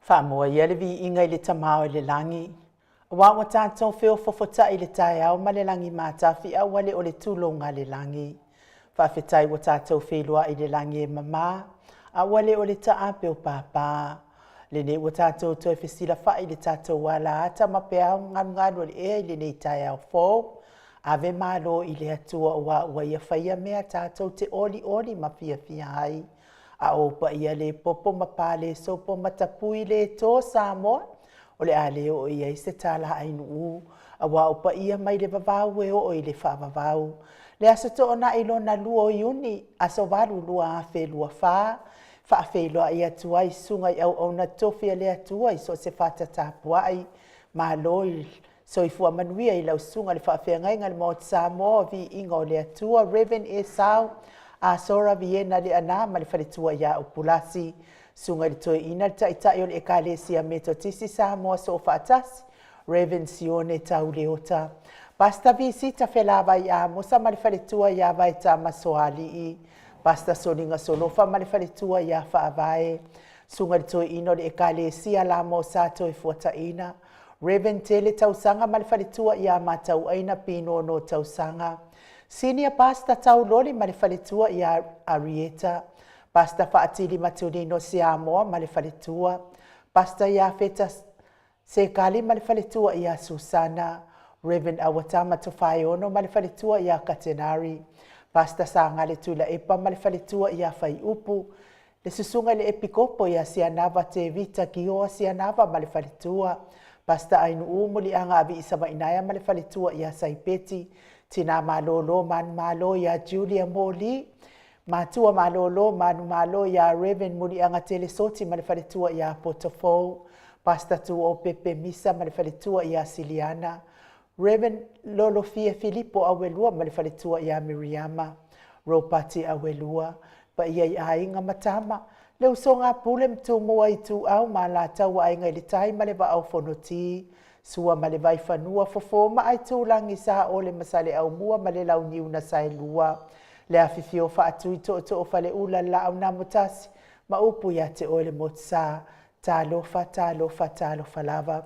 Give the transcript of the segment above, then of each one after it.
Faamoa ia le viiga i le Tama o i le lagi, aua ua tatou feofofota'i i le taeao ma le lagi matafi'au a le o le tulouna a le lagi. Faafetai ua tatou feiloai i le lagi e mama, a ua le o le taape o pāpā. Lenei ua tatou toe fesilafa'i i le tatou ala ata ma peau galugalu o le ea i lenei taeao fou. Ave malo i le Atua aua ua Ia faia mea tatou te olioli ma fiafia ai. A o ou paia le popo ma palesopo ma tapui le to Samoa, o le a le oo i ai se tala ainuu, aua o paia mai le vavau e oo i le faavavau. Le Aso Toonai lona lua o Iuni, aso 8 2024, faafeiloai atu ai susuga i auauna totofi a le Atua i so o se fata tapuai, malo i soifua manuia i lau susuga i le faafeagaiga i le Maota Samoa o Viiga o le Atua, Reverend Esau Asora Viena Leaana ma le faletua ia Upulasi, susuga i le Toeaina le Taitai o le Ekalesia Metotisi Samoa Soofaatasi, Reverend Sione Tauleota, Pastor Visita Felavai Amosa ma le faletua ia Vaetama Soalii, Pastor Soliga Solofa ma le faletua ia Faavae, Susuga i le Toeaina o le Ekalesia Lamo Sa Toefuataina, Reverend Tele Tausaga ma le faletua ia Matauaina Pinono Tausaga, Senior Pastor Tauloli ma le faletua ia Arieta, Pastor Faatili Matulino Siamoa ma le faletua, Pastor Iafeta Sekali ma le faletua ia Susana, Reverend Awatama Tofaeono ma le faletua ia Katenari, Pastor Sagale Tuilaepa ma le faletua ia Faiupu, le susuga i le Epikopo ia Sianava Tevita Kioa Sianava ma le faletua, Pastor Ainuu Muliaga Aviisamainaea ma le faletua ia Saipeti, Tina Malolo Manumalo ia Julia Moli, Matua Malolo Manumalo ia Reverend Muliaga Telesoti ma le faletua ia Potofou, Pastor Tuopepe Misa ma le faletua ia Siliana, Reverend Lolofia Filipo Auelua ma le faletua ia Miriama, Ropati Auelua, paia i aiga ma tama, le usoga a Pule ma Tumua Ituau ma Alataua Aiga i le Tai ma le Vaa o Fonoti, Sua ma le Vaifanua, Fofo ma Aitulagi, Saole ma Saleaaumua ma le Launiu na Saelua, le afifio o Faatui Tootoo o Faleula le Laau na Amotasi ma upu ia te oe le Motusa. Talofa, talofa, talofa lava.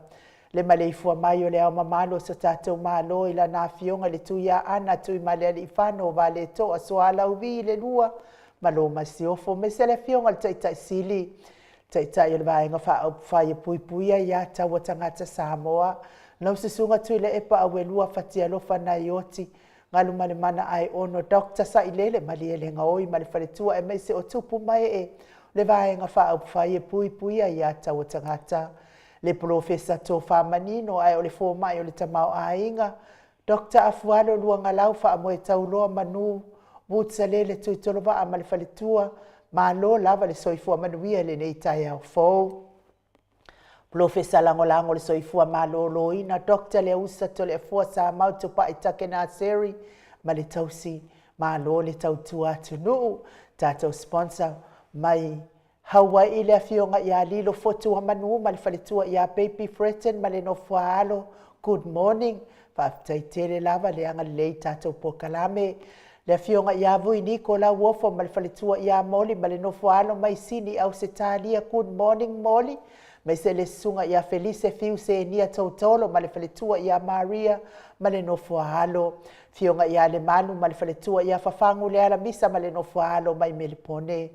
Le maleifua mai o le Ao Mamalu o so tatou Malo i Lana Afioga i le Tuiaana Tuimalealiifano Vaaletoa Sualauvi le Lua ma lo Masiofo, aemaise le Afioga i le Taitai Sili, Taitai o le Vaega Faaupufai e Puipuia Aia Tatau a Tagata Samoa, lau Susuga Tuilaepa Auelua Fatialofa Naioti Galumalemana Aeono Dr. Sailele Malielegaoi ma le faletua aemaise o tupu ma ee le Vaega Faaupufai e Puipuia Aia Tatau a Tagata, le Polofesa Tofa Manino ae o le fomai o le tamaoaiga, Dr. Afualo Luagalau Faamoetauloa Manu Woods-Alele Tuitolovaa ma le faletua, malo lava le soifua manuia i lenei taeao fou. Polofesa Lagolago o le Soifua Maloloina Dr. Leausa Toleafoa Samau Tupai Takenaseri ma le tausi, malo le tautua atunuu. Tatou sponsor mai Hauai'i le afioga ia Lilo Fotuamanu ma le faletua ia Baby Fretton ma le nofoaalo, good morning. Faafetai tele lava le agalelei i tatou polokalame. Le afioga ia Vui Niko Lauofo ma le faletua ia Moli ma le nofoaalo mai Sini Ausetalia, good morning Moli. Aemaise le susuga ia Felise Fiu Senia Tautolo ma le faletua ia Maria ma le nofoaalo. Afioga ia Lemalu ma le faletua ia Fafagu Lealamisa ma le nofoaalo mai Melepone.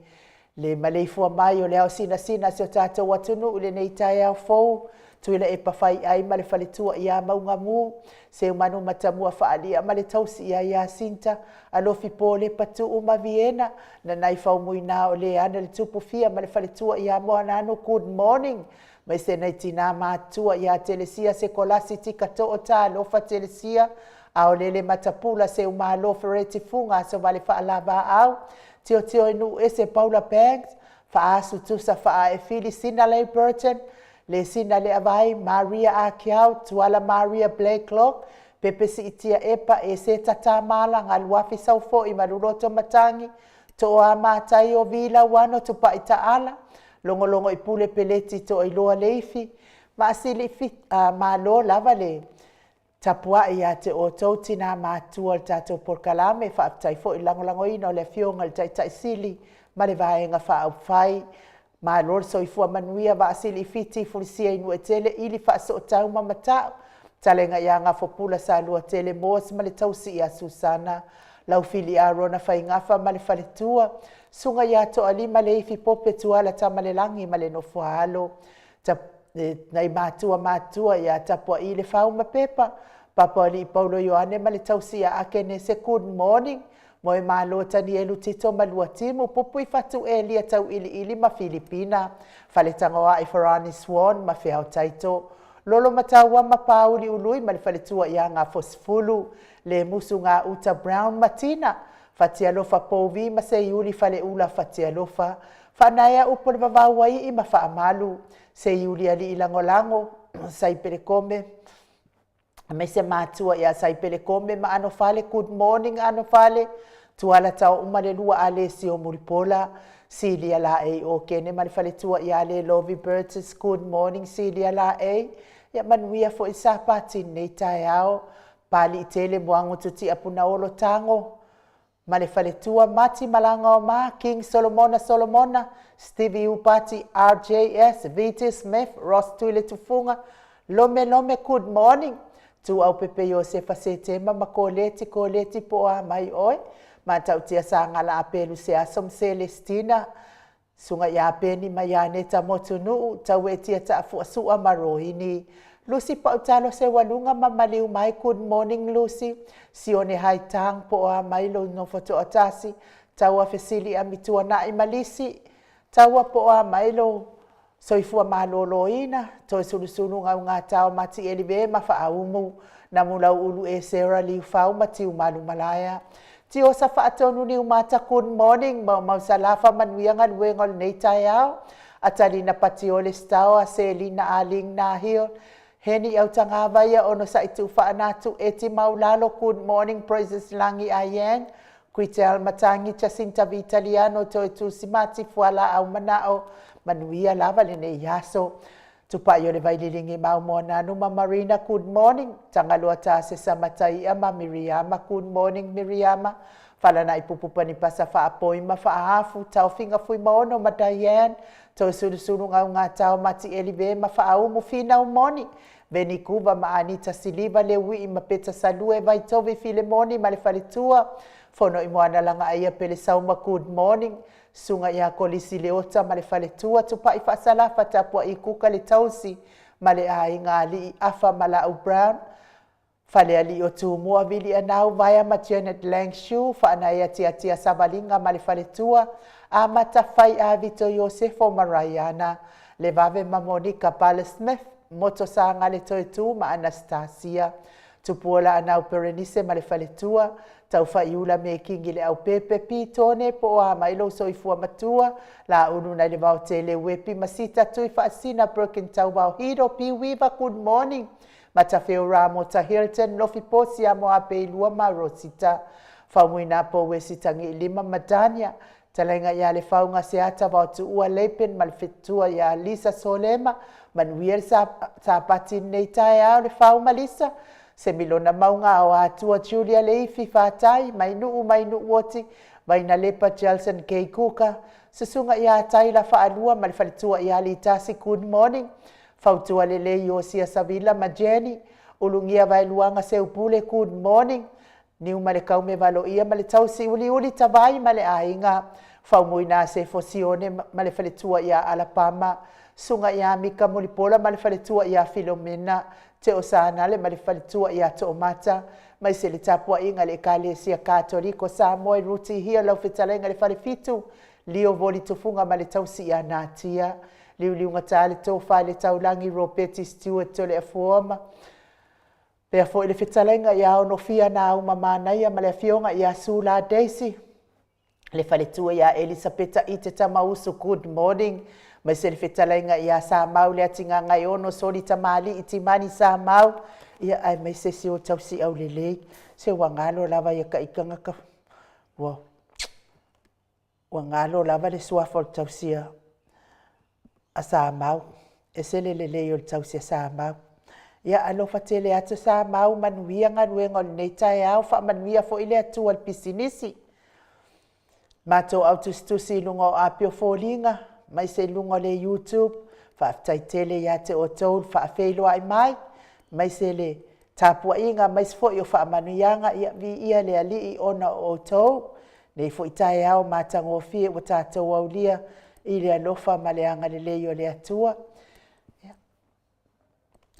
Le maleifua mai o le ao sinasina si o tatou atunuu i lenei taeao fou, Tuilaepa Faiai ma le faletua ia Maugamu, Seumanu Matamua Faalia ma le tausi ia Iasinta, Alofi Polepa Tuu ma Viena, Nanai Faumuina o Leana le Tupu Fia ma le faletua ia Moananu, good morning. Aemaise nai tina matua ia Telesia Sekolasi Tikatoo Talofa Telesia, Aolele Matapula Seumalo Fereti Fuga Asovale Faalavaau, Tiotio i Nuuese Paula Banks, Faasu Tusa Faaefili Sinalei Burton, Le Sina Leavai, Maria Akiau, Tuala Maria Blacklock, Pepe Siitia Epa, Eseta Tamala, Galuafi Saufoi ma Luloto Matangi, Toa Matai o Vila Uano Tupai Taala, Logologo i Pule Peleti Toailoa Leifi, Maasili Malo lava le tapuai ia te outou tina matua o le tatou polokalame. Faafetai foi i le lagolagoina o le afioga i le Taitai Sili ma le Vaega Faaupufai. Malo le soifua manuia Vaasili Fiti Fulisia i Nuuetele ili Faasootau ma Mata'u Talega ia Gafopula Saluatele Moas ma le tausi ia Susana Laufili Arona Faigafa ma le faletua Susuga ia Toalima Leifi Pope Tuala Tamalelagi ma le nofoaalo nai matua matutua ia Tapuai Lefau ma Pepa Papalii Paulo Ioane ma le tausi ia Akenese. Good morning. Moemalo Tanielu Tito ma Luatimu Pupu i Fatu Elia Tauiliili ma Filipina Faletagoai Farani Swan ma Feao Taito Lolo Mataua ma Pauli Ului ma le faletua ia Gafosefulu Le Musu Gauta Brown Matina Fatialofa Povi ma Seiuli Faleula Fatialofa Faanaea upu o le vavau ai i ma faamalu Seiuli Alii Lagolago Saipelekome aemaise matua ia Saipelekome ma Anofale. Good morning Anofale. Tuala tao uma le lua Alesio Mulipola Silia Laei o Kene ma le faletua ia Le Lovi Burgess. Good morning Silia Laei. Ia manuia foi Sapati nei taeao. Pali tele moango tuti apuna olo tango ma le faletua Mati Malaga o Ma King Solomona Solomona Stevie Upati RJS VT Smith Ross Tuile Tufunga Lome Lome. Good morning. Tu au pepe Iosefa Setema ma Koleti Koleti po a mai oe Matautia Sagala Apelu se aso ma Celestina Suga ia Peni ma ia Neta Motunuu Tauetia Taafuasua ma Rohini Lucy Pautalo se waluga ma maliu mai. Good morning Lucy. Sione Haitang po a mai lo nofo toatasi Taua fesili amituana'i ma Lisi Taua po a mai lo soifua malōlōina toe sulusulu gaugatao mati elive ma faaumu Namulau ulu e Sarah Liufau ma Tiumalu Malaea Tiosa faatonu Niumata. Good morning Maumau Salafa manuia galuega o lenei taeao Atalina Patiole Staoa Selina Aling Nahio Heni Autagavaia ono sa'i tuufaanatu Eti Maulalo. Good morning Praises Lagi Ayan Kuitel Matangi Jacinta Vitaliano Toe Tusimati Fuala au manao manuia lava lenei aso Tupai o le vaililigi maumoananu ma Marina. Good morning Tagaloa Tasesa Mataia ma Miriama. Good morning Miriama. Falana'i Pupupani Pasa faapoi ma faaafu Taofiga Fuimaono ma Diane Toe sulusulu gaugatao mati elive ma faaumu Finau moni Venikuva ma Anita Siliva Leui'i ma Peta Salue Vaitovi Filemoni ma le faletua Fono i moana laga aia Pele Sauma. Good morning Suga ia Kolisi Leota ma le faletua Tupai Faasalafa Tapua'i Kuka le tausi ma le aiga Alii Afa ma La'au Brown Falealii o Tumua Vili Anau Vaea ma Janet Langshu Faanaea Tiatia Savaliga ma le faletua Amata Fai a Vito Iosefo ma Raiana Levave ma Monica Bale Smith Moto Saga le Toetu ma Anastasia Tupuola Anau Perenise ma le faletua Taufaiula me Kingi le aupepe Pitone po o a mai lou soifua matua La ulu nai le vaotele Uepi Masita Tui Faasina Broken Tauvao Hiro Piuiva. Good morning Matafeo Ramota Hilton Lofi Posia mo Apeilua ma Rosita Faumuina po Uesitagi lima Madania Talaga ia le fauga Seata Vaotuua Leipen ma le fetua ia Lisa Solema manuia le Sapati nei taeao le fau ma Lisa Semilona mauga o Atua Julia Leifi Fatai Mainuu Mainuu Oti Vaina Lepa Jelson K Kuka Susuga ia Taila Faalua ma le faletua ia Litasi. Good morning Fautua lelei Iosia Savila ma Jenny Ulugia Vaeluaga Seupule. Good morning Niu ma le kaume valoia ma le tausi uliuli Tavai ma le aiga Faumuina Sefo Sione ma le faletua ia Alapama Suga ia Mika Mulipola ma le faletua ia Filomena Teo Sanale ma le faletua ia Toomata mai se le tapuaiga le Ekalesia Katoliko Samoa Ruti Hia lau fetalaiga le falefitu Lio Voli Tufuga ma le tausi ia Natia Liuliuga ta le tofa le taulagi Robeti Stewart Tole Afuoma pea foi le fetalaiga ia Onofia na au mamanaia ma le afioga ia Sula Daisy le faletua ia Elisapeta i te Tamausu. Good morning mai se le fetalaiga ia Samau le atigaga e ono soli tamali'i Timani Samau ia ae mai se si o tausi aulelei se ua galo lava ia kaikaga ka ua ua galo lava le suafa o le tausia a Samau e se le lelei o le tausi a Samau ia alofa tele atu Samau manuia galuega o lenei taeao faamanuia foi le Atua le pisinisi matou autusitusi i luga o api o foliga. Aemaise i luga o le YouTube, faafetai tele ia te outou le faafeiloai mai, aemaise le tapuaiga aemaise foi o faamanuiaga. Ia viia le Alii ona o outou i lenei foi taeao matagofie ua tatou aulia i le alofa ma le agalelei o le Atua.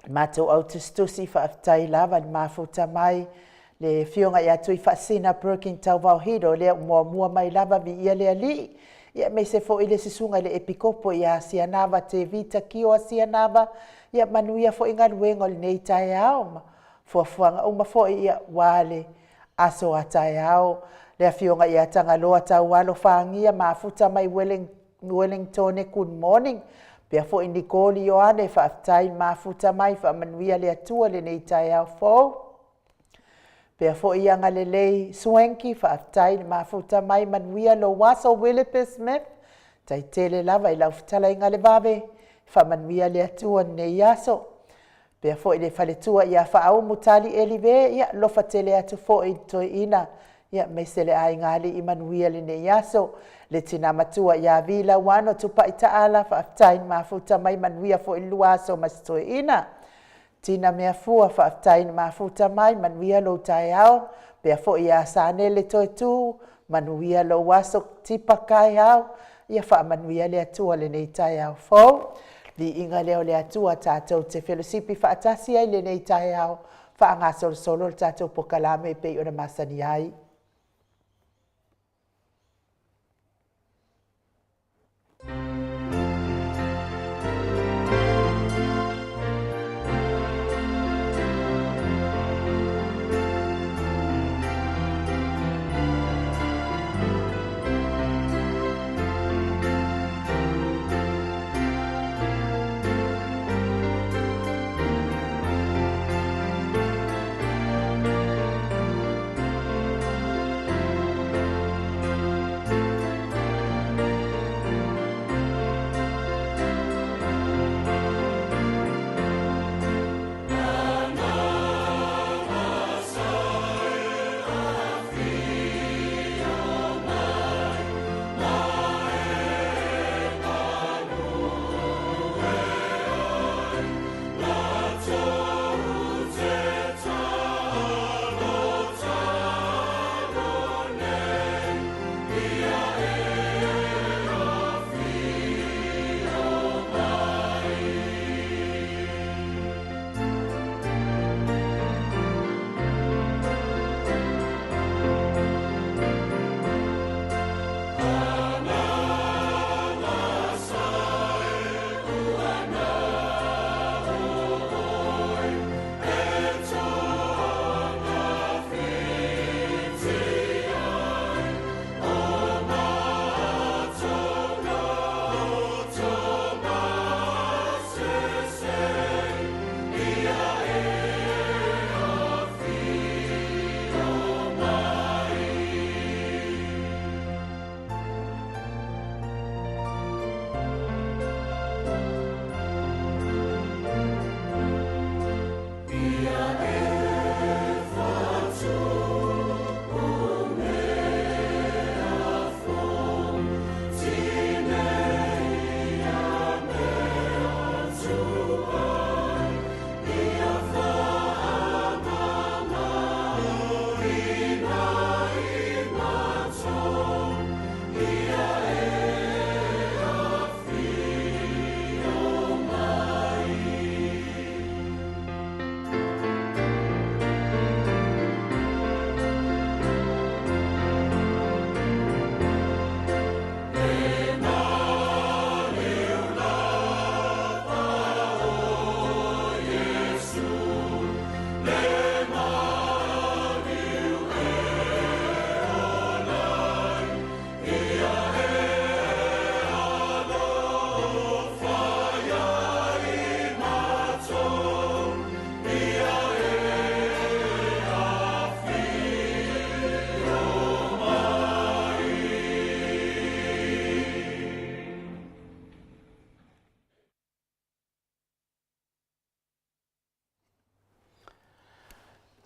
Le matou au tusitusi, faafetai lava le mafuta mai le Afioga ia Tuifaasisina Perkin Tauvao Hilo, lea ua muamua mai lava, viia le Alii. Ia aemaise foi le susuga i le Epikopo ia Asianava Tevita Tio Asianava, ia manuia foi galuega o lenei taeao ma fuafuaga uma foi aua le aso a taeao. Le Afioga ia Tagaloa Taualo Fagia mafuta mai Ueligitone, good morning. Faapea foi Nicoli Ioane, faafetai mafuta mai, faamanuia le Atua i lenei taeao fou. Faapea foi Agalelei Schwenkie, faafetai le mafuta mai, manuia lou aso. Willibus Smith, faafetai tele lava i lau fetalaiga Levave, faamanuia le Atua i lenei aso. Faapea foi le faletua ia Faaumu Tali Elive, ia alofa tele atu foi i le toeaina aemaise le aigaalii, manuia lenei aso. Le tina matua ia Vi Lauano Tupai Taala, faafetai mafuta mai, manuia foi le lua aso ma si toeaina. Tina Meafua, faafetai le mafuta mai, manuia lou taeao. Faapea foi ia Sanele Toetu, manuia lou aso. Tipa Kaeau, ia faamanuia le Atua i lenei taeao fou. Viiga lea o le Atua tatou te felosipi faatasi ai i lenei taeao, faagasolosolo le tatou polokalame e pei ona masani ai.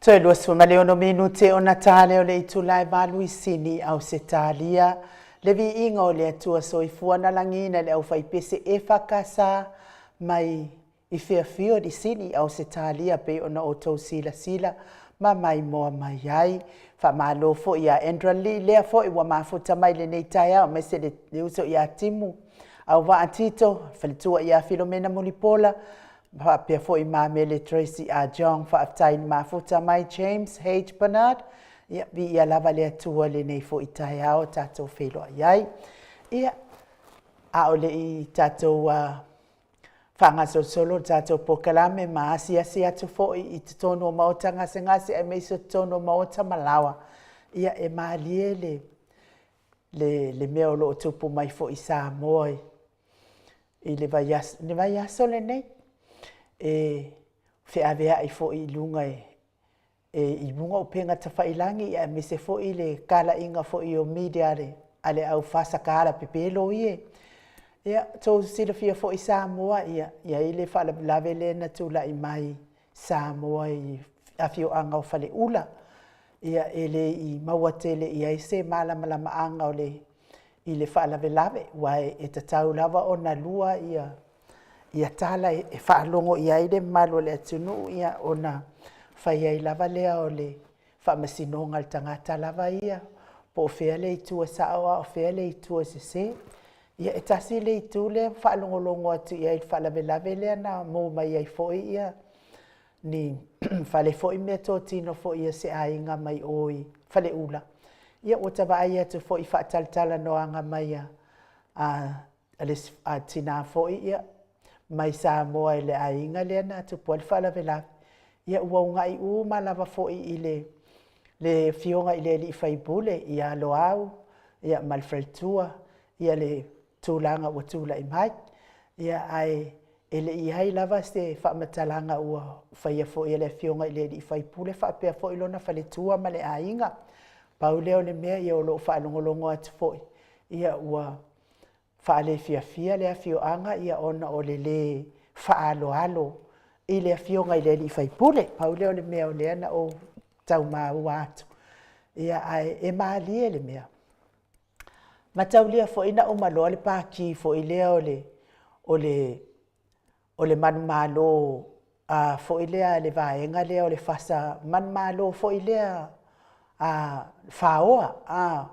Toe 26 minute ona ta lea o le itula e 8 i Sini, Ausetalia. Le viiga o le Atua Soifua na lagiina e le aufaipese EFKS mai i Fairfield i Sini i Ausetalia pei ona outou silasila ma maimoa mai ai. Faamalo foi ia Andrew Lee lea foi ua mafuta mai i lenei taeao aemaise le uso ia Timu Auvaa Tito, faletua ia Filomena Mulipola, faapea foi ma Mele Tracy A Jong. Faafetai le mafuta mai James H. Bernard. Ia, viia lava le Atua i lenei foi taeao tatou feiloai ai. Ia, a o le i tatou faagasolosolo le tatou polokalame ma asiasi atu foi i totonu o maota gasegase aemaise o totonu o maota ma laoa, ia e malie le mea o lo o tupu mai foi i Samoa i le vaiaso lenei, e feaveai foi i luga i upega tafailagi aemaise foi le talaiga foi o media a le au fasakala pepelo ia. Ia, outou silafia foi Samoa, ia, e i ai le faalavelave lea na tulai mai Samoa i afioaga o Faleula. Ia, e le i maua tele i ai se malamalamaaga i le faalavelave, aua e tatau lava ona lua ia tala e faalogo i ai le mamalu o le atunuu, ia ona fai ai lava lea o le faamasinoga a le tagata lava ia, po o fea le itu e sao a o fea le itu e sese. Ia, e tasi le itu lea e faalogologo atu i ai i le faalavelave lea na mu mai ai foi ia ni fale foi meatotino foi a se aiga mai o i Faleula. Ia ua ta vaai atu foi i faatalatalanoaga mai a le tina foi ia mai Samoa i le aiga lea na tupu ai le faalavelave. Ia ua ugai uma lava foi i le afioga i le sui usufono ia Loau ma le faletua le tulaga ua tulai mai. Ia, ae e le i i ai lava se faamatalaga ua faia foi e le afioga i le sui usufono faapea foi lona faletua ma le aiga. Pau lea o le mea o lo o faalogologo atu foi, ia ua faalefiafia le afioaga ona o le le faaaloalo i le afioga i le sui usufono. Pau lea o le mea o lea na ou tau maua atu, ia ae e malie le mea. Mataulia foi na uma loa le Pati foi lea o le manumalo foi lea a le vaega lea o le fasa manumalo foi lea faoa,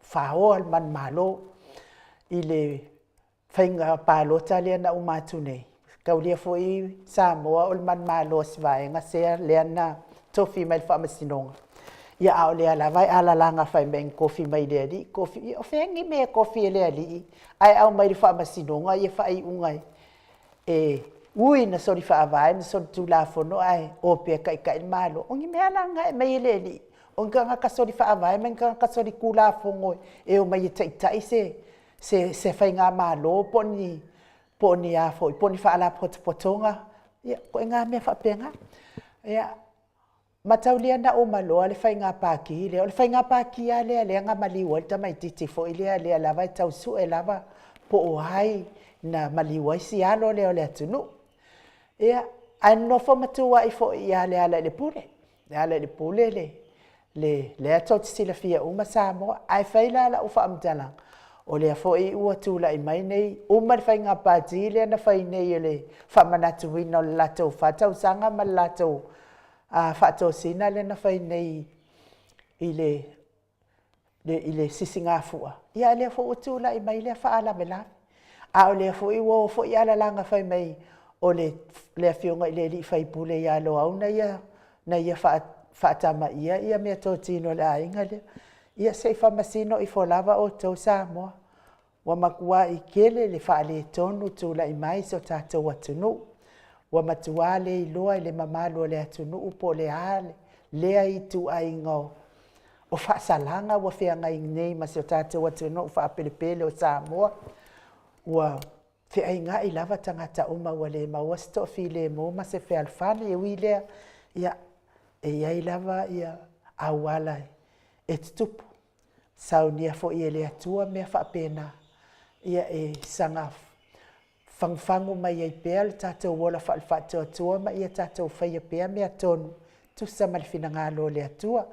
faoa le manumalo i le faiga palota lea na uma atu nei, taulia foi Samoa o le manumalo o si vaega sea lea na tofi mai i le faamasinoga. Ia a o lea lava e alalaga fai mai na tofi mai e le Alii, tofi. Ia o fea ni mea e tofi e le Alii ae aumai i le faamasinoga faaiuga e ui ina soli faavae ma solitulafono ae o pea e taitai le Malo. O ni mea la na e aumai e le Alii? O ni tagata soli faavae ma ni tagata solitulafono e omai e taitai se faigamalo po o ni a foi po o ni faalapotopotoga? Ia, ituaiga mea faapena. Ia, mataulia na uma loa le faiga pati lea, o le faiga pati lava lea lea na maliu ai le tamaitiiti foi lea, lea lava e tau sue lava po o ai na maliu ai si alo lea o le atunuu. Ia, ae nonofo ma tu ai foi ia Lealailepule. Lealailepule lea tou te silafia uma Samoa. Ae fai la lau faamatalaga, o lea foi ua tulai mai nei, uma le faiga pati lea na fai nei o le faamanatuina o le latou 4 tausaga ma le latou faatosina lea na fai nei i le Sisigafua, ia a o lea foi ua tulai mai lea faalavelave. A o lea foi ua o foi alalaga fai mai o le afioga i le sui usufono ia Loau na ia faatamaia meatotino a le aiga lea. Ia se i faamasino ifo lava outou Samoa, ua matuai tele le faaletonu tulai mai i si o tatou atunuu. Ua matua le iloa e le mamalu o le atunuu po o le a lea ituaiga o faasalaga ua feagai nei ma si o tatou atunuu faapelepele o Samoa. Ua feaigai lava tagata uma ua le maua se toafilemu ma se fealofani. E ui i lea, ia, e i ai lava auala e tutupu, saunia foi e le Atua mea faapena, ia e saga fagufagu mai ai pea le tatou ola faale-faatuatua ma ia tatou faia pea mea tonu e tusa ma le finagalo o le Atua.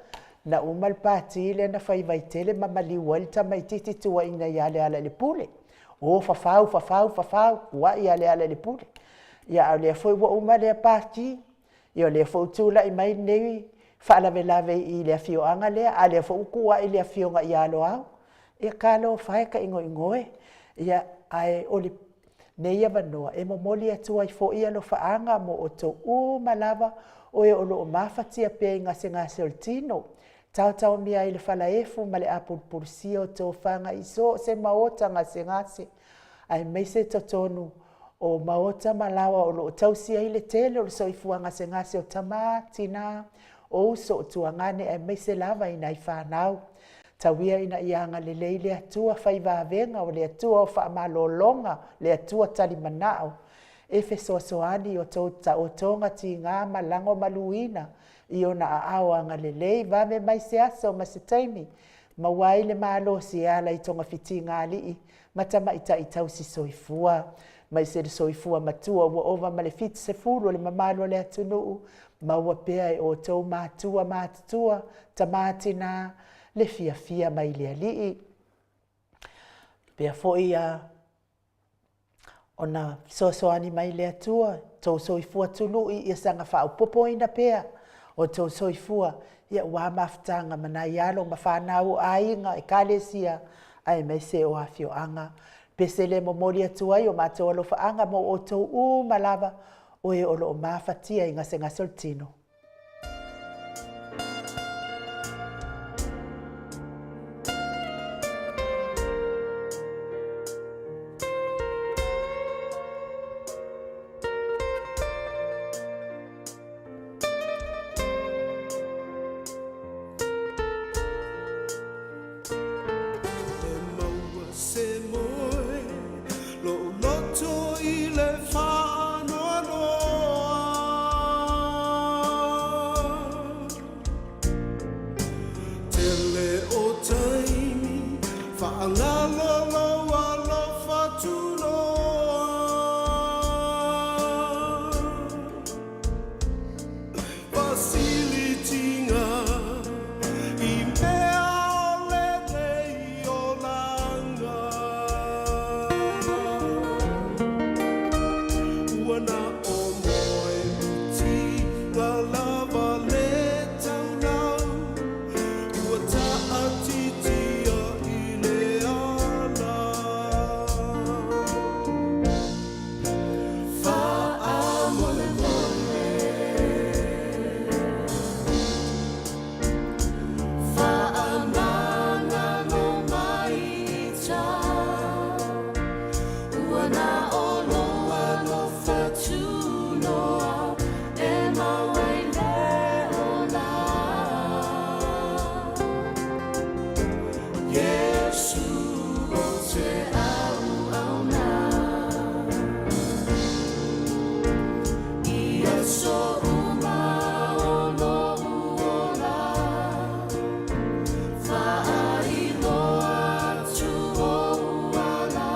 Na uma le pati lea na fai Vaitele ma maliu ai le tamaititi tuuaiina ia Lealailepule. O fafau, fafau, fafau, uai ia Lealailepule. Ia a o lea foi ua uma lea pati, ia o lea foi ua tulai mai lenei faalavelave i le afioaga lea, a o lea foi ua tuuai le afioga ia Loau. Ia talofa e, tainoino e, ia ae o lenei avanoa e momoli atu ai foi alofaaga mo outou uma lava o e o lo o mafatia pea i gasegase o le tino, taotaomia ai i le falaefu ma le apulupulusia o tofaga i so o se maota gasegase, aemaise totonu o maota ma laoa o lo o tausi ai le tele o le soifua gasegase o tama, tina, o uso, o tuagane aemaise lava i nai fanau. Tau ia ina ia agalelei le Atua fai vavega, o le Atua o faamalologa, o le Atua talimanao, e fesoasoani i a outou taotoga tiga ma lagomaluina i ona aao agalelei. Vave mai se aso ma se taimi e maua ai le malosi e ala i togafitiga a alii ma tamaitai tausisoifua, aemaise le soifua matua ua ova ma le 70 o le mamalu o le atunuu, maua pea e outou matua matutua, tama tina, le fiafia mai le Alii. Faapea foi ona fesoasoani mai le Atua i lo outou soifua tului, ia saga faaopoopoina pea outou soifua aua mafutaga ma nai alo ma fanau, o aiga, ekalesia aemaise o afioaga. O le pese lea e momoli atu ai o matou alofaaga mo outou uma lava o e o lo o mafatia i gasegase o le tino. E maua se moe lo'u loto i le faanoanoa. Tele o taimi faagalo lou alofa tunoa. Fasilitiga i mea o lenei olaga. Ua na o moe mitiga lava le taulau, ua taatitia i le ala. Faamolemole, faamagalo mai ita, ua na o lou alofa tunoa e mau ai le ola. Iesu o te auauna i aso uma o lou ola, faailoa atu ou ala.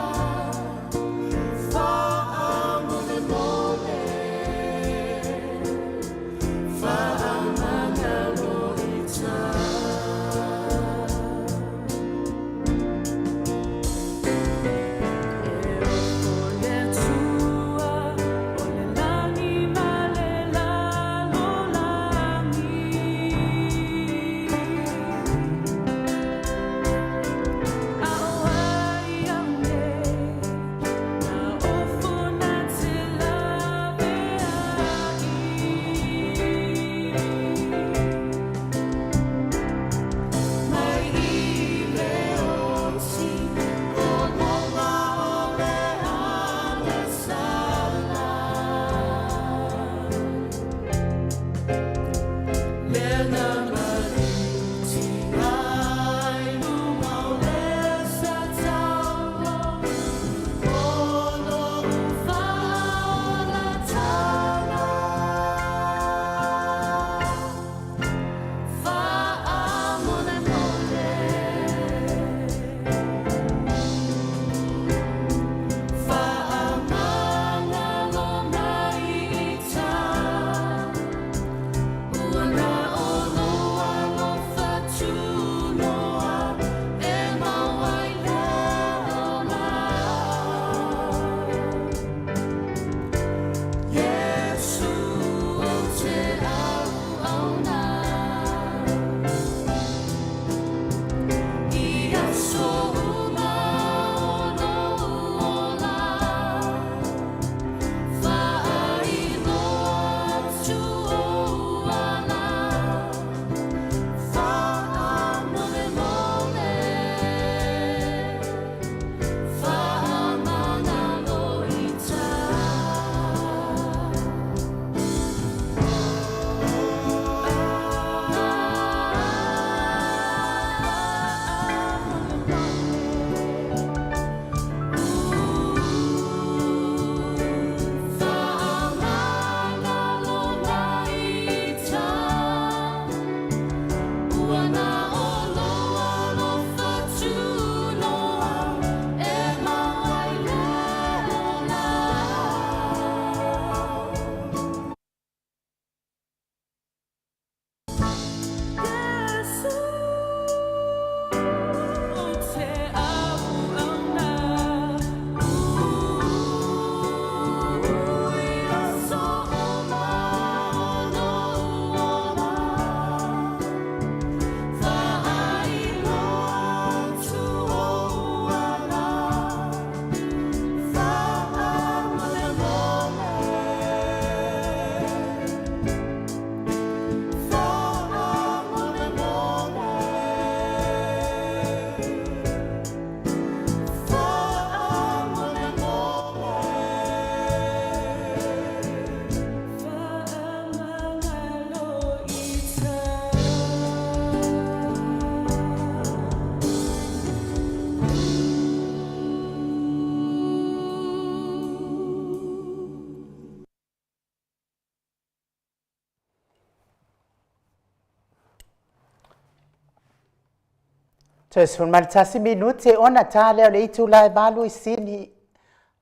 Toe 11 minute ona ta lea o le itula e 8 i Sini.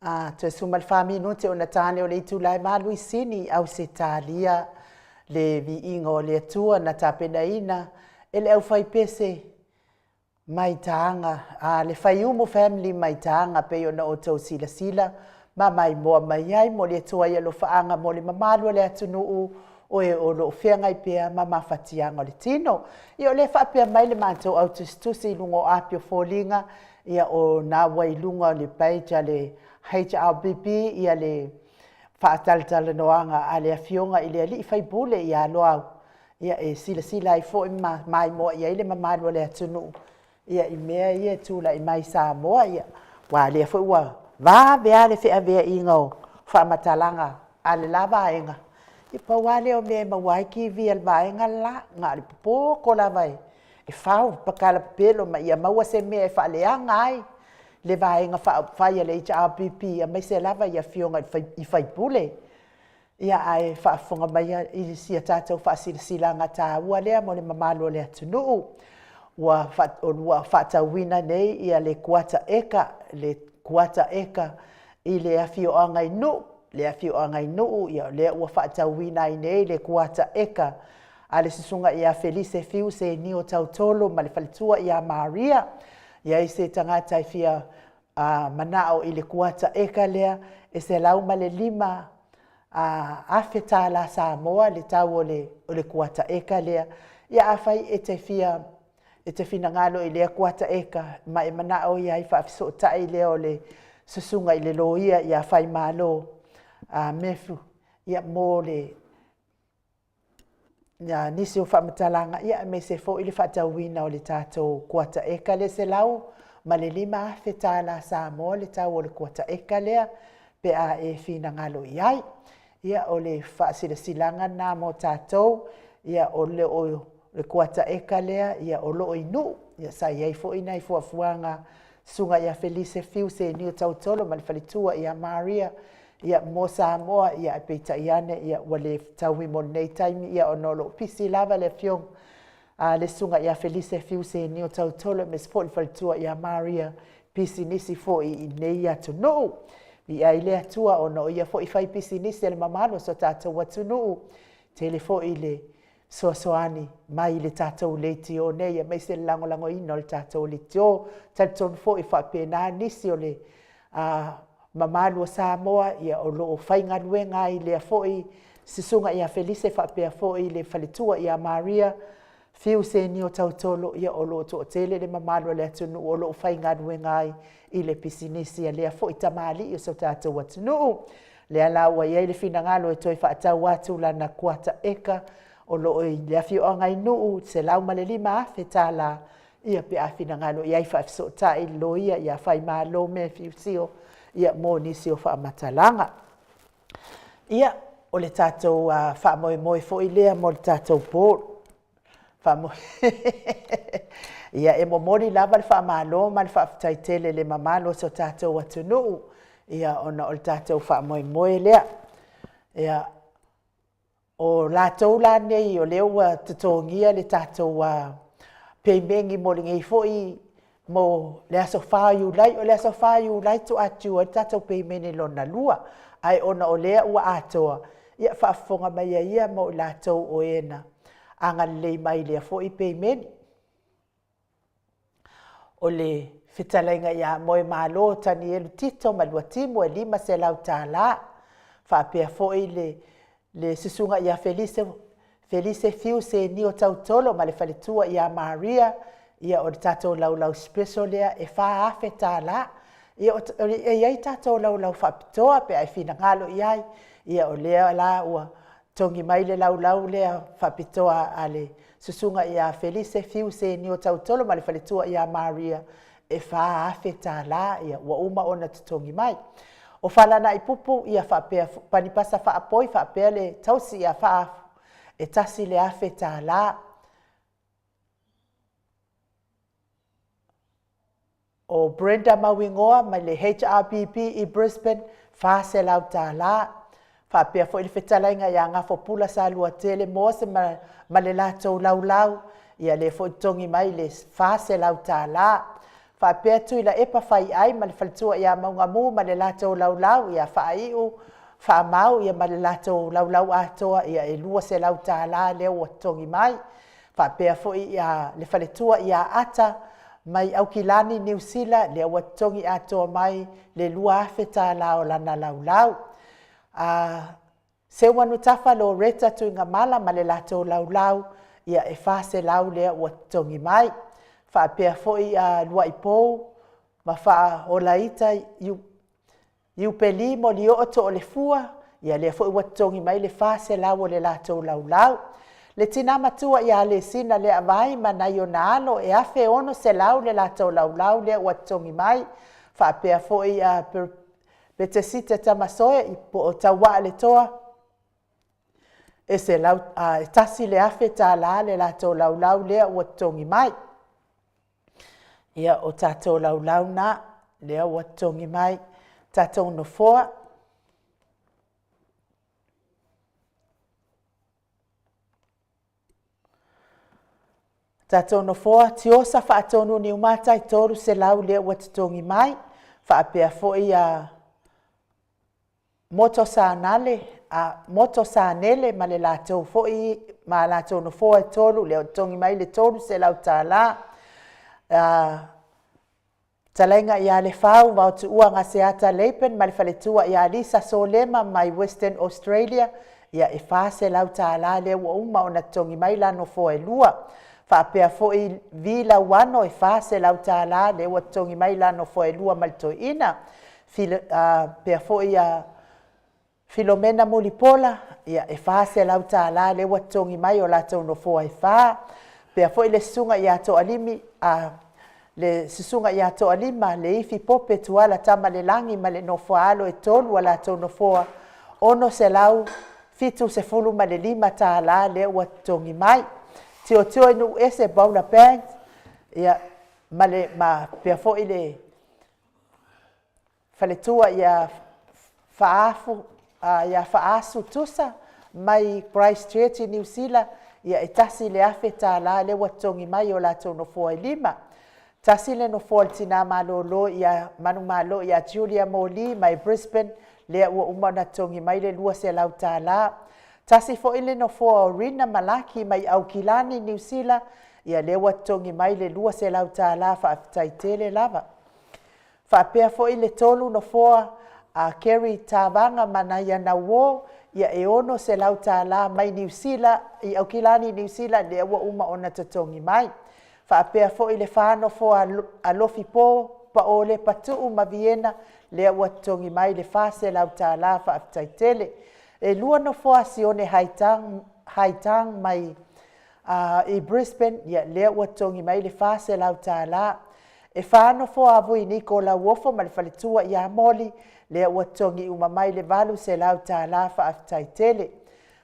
A, toe 14 minute ona ta lea o le itula e 8 i Sini, Ausetalia. Le viiga o le Atua na tapenaina e le aufaipese mai Taga, a le Faiumu family mai Taga, pei ona outou silasila ma maimoa mai ai. Mo le Atua i alofaaga mo le mamalu o le atunuu o e o loo feagai pea ma mafatiaga o le tino. Ia o lea faapea mai le matou au tusitusi i luga o api o foliga, ia o na ua i luga o le page a le HRPP ia le faatalatalanoaga a le afioga i le alii faipule ia Loau, ia e silasila ai foi ma maimoa i ai le mamalu o le atunuu ia i mea ia e tulai mai Samoa, ia aua o lea foi ua vave lava le feaveaiga o faamatalaga a le la vaega. Ia pau lava lea o mea e maua ai kivi a le vaega le la, na o le popoto lava e fao pakala pepelo ma ia maua se mea e faaleaga ai le Vaega Faaupufai a le HRPP, aemaise lava i afioga i sui usufono. Ia ae faafofoga maia i si a tatou faasilasilaga taua lea mo le mamalu o le atunuu. Ua faatauina nei ia le kuata eka, le kuata eka i le afioaga i Nuu, le afioaga i Nuu, o lea ua faatauina ai nei le kuata eka a le Susuga ia Felise Fiu Senio Tautolo ma le faletua ia Maria. E i ai se tagata e fia manao i le kuata eka lea, e $105,000 tala Samoa le tau o le kuata eka lea. Ia afai e te fia e te finagalo i lea kuata eka ma e manao i ai, faafesootai lea o le susuga i le loia ia Faimalo Mathew mo le nisi o faamatalaga, aemaise foi le faatauina o le tatou kuata eka lea, $105,000 tala Samoa le tau o le kuata eka lea pe a e finagalo i ai. Ia, o le faasilasilaga lena mo tatou. Ia, o le kuata eka lea o lo o i Nuu. Ia sa i ai foi nai fuafuaga susuga ia Felise Fiu Senio Tautolo ma le faletua ia Maria mo Samoa, ae peitai ane ua le fetaui mo lenei taimi ona o lo o pisi lava le afioga a le susuga ia Felise Fiu Senio Tautolo aemaise foi le faletua ia Maria, pisinisi foi i nei atunuu. Viia ai le Atua ona o ia foi fai pisinisi a le mamalu o so tatou atunuu, tele foi le fesoasoani mai i le tatou leitio nei, aemaise le lagolagoina o le tatou leitio. Talitonu foi faapena nisi o le mamalu o Samoa o lo o faigaluega ai i lea foi susuga ia Felise faapea foi le faletua ia Maria Fiu Senio Tautolo. Ia o lo o toatele le mamalu o le atunuu o lo o faigaluega ai i le pisinisi a lea foi tamalii o so tatou atunuu. Lea la ua i ai le finagalo e toe faatau atu lana kuata eka o lo o i le afioaga i Nuu, $105,000 tala ia pe a finagalo i ai, faafesootai i le loia ia Faimalo Mathew Sio mo nisi o faamatalaga. Ia, o le tatou faamoemoe foi lea mo le tatou board. Ia, e momoli lava le faamalo ma le faafetai tele i le mamalu o so tatou atunuu, ia ona o le tatou faamoemoe lea. Ia, o latou la nei o lea ua totogia le tatou pemeni mo lenei foi mo le aso 4 Iulai. O le aso 4 Iulai faatoa due ai le tatou pemeni lona lua, ae ona o lea ua atoa, ia faafofoga mai a ia mo i latou o e na agalelei mai i lea foi pemeni. O le fetalaiga ia Moemalo Tanielu Tito ma Luatimu e $500. Faapea foi le susuga ia Felise, Felise Fiu Senio Tautolo ma le faletua ia Maria, ia o le tatou laulau special lea e $4,000. Ia e i ai tatou laulau faapitoa pe a e finagalo i ai. Ia o lea la ua togi mai le laulau lea faapitoa a le susuga ia Felise Fiu Senio Tautolo ma le faletua ia Maria e $4,000, ia ua uma ona totogi mai. O Falana'ipupu ia faapea Panipasa Faapoi faapea le tausi ia Faafu e $1,000. O Brenda Mauigoa mai le HRPP i Brisbane, $400. Faapea foi le fetalaiga ia Gafopula Saluatele Mose ma, ma le latou laulau, ia lea foi totogi mai le $400. Faapea Tuilaepa Faiai ma le faletua ia Maugamu ma le latou laulau, ia Faaiu Faamau ia ma le latou laulau atoa, ia e $200 lea ua totogi mai. Faapea foi ia le faletua ia Ata mai Aukilani Niu Sila, lea ua totogi atoa mai le $2,000 o lana laulau. A Seumanutafa Loreta Tuigamala ma le latou laulau, ia e $400 lea ua totogi mai. Faapea foi a Luaipou ma Faaolaita Iupeli Molioo Toolefua, ia lea foi ua totogi mai le $400 o le latou laulau. Le tina matua ia Alesina Leaavae ma nai ona alo, e $1,600 le latou laulau lea ua totogi mai. Faapea foi ia Petesita Tamasoe po o Tauaaletoa, e $1,000 le latou laulau lea ua totogi mai. Ia, o tatou laulau na, lea ua totogi mai tatou nofoa. Tatou nofoa Tiosa Faatonu Niumata e $300 lea ua totogi mai, faapea foi a Moto Sanale, a Moto Sanele ma le latou foi ma latou nofoa e tolu, lea ua totogi mai le $300. Fetalaiga ia Lefau Vaotuua Gaseata Laban ma le faletua ia Lisa Solema mai Western Australia, ia e $400 lea ua uma ona totogi mai la nofoa e lua. Faapea foi Vi Lauano e $400 lea ua totogi mai la nofoa e lua ma le toeaina. Faapea foi ia Filomena Mulipola, ia e $400 lea ua totogi mai o latou nofoa e fa. Faapea foi le susuga ia Toalima le susuga ia Toalima Leifi Pope Tuala Tamalelagi ma le nofo a alo e tolu a latou nofoa, $675 lea ua totogi mai. Tilotilo i Nuuese Paula Banks, ia ma le faapea foi le faletua ia Faafu ia Faasu Tusa mai Christchurch i Niu Sila, ia e $1,000 lea ua totogi mai o latou nofoa e lima. Tasi le nofoa o le tina malolo ia manumalo ia Julia Moli mai Brisbane, lea ua uma ona totogi mai le $200. Tasi foi le nofoa o Rina Malaki mai Aukilani Niu Sila, ia lea ua totogi mai le $200. Faafetai tele lava. Faapea foi le tolu nofoa a Kerry Tavaga ma nai ana uo, ia e $600 mai Niu Sila, i Aukilani Niu Sila, lea ua uma ona totogi mai. Faapea foi le fa nofoa a Alofi Po Paole Patuu ma Viena, lea ua totogi mai le $400. Faafetai tele. E lua nofoa a Sione Haitang mai i Brisbane, ia lea ua totogi mai le $400. E fa nofoa a Vui Niko Lauofo ma le faletua ia Moli, lea ua totogi uma mai le $800. Faafetai tele.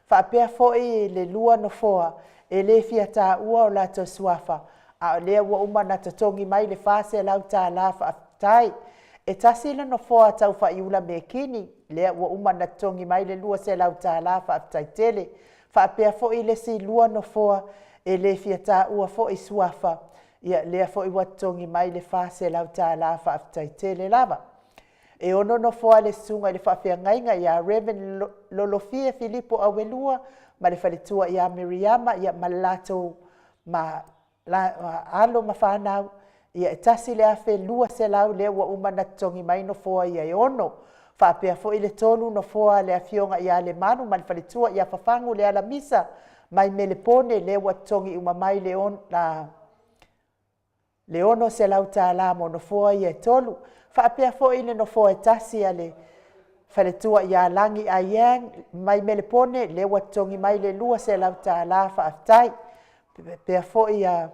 Faapea foi le lua nofoa e le fia taua o latou suafa, a o lea ua uma ona totogi mai le $400. Faafetai. E tasi le nofoa Taufaiula Mekini, lea ua uma ona totogi mai le $200. Faafetai tele. Faapea foi le isi lua nofoa e le fia taua foi suafa, ia lea foi ua totogi mai le $400. Faafetai tele lava. E ono nofoa le susuga i le faafeagaiga ia Reverend Lolofia Filipo Auelua ma le faletua ia Miriama ia ma le latou ma la, alo ma fanau, ia e $1,200 lea ua uma ona totogi mai nofoa ia e ono. Faapea foi le tolu nofoa a le afioga ia Lemanu ma le faletua ia Fafagu Lealamisa mai Melepone, lea ua totogi uma mai le $600 mo nofoa ia e tolu. Faapea foi le nofoa e tasi a le faletua ia Lagi Aiyang mai Melepone, lea ua totogi mai le $200. Faafetai. Faapea foi a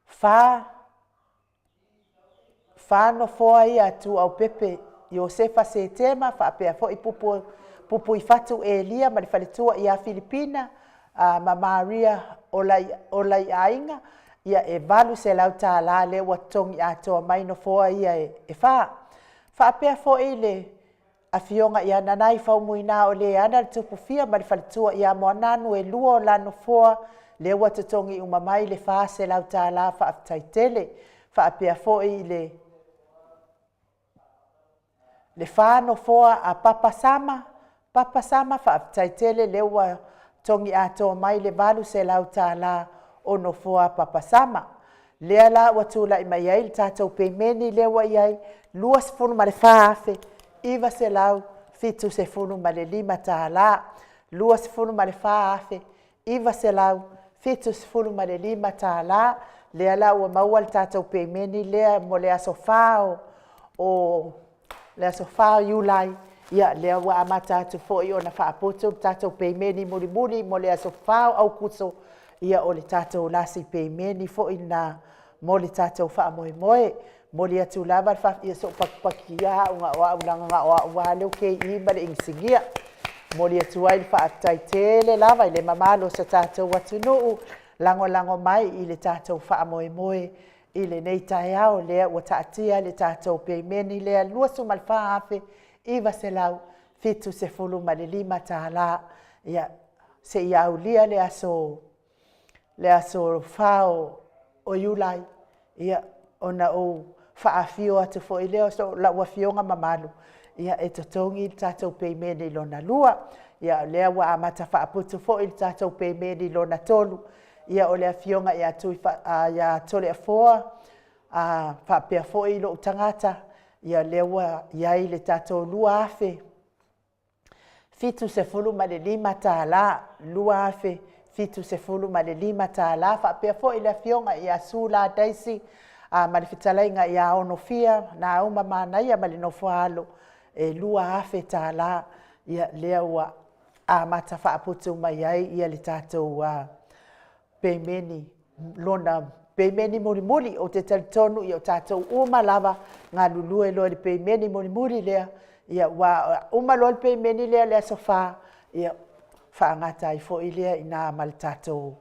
fa fa nofoa ia Tuaupepe Iosefa Setema, faapea foi Pupu Pupuifatu Elia ma le faletua ia Filipina ma Maria Olaiaiga, ia e $800 lea ua totogi atoa mai nofoa ia e fa. Faapea foi le Afioga ia Nanai Faumuina o le ana le Tupufia ma le faletua ia Moananu, e 2 o la nofoa lea ua totogi uma mai le $400. Faafetai tele. Faapea foi i le 4 nofoa a Papa Sama. Papa Sama, faafetai tele lea ua togi atoa mai le $800 o nofoa a Papa Sama. Lea la ua tulai mai ai le tatou pemeni lea ua i ai $24,975. $24,975 lea la ua maua le tatou pemeni lea mo le aso 4 o Iulai. Ia lea ua amata atu foi ona faaputu le tatou pemeni mulimuli mo le aso 4 o Aukuso. Ia o le tatou lasi pemeni foi lena mo le tatou faamoemoe. Momoli atu lava le faafetai, ia se i ou patupati ia au na o au leaga na o au lava lea ou te i i ma le inisinia. Momoli atu ai le faafetai tele lava i le mamalu o si o tatou atunuu lagolago mai i le tatou faamoemoe i lenei taeao, lea ua taatia le tatou pemeni lea $24,975. Ia seia aulia le aso 4 o Iulai ona ou faafio atu foi lea o lau afioga mamalu e totogi le tatou pemeni lona lua. Ia o lea ua amata faaputu foi le tatou pemeni lona tolu. Ia o le afioga ia Toleafoa faapea foi lou tagata, ia lea ua i ai le tatou $2,075, $2,075. Faapea foi le afioga ia Sula Daisy ma le fetalaiga ia Onofia Nauma Manaia ma le nofo a alo, e $2,000. Ia lea ua amata faaputu mai ai le tatou pemeni lona pemeni mulimuli. Ou te talitonu o tatou uma lava galulue loa i le pemeni mulimuli lea, aua a uma loa le pemeni lea i le aso 4, ia faagata ai foi lea i ina ma le tatou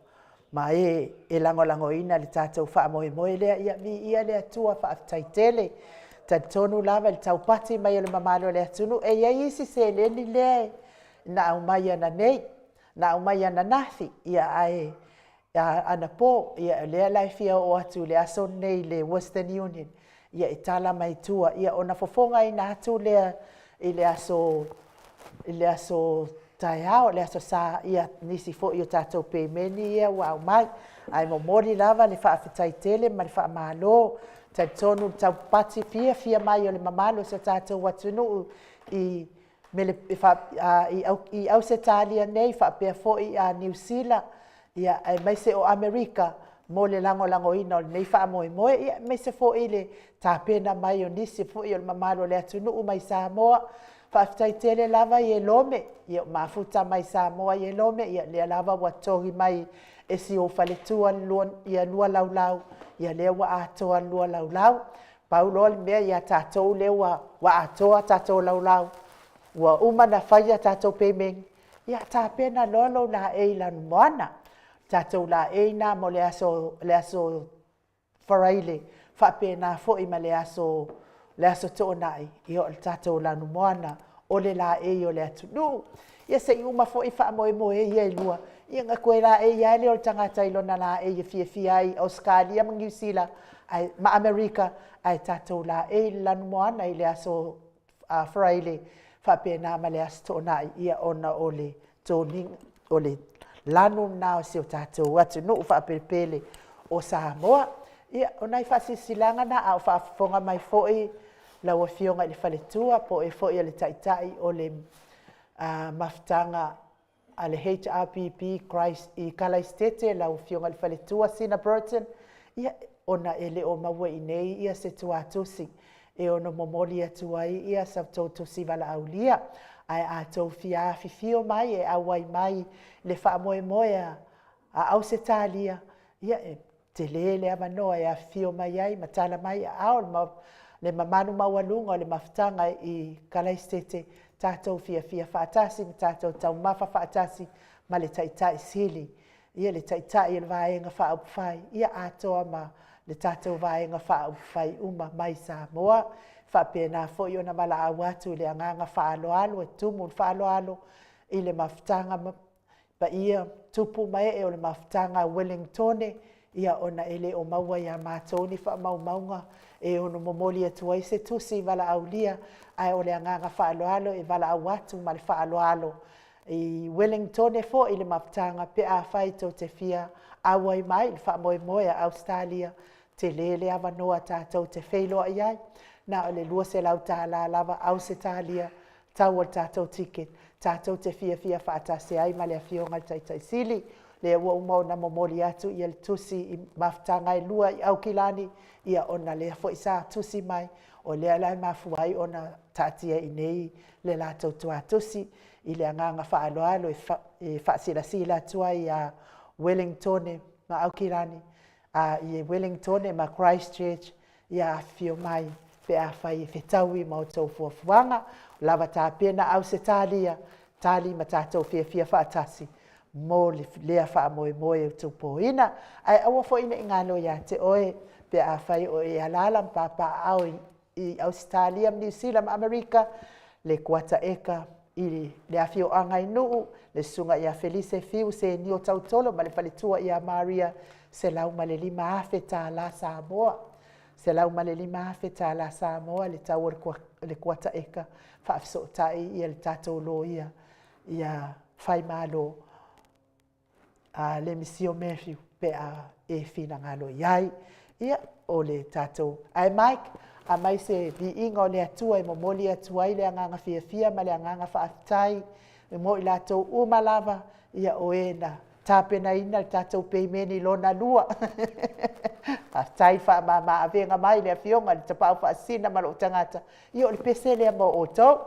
ma e e lagolagoina le tatou faamoemoe lea. Ia viia le Atua, faafetai tele. E talitonu lava i le taupati mai o le mamalu o le atunuu. E i ai isi seleni lea na aumai ananei, na aumai ananafi, ae anapo. Ia lea la e fia oo atu i le aso lenei i le Western Union e tala mai tua, ona fofogaina atu lea i le aso taeao, le aso Sa nisi foi o tatou pemeni ia ua aumai. Ae momoli lava le faafetai tele ma le faamalo. E talitonu i le taupati fiafia mai o le mamalu o si o tatou atunuu i Ausetalia nei faapea foi Niu Sila, aemaise o Amerika mo le lagolagoina o lenei faamoemoe, aemaise foi le tapena mai o nisi foi o le mamalu o le atunuu mai Samoa. Faafetai tele lava ia Lome, ua mafuta mai Samoa ia Lome, ia lea lava ua totogi mai e si ou faletua ia 2 laulau, ia lea ua atoa le 2 laulau. Pau loa le mea ia tatou lea ua atoa tatou laulau, ua uma ona fai a tatou pemeni, ia tapena loa lou laei lanumoana. Tatou laei lena mo le aso Faraile faapena foi ma le aso Toonai, ia o le tatou lanumoana o le laei o le atunuu. Ia se i uma foi faamoemoe ia e lua, ia ona toe laei lava lea o le tagata i lona laei e fiafia ai i Ausetalia ma Niu Sila ma Amerika, ae tatou laei i le lanumoana i le aso Faraile faapena ma le aso Toonai, ona o le toniga o le lanu lena o si o tatou atunuu faapelepele o Samoa. Ia, o nai faasilasilaga na, a o faafofoga mai foi lau Afioga i le faletua po o oe foi o le taitai o le mafutaga a le HRPP i Kalaisitete lau Afioga i le faletua Sina Burton, ia, ona e le o maua i inei se tuatusi e ono momoli atu ai sa outou tusi valaaulia. Ae a outou fia afifio mai e auai mai le faamoemoe a Ausetalia, ia e tele le avanoa e afifio mai ai ma tala mai aao le mamalu maualuga o le mafutaga i Kalaisitete, tatou fiafia faatasi ma tatou taumafa faatasi ma le Taitai Sili, ia le Taitai o le Vaega Faaupufai, ia atoa ma le tatou Vaega Faaupufai uma mai Samoa. Faapena foi ona valaau atu i le agaga faaaloalo e tumu le faaaloalo i le mafutaga paia tupu ma ee o le mafutaga a Ueligitone, ia ona e le o maua ia matou ni faamaumauga e ono momoli atu ai se tusi valaaulia, ae o le agaga faaaloalo e valaau atu ma le faaaloalo i Ueligitone foi i le mafutaga pe afai tou te fia auai mai i le faamoemoe a Ausetalia. Tele le avanoa tatou te feiloai ai, na o le $200 lava Ausetalia tau o le tatou ticket tatou te fiafia faatasi ai ma le Afioga i le Taitai Sili. Lea ua uma ona momoli atu le tusi i mafutaga e lua i Aukilani, ia ona lea foi sa tusi mai, o lea la e mafua ai ona taatia i inei le latou tusi. I le agaga faaaloalo e faasilasila atu ai ia Ueligitone ma Aukilani, ia Ueligitone ma Christchurch, ia afifio mai pe afai e fetaui ma outou fuafuaga. Ua lava tapena Ausetalia, tali ma tatou fiafia faatasi mo lea faamoemoe utupoina. Ae aua foi nei galo ia te oe pe afai o e alala ma papaaao i Ausetalia ma Niusila ma Amerika, le kuata eka i le afioaga i Nuu le Susuga ia Felise Fiu Senio Tautolo ma le faletua ia Maria, $105,000 Samoa, $105,000 Samoa le tau o le kuata eka, faafesootai le tatou loia ia Faimalo Lemisio Mathew pe a e finagalo i ai. Ia, o le tatou... Ae Mike, aumai se viiga o le Atua e momoli atu ai le agaga fiafia ma le agaga faafetai mo i latou uma lava o e na tapenaina le tatou pemeni lona lua. Faafetai faamama avega mai i le Afioga i le Tapaau Faasisina ma lou tagata. Ia o le pese lea mo outou.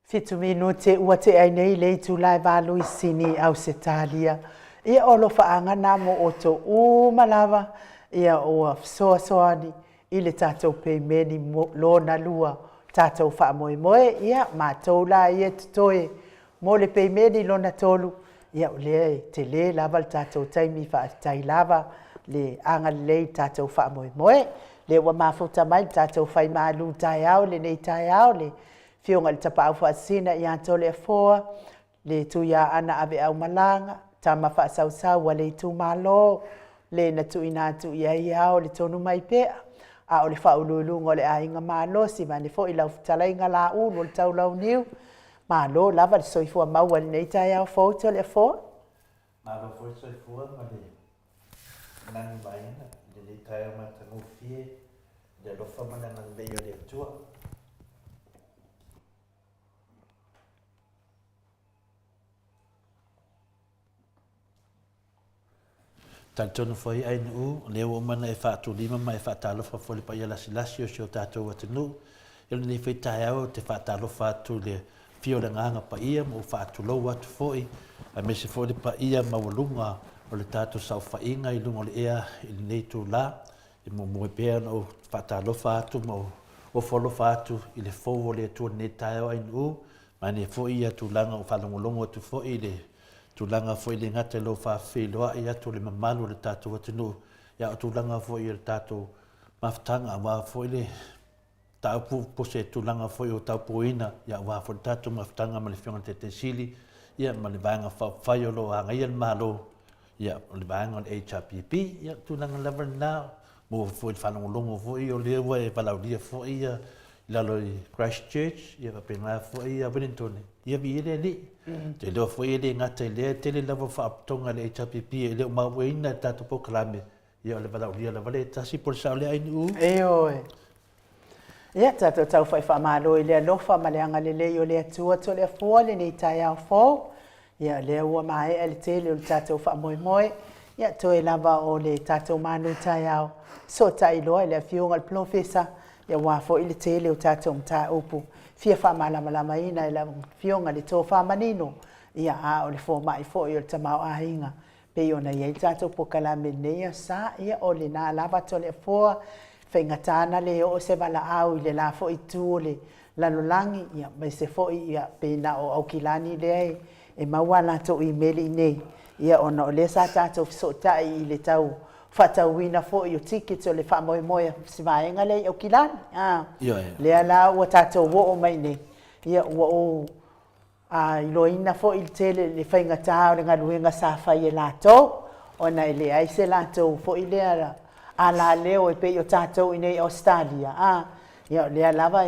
Fitu minute ua tea ai nei le itula e 8 i Sini, Ausetalia. Ia, o alofaaga na mo outou uma lava, ia ua fesoasoani i le tatou peimeni lona lua tatou faamoemoe. Ia, matou la ia e totoe mo le peimeni lona tolu, ia o lea e tele lava le tatou taimi. Faafetai lava le agalelei i le tatou faamoemoe. Lea ua mafuta mai le tatou fai malu taeao i lenei taeao, le Afioga i le Tapaau Faasisina ia Toleafoa, le Tuiaana Aveaumalaga, tama faasausau a le itumalo, le na tuuina atu i ai ao le tonu mai pea, a o le faauluuluga o le Aiga Malosi, vaeane foi lau fetalaiga Laulu o le Taulauniu. Malo lava le soifua maua i lenei taeao fou, Toleafoa. Malo foi le soifua ma le lagi vaeina i lenei taeao matagofie i le alofa ma le agalelei o le Atua. Talitonu foi Ainuu, o lea ua uma ona e faatulima ma e faatalofa foi i le paia lasilasi o si o tatou atunuu. I lenei foi taeao ou te faatalofa atu i le afio o le Agaga Paia ma ou faatulou atu foi, aemaise foi le paia maualuga o le tatou saofaiga i luga o le ea i lenei itula. E muamua pea ona ou faatalofa atu ma ou ofo alofa atu i le fou o le Atua i lenei taeao Ainuu, manaia foi ia tulaga ua faalogologo atu foi i le tulaga foi e le gata i lou faafeiloai atu o le mamalu o le tatou atunuu, a o tulaga foi o le tatou mafutaga aua foi le mataupu po o se tulaga foi o taupuaina aua foi le tatou mafutaga ma le Afioga i le Taitai Sili ma le Vaega Faaupufai o lo o agaia le Malo, o le vaega o le HRPP, ia o tulaga lava lena. Maua foi i le faalogologo foi o lea ua e valaaulia foi i lalo i Christchurch, ia faapena foi ia Wellington, ia viia le Alii. Ou te iloa foi e le gata i lea, e tele lava faalapotopotoga a le HRPP e le o mauaina i le tatou polokalame, ia o le valaaulia lava lea e tasi po o le sao lea Ainuu. Ioe. Ia, tatou taufai faamalo i le alofa ma le agalelei o le Atua Toleafoa lenei taeao fou. Ia, o lea ua maea le tele o le tatou faamoemoe. Ia, toe lava o le tatou malu taeao, fesootai loa i le Afioga i le Polofesa, ia aua foi le tele o tatou mataupu fia faamalamalamaina e lau Afioga le tofa manino, ia, a o le fomai foi o le tamaoaiga pei ona i ai le tatou polokalame i lenei aso Sa. Ia, o lena lava Toleafoa, faigata ona le oo se valaau i le la foi itu o le lalolagi, ia, aemaise foi ia, pei na o Aukilani lea e maua a latou imeli i inei, ia, ona o lea sa tatou fesootai i le tau faatauina foi o tickets o le faamoemoe o si vaega lea i Aukilani. A, lea la ua tatou oo mai i inei, ia, ua ou A iloaina foi le tele le faigata o le galuega sa fai e latou, ona e leai se latou foi lea alaleo e pei o tatou i inei i Ausetalia, a, ia o lea lava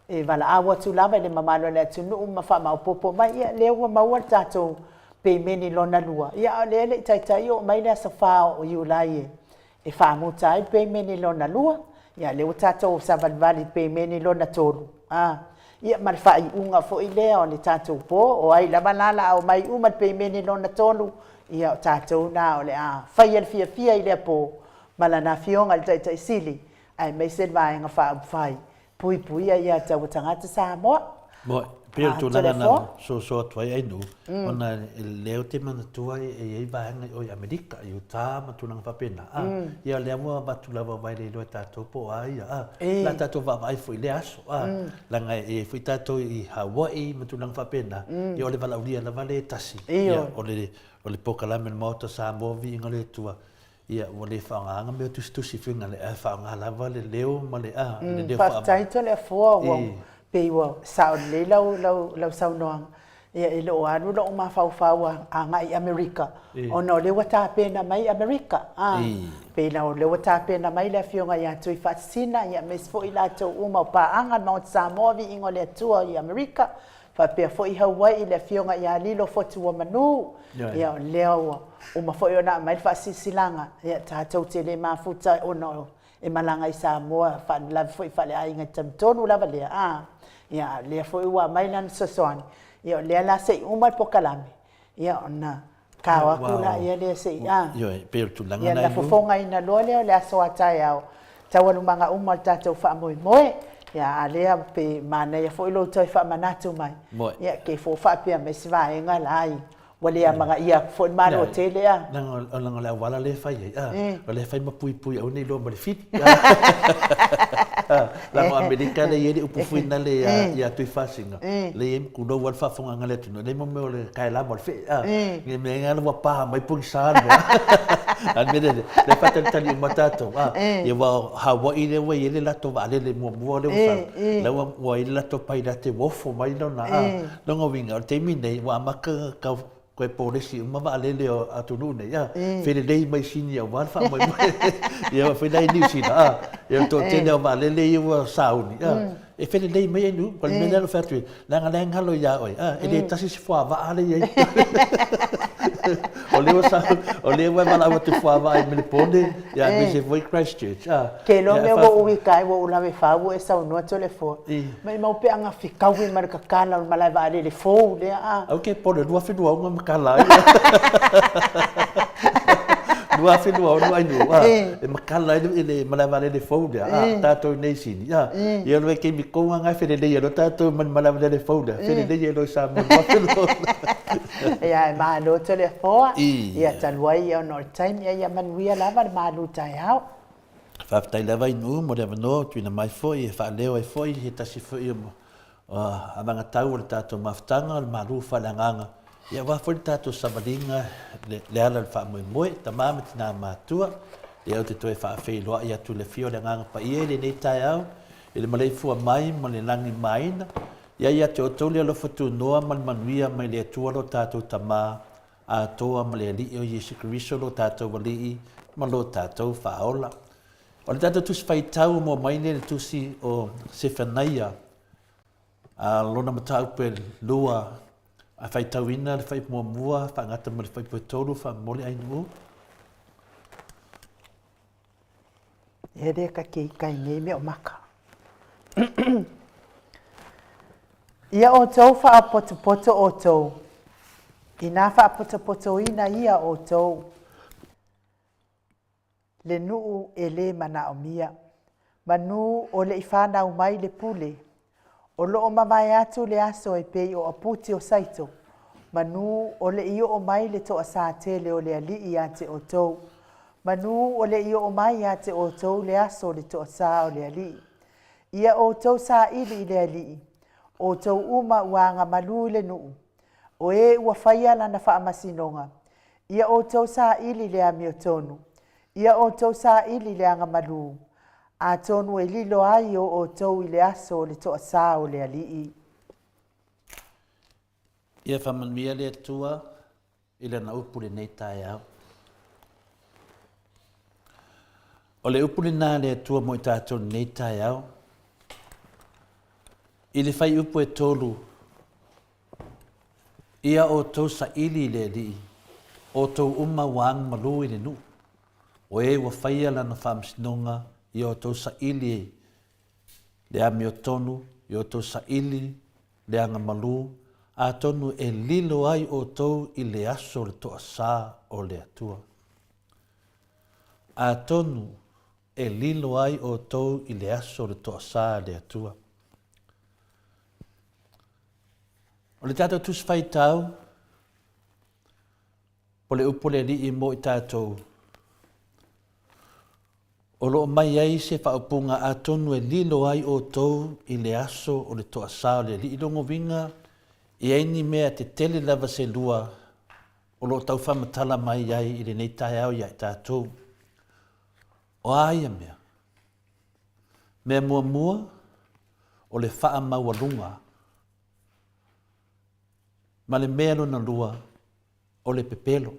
e valaau atu lava i le mamalu o le atunuu ma faamaopoopo mai, ia lea ua maua le tatou peimeni lona lua, ia a o lea e le i taitai oo mai le aso 4 o Iulai e faamuta ai le peimene lona lua, ia lea ua tatou savalivali i le peimene lona tolu, a, ia ma le faaiuga foi lea o le tatou po, o ai lava la o le a omai uma i le peimene lona tolu, ia o tatou na o le a faia le fiafia i lea po ma lana Afioga i le Taitai Sili aemaise le Vaega Faaupufai Puipuia ia te ua tagata Samoa. Moe, pei o le tulaga na soso atu ai Ainuu, ona lea ou te manatua e i ai vaega i o i Amerika, i Utah ma tulaga faapena, a, ia lea ua avatu lava aua e le iloa e tatou po o a ia, a, o le a tatou vaavaai foi i lea aso, a, leaga e i ai foi tatou i Hawaii ma tulaga faapena, ia o le valaaulia lava lea e tasi, ia, o le polokalame a le Maota Samoa, Viiga o le Atua, Ia, ua le faaaogaina mea tusitusi foi na ae faaaoga lava le leo ma le, a, le leo faavae. Faafetai Toleafoa, ua pei ua sao lelei lau, lau, lau saunoaga. Ia, e le o alu lou mafaufau agai i Amerika, ona o lea ua tapena mai Amerika, a. Pei la o lea ua tapena mai le Afioga ia Tuifaasisina, ia aemaise foi i latou uma o paaga a le Maota Samoa, Viiga o le Atua i Amerika, faapea foi Hawaii i le Afioga ia Lilo Fotuamanu, ia o lea ua uma foi ona aumai le faasilasilaga, ia tatou te le mafuta ona e malaga i Samoa, faalavelave foi faaleaiga i le taimi tonu lava lea, a, ia a o lea foi ua aumai lana fesoasoani, ia o lea la se i uma le polokalame, ia ona kao atu laia lea se i, a, ia ona fofogaina loa lea o le aso a taeao, taualumaga uma o le tatou faamoemoe. Ia, a lea pe manaia foi lou toe faamanatu mai. Ia, ke fo faapea mai se vaega la i ua le amanaia atu foi le Malo tele a. Leaga o le auala lea e fai ai, a, o lea e fai ma puipui aua ne i iloa ma le fili. Leaga o Amerika lea e i ai le upu foi lale ia Tuifasina, lea e i ai, tulou lava le faafofogaaga a le atunuu, lea e i ai mo mea o le kaelama o le fee, a, ne i mea ane ua pa mai pogisa le mea. A o le mea lea, lea e faatalitali uma tatou, a, ia aua o Hawaii lea ua i ai le latou vaalele muamua lea ua sau, lea ua i ai le latou pailate ua ofo mai lona, a. Lona uiga, o le taimi lenei, ua amata ona tau toe polesi uma vaalele o atunuu nei, a, felelei mai Sini aua le faamoemoe. Ia foi la i Niu Sila, a, ia o le toatele o vaalele ia ua sauni, a, e felelei mai ai nuu. O le mea lea na ou fai atu ai, leaga o lea e galo ia oe, a, e le tasi se fuavaa lea e i ai. O lea ua sau, o lea ua e valaau atu i fuavaa i Melepone, ia aemaise foi Christchurch, a. Ke iloa mea ua ou ita ai ua ou lave fau ua e saunoa Toleafoa. Maimau pe ana fetaui ma le tatala o le malae vaalele fou lea a. Aua ke pole, 2026 e matala ai. 2026 ai nuu, a, e matala ai le malae vaalele fou lea, a, tatou i nei Sini, a, ia loa e taimi tonu lava na e felelei ai loa tatou ma le malae vaalele fou lea, felelei ai loa i Samoa i le 2026. Ia, e malo Toleafoa, ia talu ai ona o le taimi, ia manuia lava le malu taeao. Faafetai lava i Nuu mo le avanoa ua tuuina mai foi e faaleo ai foi se tasi foi o avagatau o le tatou mafutaga o le malu faaleagaga, ia aua foi le tatou savaliga le ala o le faamoemoe, tama ma tina matua. Ia ou te toe faafeiloai atu i le afio o le Agaga Paia i lenei taeao i le maleifua mai ma le lagi maina. Ia ia te outou le alofa tunoa ma le manuia mai le Atua lo tatou Tama atoa ma le Alii o Iesu Keriso lo tatou Alii ma lo tatou Faaola. O le tatou Tusi Faitau ua mua mai nei le Tusi o Sefanaia, a lona mataupu e lua, a faitauina le fuaiupu muamua faagata ma le fuaiupu e tolu faamolemole Ainuu. E le ka ke kai nei mea o maka. Ia outou faapotopoto outou, inā faapotopotoina ia outou, le nuu e lē manaomia. Manu o le i fanau mai le pule, o loo mavae atu le aso e pei o aputi o Saito, manu o le i oo mai le toasā tele o le Alii ia te outou, manu o le i oo mai ia te outou le aso o le toasā o le Alii. Ia outou saili i le Alii, outou uma ua agamalu i le nuu, o e ua faia lana faamasinoga, ia outou saili le amiotonu, ia outou saili le agamalu, atonu e lilo ai o outou i le aso o le toasā o le Alii. Ia faamanuia le Atua i Lana upu i lenei taeao. O le upu lena a le Atua mo i tatou i lenei taeao. I le fuaiupu e tolu, Ia outou saili i le Alii, outou uma ua agamalu i le nuu, o e ua faia lana faamasinoga, ia outou saili le amiotonu, ia outou saili le agamalu, atonu e lilo ai outou i le aso o le toasā o le Atua. Atonu e lilo ai outou i le aso o le toasā a le Atua. O le tatou Tusi Faitau, o le upu a le Alii mo i tatou, o lo o mai ai se faaupuga atonu e lilo ai outou i le aso o le toasā o le Alii. Lona uiga, e i ai ni mea tetele lava se lua o lo o tau faamatala mai ai i lenei taeao ia i tatou. O a ia mea? Mea muamua, o le faamaualuga. Ma le mea lona lua, o le pepelo.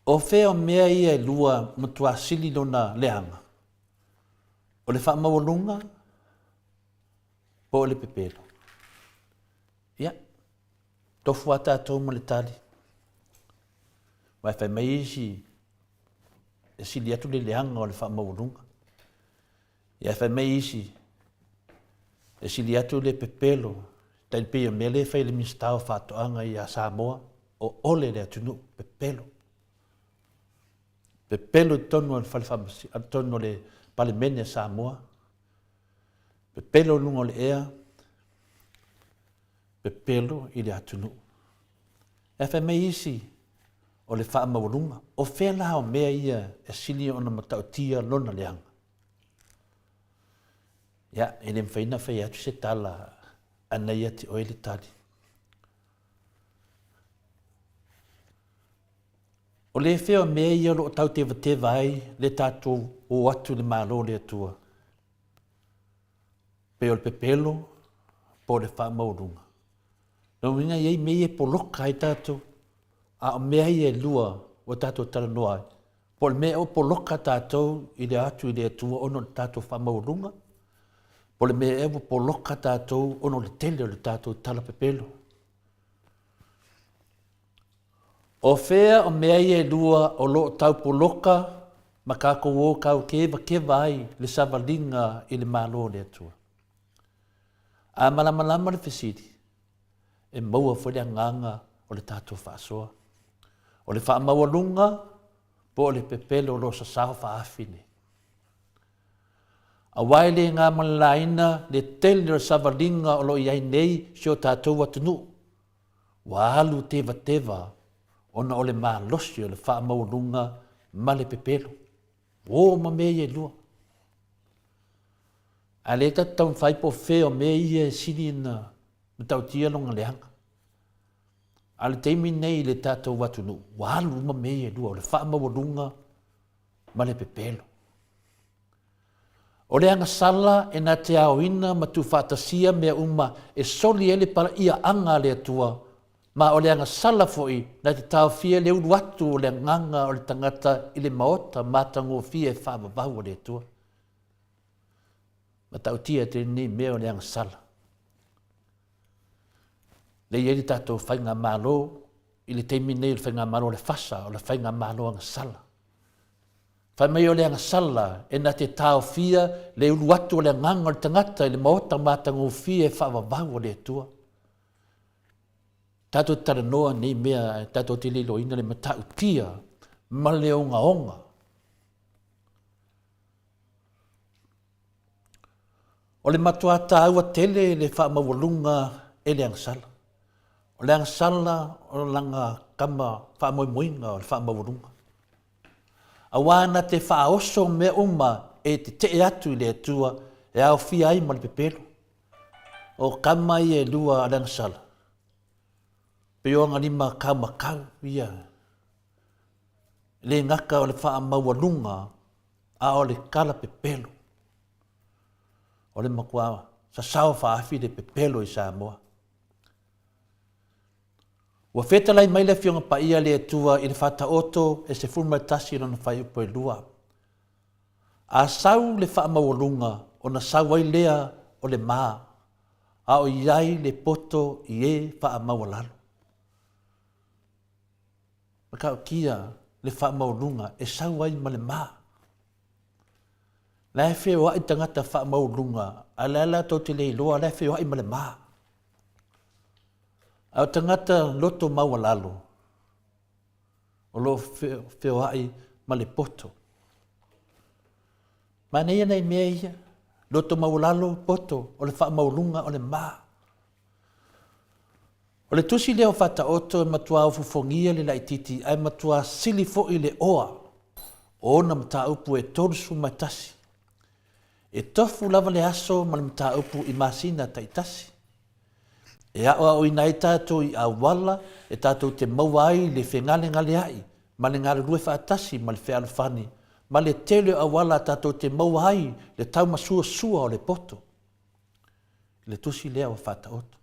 O fea o mea ia e lua matua sili lona leaga? O le faamaualuga po o le pepelo? Ia, tofu lava tatou ma le tali. Aua e fai mai isi, e sili atu le leaga o le faamaualuga. Ia e fai mai isi, e sili atu le pepelo, tai pei o le mea lea e fai e le Minisita o Faatoaga ia Samoa, o ole le atunuu, pepelo. Pepelo i totonu o le fale faamasino, totonu o le Palemene a Samoa, pepelo i luga o le ea, pepelo i le atunuu. Ae fai mai isi, o le faamaualuga. O fea la o mea ia e sili ona matautia lona leaga? Ia, e le mafai ona fai atu se tala a na ia te oe le tali. O le fea o mea ia o lo o tau tevateva ai le tatou o atu i le Malo o le Atua? Pe o le pepelo po o le faamaualuga. Lona uiga e i ai mea ia e poloka ai tatou, a o mea ia e lua ua tatou talanoa ai, po o le mea ea ua poloka tatou i le atu i le Atua ona o le tatou faamaualuga, po o le mea ea ua poloka tatou ona o le tele o le tatou tala pepelo. O fea o mea ia e lua o lo o tau poloka ma tatou o taukevakeva ai le savaliga i le Malo o le Atua? A malamalama le fesili, e maua foi le agaga o le tatou faasoa. O le faamaualuga po o le pepelo o lo o sasao faaafi nei. Aua e le gamalalaina le tele o le savaliga o lo o i ai nei si o tatou atunuu, ua alu tevateva ona o le malosi o le faamaualuga ma le pepelo. Ua o ma mea ia e lua. A lea tatou te taumafai po o fea o mea ia e sili ona matautia lona leaga. A o le taimi lenei i le tatou atunuu, ua alu uma mea ia e lua, o le faamaualuga ma le pepelo. O le agasala e na te aoina ma tuufaatasia mea uma e soli ai le palaiaaga a le Atua, ma o le agasala foi na te taofia le ulu atu o le agaga o le tagata i le maota matagofie e faavavau a le Atua. Matautia tele lenei mea o le agasala. Lea e i ai le tatou faigamalo i le taimi nei o le faigamalo a le FASA, o le faigamalo agasala. Fai mai o le agasala e na te taofia le ulu atu o le agaga o le tagata i le maota matagofie e faavavau a le Atua. Tatou te talanoa nei mea tatou te le iloaina le matautia ma le ogaoga. O le matuā tāua tele le faamaualuga e le agasala. O le agasala o lana kama faamoemoeina o le faamaualuga. Aua na te faaoso mea uma e tetee atu i le Atua e aofia ai ma le pepelo. O kama ia e lua a le agasala, pei o agalima kaumakau ia, le gata o le faamaualuga a o le kala pepelo. O le matua sasao faaafi le pepelo i Samoa. Ua fetalai mai le Afioga Paia a le Atua i le Faataoto e 11 lona fuaiupu e lua. A sau le faamaualuga ona sau ai lea o le ma, a o i ai le poto i e faamaualalo. Matautia le faamaualuga e sau ai ma le ma. La e feoai tagata faamaualuga, a o la e latou te le iloa, la e feoai ma le ma. A o tagata loto maualalo, o lo o feoai ma le poto. Manaia nai mea ia, loto maualalo, poto, o le faamaualuga o le ma. O le tusi lea o Faataoto e matuā ofofogia le laitiiti ae matuā sili foi le oa o ona mataupu e 31. E tofu lava le aso ma le mataupu i masina taitasi. E aoaoina ai tatou i auala e tatou te maua ai le fegalegaleaʻi ma le galulue faatasi ma le fealofani ma le tele o auala tatou te maua ai le taumasuasua o le poto. I le tusi lea ua Faataoto.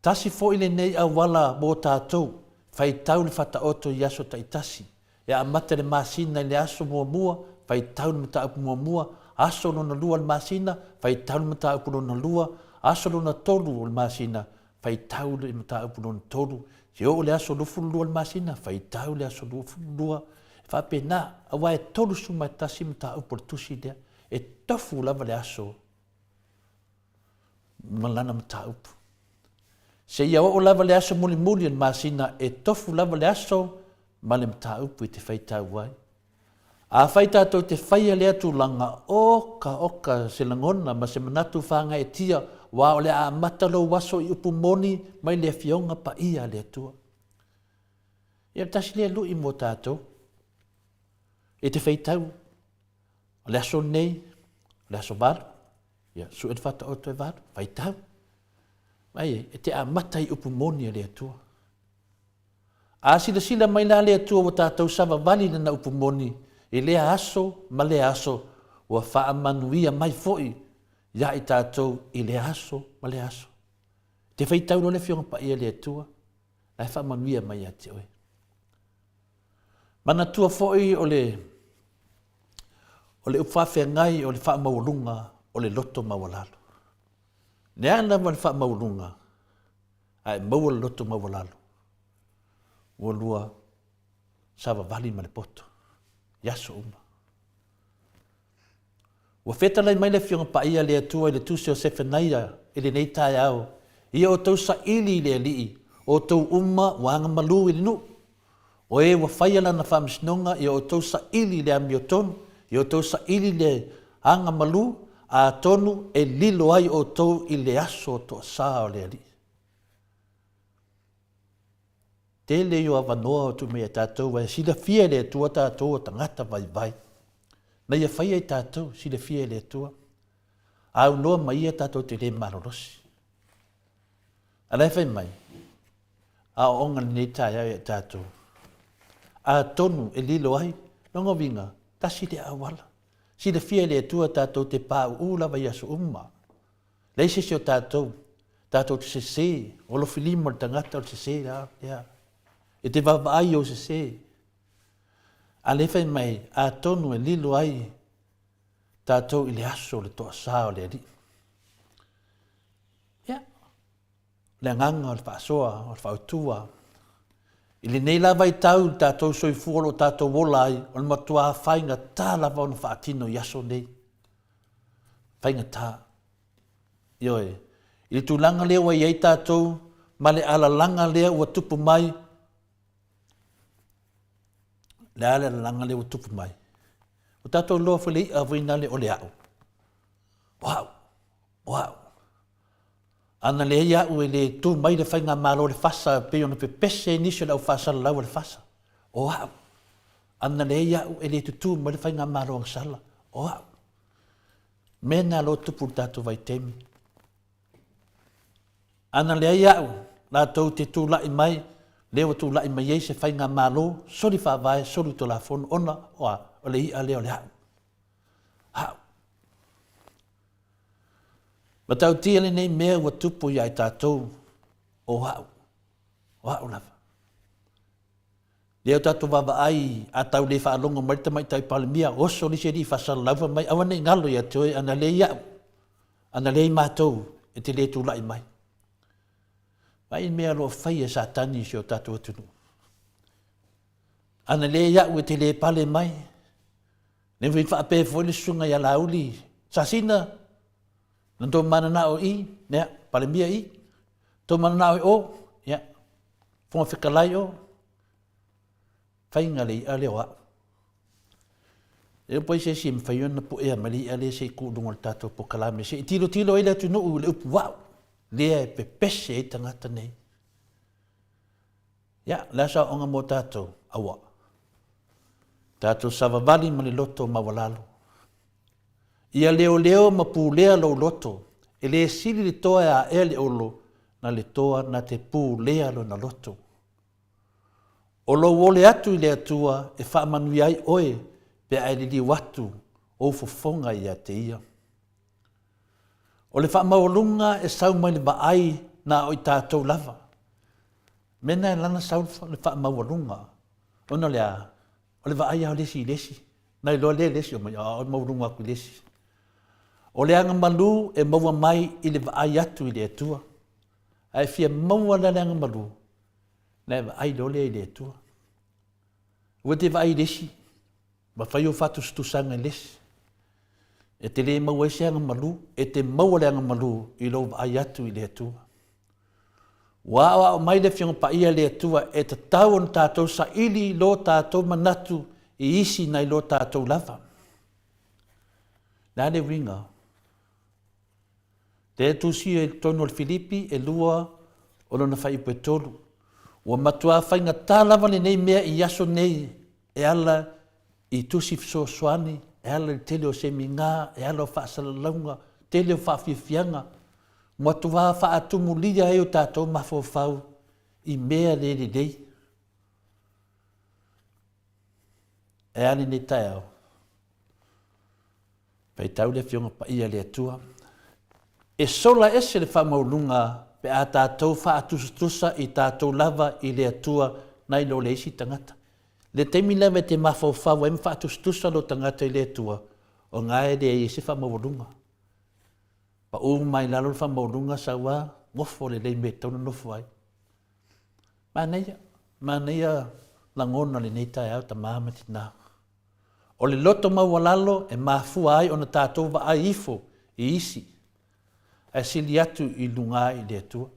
Tasi foi lenei auala mo tatou, faitau le Faataoto i aso taitasi. E amata le masina i le aso muamua, faitau le mataupu muamua, aso lona lua o le masina, faitau le mataupu lona lua, aso lona tolu o le masina, faitau le mataupu lona tolu, seia oo i le aso 22 o le masina, faitau le aso 22. E faapena, aua e 31 mataupu o le tusi lea. E tofu lava le aso ma lana mataupu. Seia oo lava le aso mulimuli o le masina, e tofu lava le aso ma le mataupu e te faitau ai. Afai tatou te faia lea tulaga, oka oka se lagona ma se manatu faagaeetia, aua o le a amata lou aso i upu moni mai le Afioga Paia a le Atua. Ia tasi lea lui mo tatou. E te faitau, o le aso lenei, o le aso valu, ia sue le faataoto e valu, faitau. Mai e te amata i upu moni a le Atua. A silasila mai la le Atua ua tatou savavali i Lana upu moni i lea aso ma lea aso, ua faamanuia mai foi iā i tatou i lea aso ma lea aso. E te faitau loa le Afioga Paia i le Atua, la e faamanuia mai ia te oe. Manatua foi o le o le upu faafeagai o le faamaualuga o le loto maualalo. Le a lava le faamaualuga, ae maua le loto maualalo, ua lua savavali ma le poto i aso uma. Ua fetalai mai le Afioga Paia a le Atua i le tusi o Sefanaia i lenei taeao, Ia outou saili i le Alii, outou uma ua agamalu i le nuu. O e ua faia lana faamasinoga, ia outou saili i le amiotonu, ia outou saili i le agamalu, atonu e lilo ai outou i le aso toasa o le Alii. Tele ia o avanoa o tuu mai ia tatou, ae silafia e le Atua tatou o tagata vaivai. Na ia faia i tatou, silafia e le Atua. A aunoa ma ia tatou te le malolosi. A la e fai mai, aoaoga lenei taeao ia tatou. Atonu e lilo ai, lona uiga, tasi lea auala. Silafia e le Atua tatou te pauu lava i aso uma. Leai se isi o tatou, tatou te sese, o lofilima o le tagata o le sese la, lea. E te vaavaai i ou sese. A lea fai mai, atonu e lilo ai tatou i le aso o le toasa o le Alii. Ia, le agaga o le faasoa, o le fautua. I lenei la vaitau i le tatou soifua o lo o tatou ola ai, o le matuā faigata lava ona faatino i aso nei. Faigata. Ioe. I le tulaga lea ua i ai tatou ma le alalaga lea ua tupu mai, le a le alalaga lea ua tupu mai? Ua tatou iloa foi le i'a foi nale o le a'u. O a'u, o a'u. Ana leai a'u e le tu mai le faigamalo o le fasa e pei ona pepese ai nisi o le au faasalalau a le fasa. O a'u. Ana leai a'u e le tutū mai le faigamalo agasala. O a'u. Mea na lo tupu i le tatou vaitaimi. Ana leai a'u, latou te tula'i mai, lea ua tula'i mai ai se faigamalo soli faavae, soli tulafono, ona o a? O le i'a lea o le a'u. A'u. Matautia lenei mea ua tupu ia i tatou, o a'u, o a'u lava. Lea o tatou vaavaai a tau le faalogo mai le Tamaitai Palemia, oso le isi alii faasalalau fai mai, aua ne i galo ia te oe, ana leai a'u, ana leai matou, e te le tula'i mai. Vaai i le mea o lo o faia e Satani i si o tatou atunuu. Ana leai a'u e te le pale mai. Ne i faapea foi le susuga ia Laauli Sasina, na tou mananao i, ia, Palemia i, tou mananao i o, ia, Fofoga Fetalai o, faiga le i'a lea o a'u. E le o po ai se isi e mafai ona puea mai le i'a lea se i tuu i luga o le tatou polokalame se i tilotilo ai le atunuu i le upu a'u lea e pepese ai tagata nei. Ia, o le a se aoaoga mo tatou? Aua. Tatou savavali ma le loto maualalo. Ia leoleo ma pulea lou loto, e le sili le toa e aea le olo na le toa na te pulea lona loto. O lou ole atu i le Atua e faamanuia ai oe pe a e liliu atu ou fofoga ia te Ia. O le faamaualuga e sau mai le vaai na o i tatou lava. Mea na e lana sau le faamaualuga, ona o le a? O le vaai lava o le isi i le isi. Na iloa lea e le isi, omai, a, maualuga atu i le isi. O le agamalu e maua mai i le vaai atu i le Atua. A e fia maua la le agamalu, na e vaai loa lea i le Atua. Ua te vaai i le isi, ma fai ou faatusatusaga i le isi. E te le maua ai se agamalu, e te maua le agamalu i lou vaai atu i le Atua. Ua aoao mai le Afioga Paia a le Atua e tatau ona tatou saili lo tatou manatu i isi nai lo tatou lava. Le a le uiga? Lea e tusia i totonu o le Filipi e lua o lona fuaiupu e tolu. Ua matuā faigata lava lenei mea i aso nei e ala i tusi fesoasoani, e ala i le tele o semina, e ala o faasalalauga, tele o faafiafiaga, matuā faatumulia ai o tatou mafaufau i mea le lelei. E a lenei taeao? Faitau le Afioga Paia a le Atua, E sola ese le faamaualuga pe a tatou faatusatusa i tatou lava i le Atua nai lo le isi tagata. Le taimi lava e te mafaufau ai ma faatusatusa lou tagata i le Atua, o na e leai ai se faamaualuga. Pau mai lalo le faamaualuga sau a nofo lelei mea e tatau ona nofo ai. Manaia, manaia lagona o lenei taeao tama ma tina. O le loto maualalo e mafua ai ona tatou vaai ifo i isi, ae sili atu i luga i le Atua.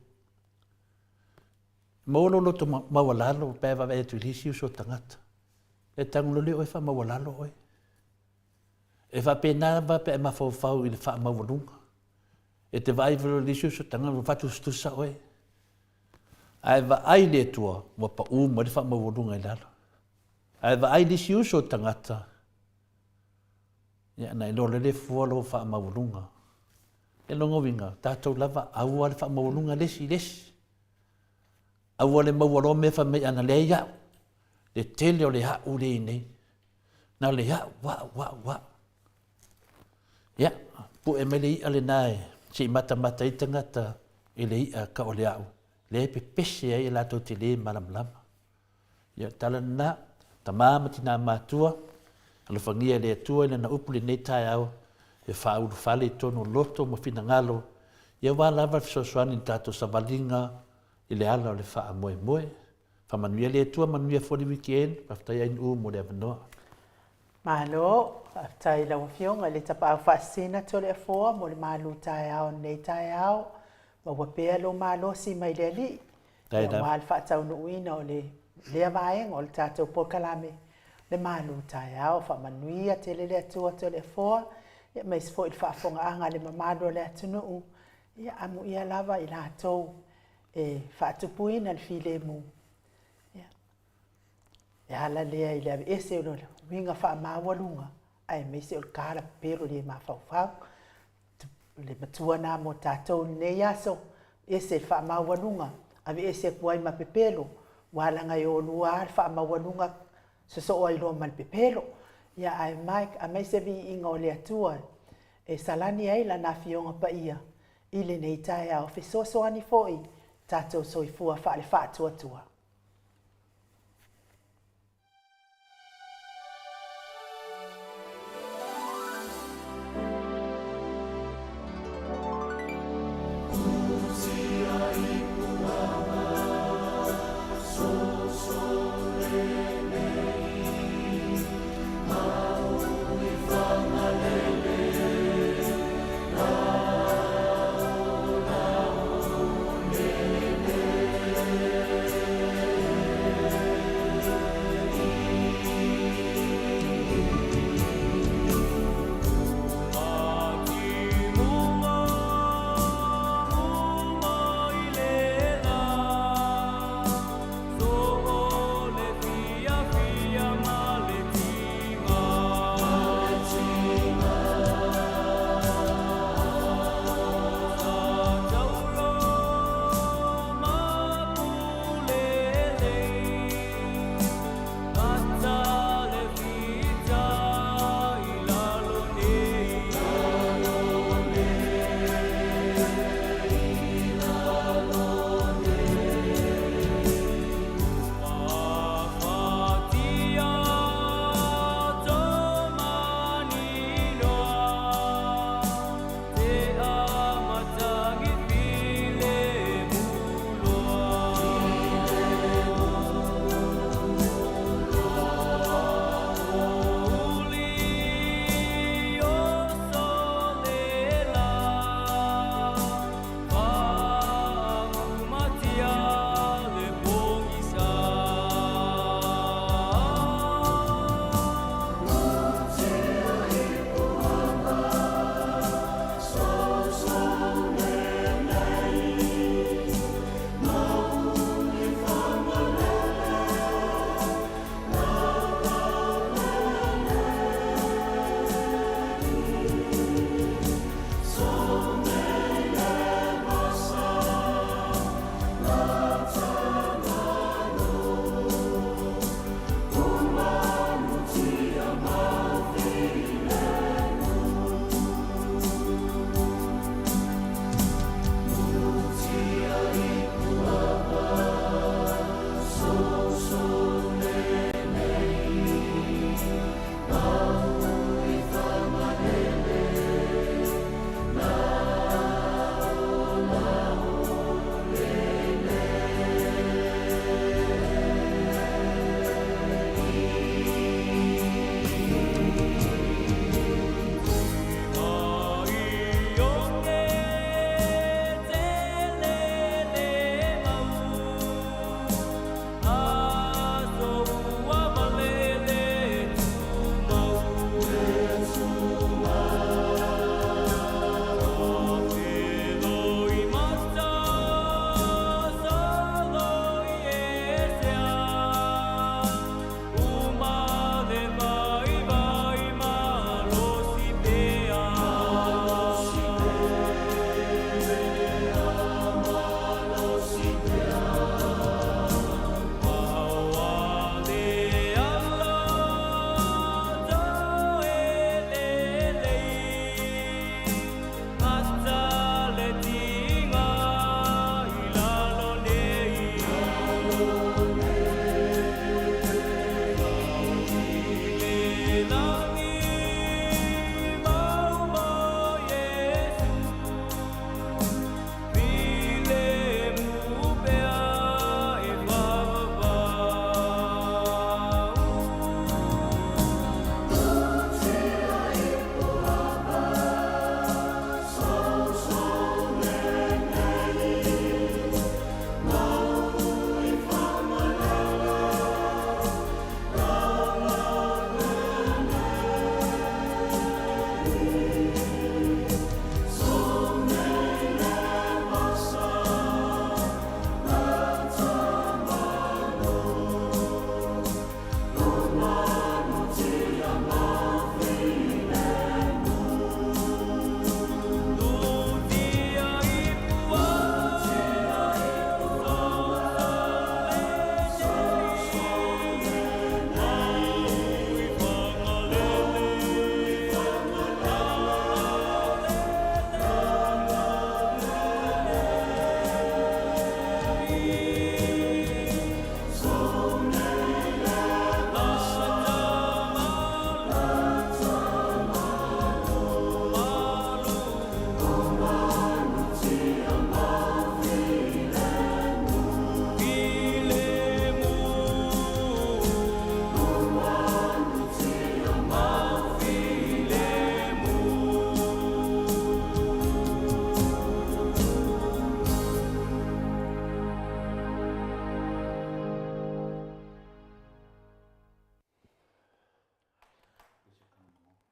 Maua lou loto maualalo pe a e vaavaai atu i le isi uso tagata. E tago loa lea oe faamaualalo oe. E faapena lava pe a e mafaufau i le faamaualuga. E te vaai ifo i le isi uso tagata ua faatusatusa oe. Ae vaai i le Atua ua pau mai le faamaualuga i lalo. Ae vaai le isi uso tagata, ia na iloa loa le fua lou faamaualuga. E lona uiga, tatou lava aua le faamaualuga le isi i le isi. Aua le maua loa mea fai mai ana leai au. Le tele o le au lea i nei. Na le au, au, au, au. Ia, pue mai le i'a lena e se i matamata ai tagata i le i'a ka o le au, lea e pepese ai e latou te le malamalama. Ia, o le tala lena, tama ma tina matua, alofagia e le Atua i Lana upu i lenei taeao, e faaulufale i totonu o loto ma finagalo, ia aua lava le fesoasoani i le tatou savaliga i le ala o le faamoemoe. Faamanuia le Atua, manuia foi le weekend. Faafetai Ainuu mo le avanoa. Malo, faafetai i lau Afioga i le Tapaau Faasisina Toleafoa mo le malu taeao o lenei taeao. Maua pea lou malosi mai le Alii aua le faataunuuina o le lea vaega o le tatou polokalame le malu taeao. Faamanuia tele le Atua Toleafoa, aemaise foi le faafofogaaga a le mamalu o le atunuu. Ia amuia lava i latou e faatupuina le filemu. Ia, e ala lea i le aveese o le uiga faamaualuga aemaise o le kalapelo le mafaufau. Le matua lena mo tatou i lenei aso, ese le faamaualuga, aveese atu ai ma pepelo, aua leaga e o lua lava le faamaualuga sosoo ai loa ma le pepelo. Ia ae aemaise viiga o le Atua e salani ai Lana Afioga Paia i lenei taeao fesoasoani foi tatou soifua faale-faatuatua.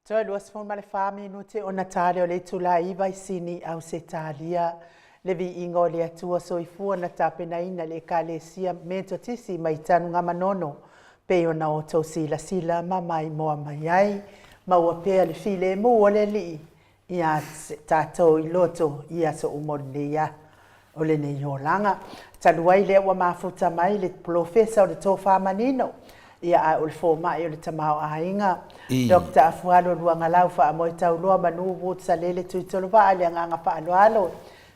Toe 24 minute ona tale o le itula e 9 i Sini, Ausetalia. Le viiga o le Atua soifua na tapenaina le Ekalesia Metotisi mai Tanugamanono, pei ona outou silasila ma maimoa mai ai. Maua pea le filemu o le Alii ia tatou i loto i aso uma o lenei a o lenei olaga. Talu ai lea ua mafuta mai le polofesa o le tofa manino, ia ae o le fomai o le tamaoaiga, Dr. Afualo Luagalau Faamoetauloa Manu Woods Salele Tuitolovaa, i le agaga faaaloalo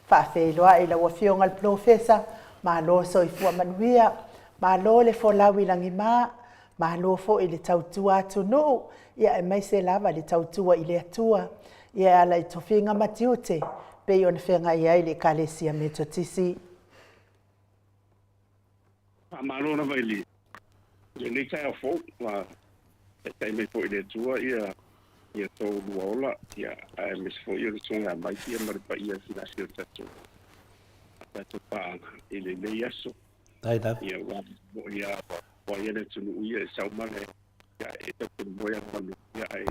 faafeiloai lau afioga le polofesa, malo soifua manuia, malo le folau i lagima, malo foi le tautua atunuu, ia aemaise lava le tautua i le Atua, ia e ala i tofiga ma tiute pei ona feagai ai le Ekalesia Metotisi. Faamalo lava i lenei taeao fou, ua taitai mai foi i le Atua ia tou lua ola, ia aemaise foi o le susuga ia Mike ia ma le paia silasi o le tatou paaga i lenei aso. Ia ua foi a ua ia le atunuu ia e sau ma le ia e tautomoe a manu ia ae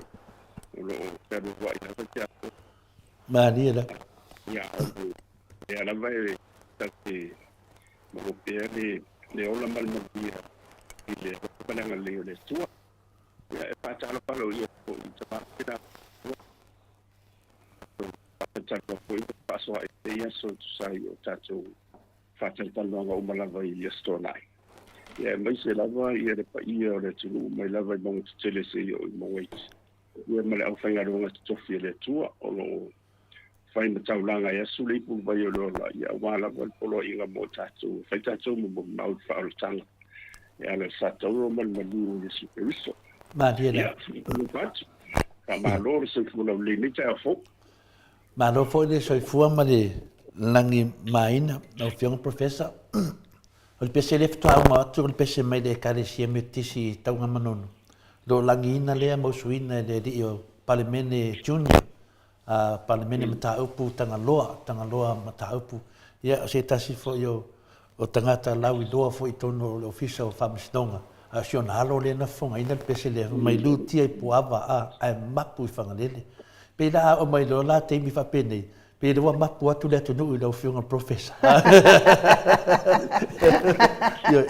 o lo o fealualuai lava te aso. Malie la. Ia o lea lava e tatou te maua pea le ola ma le manuia i le alofa ma le agalelei o le Atua. Ia e faatalofa ia foi i tama faatalofa foi ma faasoa i lenei aso e tusa ai o tatou faatalatalanoaga uma lava i aso Toonai. Ia aemaise lava ia le paia o le atunuu mai lava i mauga tetele seia oo i mauga iti. Ia ma le aufaigaluega totofi a le Atua o lo o fai ma taulaga e asu le ipu vai o le ola, ia aua lava le poloaiga mo tatou, e fai tatou ma molimau i le faaolataga e ala i le faatauro ma le maliu o Iesu Keriso. Malie la. Ia, alofa atu. Faamalo le soifua laulelei i lenei taeao fou. Malo foi le soifua ma le lagi maina, lau Afioga Professor. O le pese lea faatoa uma atu o le pese mai le Ekalesia Metotisi i Tanugamanono. O lo o lagiina lea ma usuina e le alii o Palemene Junior, a Palemene Mataupu Tagaloa, Tagaloa Mataupu. Ia, o se tasi foi o o tagata lauiloa foi i totonu o le Ofisa o Faamasinoga, a o si ona alo lea na fofogaina le pese lea, fai mai lutia i Puava a, ae mapu i Fagalele. Pei la a oo mai loa la taimi faapenei, pei lea ua mapu atu le atunuu i lau Afioga i le Professor. Ioe,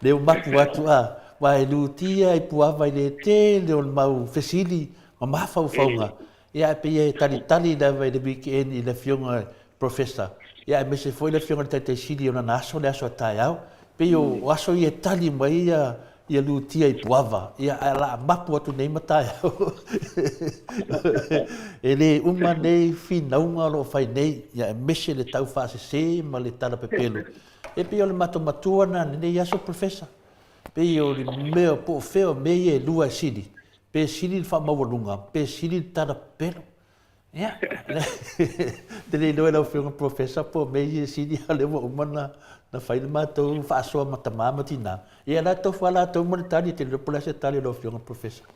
lea ua mapu atu a, aua e lutia i Puava i le tele o le mau fesili ma mafaufauga, Ia ae pei e talitali lava i le weekend i le afioga i Professor, ia aemaise foi le afioga i le Taitai Sili i lana aso le aso a taeao. Pei o aso ia e tali mai ai ia Lutia i Puava, ia ae o le a mapu atu nei ma taeao. E le uma nei finauga o lo o fai nei, ia aemaise le taufaasese ma le tala pepelo. E pei o le matou matua lena i lenei aso Professor. Pei o le mea po o fea o mea ia e lua e sili, Pe sili le faamaualuga, pe sili le tala pepelo. Ia, te le iloa e lau Afioga Professor po o mea ia e sili, a o lea ua uma ona fai le matou faasoa ma tama ma tina. Ia, o la e tofu lava latou ma le tali, e te le iloa po o le a se tali a lau Afioga Professor.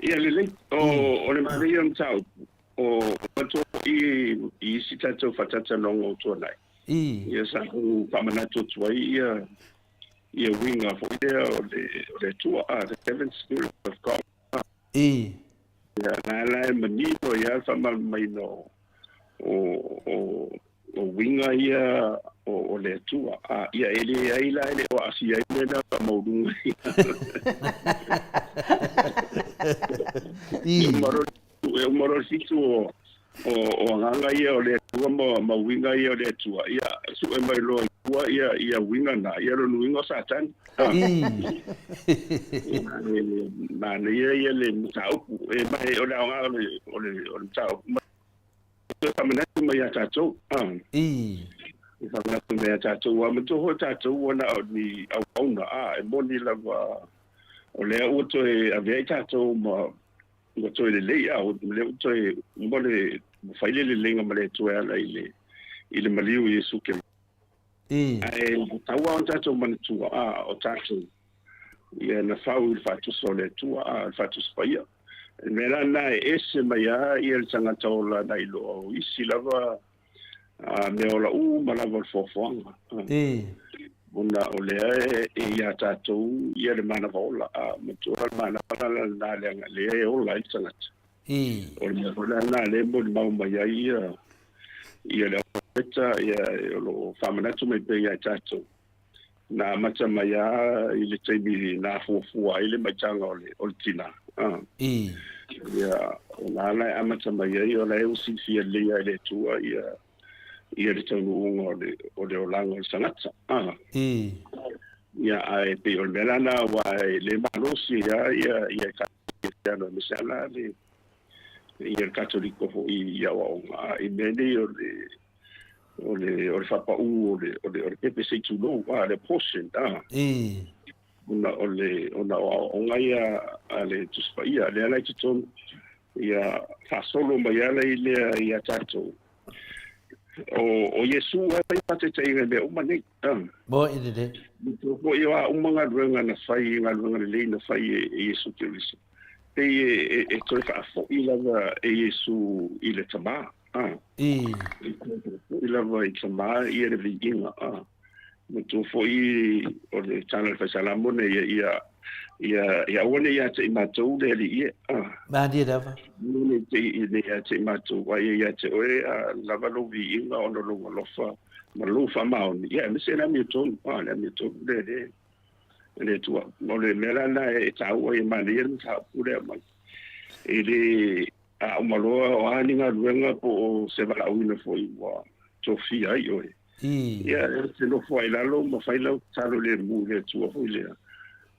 Ia lelei, o le manaia o le mataupu, o matou foi i isi tatou faatalatalanoaga ua tuanai, ia sa ou faamanatu atu ai ia ia uiga foi lea o le Atua, the seven spirit of God. Ia, na la e manino ai lava le faamalamalamaina o uiga ia o le Atua. Ia, e leai la, e le o aafia ai mea na faamaualuga ia. E uma loa le fitu o agaga ia o le Atua ma uiga ia o le Atua, ia sue mai loa i tua ia uiga na, ia lona uiga o Satani. Manaia ia le mataupu, e mai o le aoga o le mataupu, toe faamanatu mai ia tatou. E faamanatu mai ia tatou, aua manatua foi tatou ua na o ni auauna, e moni lava o lea ua toe avea i tatou ma ua toe lelei, a o lea ua toe uma le ua fai le leleiga ma le Atua e ala i le i le maliu o Iesu Keriso. Ae tatau lava ona tatou manatua, a o tatou ia na fau i le faatusa o le Atua, a o le faatusa paia. O le mea la lena e ese mai lava ia le tagata ola nai loa o isi lava mea ola uma lava o le foafoaga. Ona o lea e iā tatou ia le manava ola, a matua le manava la lena leaga lea e ola ai le tagata. O le mea foi la lena lea e molimau mai ai ia ia le aufaigaluega ia o lo o faamanatu mai pea ia i tatou, na amata mai lava i le taimi na afuafua ai le maitaga o le o le tinā. Ia, o la la e amata mai ai, o la e ua silafia lelei lava e le Atua ia ia le taunuuga o le, o le olaga o le tagata. Ah. Ia, ae pei o le mea la lena, aua e le malosi ai lava ia, ia Ekalesia aemaise lava la le, ia le Katoliko foi i aoaoga, a i mea nei o le, o le, o le faapau o le, o le, o le pepe se i tulou, a, le abortion, a. Ona o le, ona o aoaoga ia a le Tusi Paia, lea la i totonu, ia faasolo mai ala i lea ia tatou. O, o Iesu e fai faataitaiga i mea uma nei. Moe lelei. Matua foi o a uma galuega na fai, galuega lelei na fai e, e Iesu Keriso. Pei e, e, e toe faafoi lava e Iesu i le Tamā. E toe faafoi lava i Tamā ia le viiga. Matua foi o le tala a le Faisalamo nei, ia, ia, ia, ia aua ne i ia te i matou le Alii e. Malie lava. Aua ne i ne ia te i matou, a ia ia te oe lava lou viiga ona o lou alofa ma lou faamaoni. Ia, aemaise le amiotonu, le amiotonu lea le, le Atua. O le mea la lena e taua ai e manaia le mataupu lea aumai. E le, a uma loa o a ni galuega po o se valaauina foi ua tofia ai oe, Ia, e te nofo ai i lalo ma fai lau tatalo lemu i le Atua foi lea.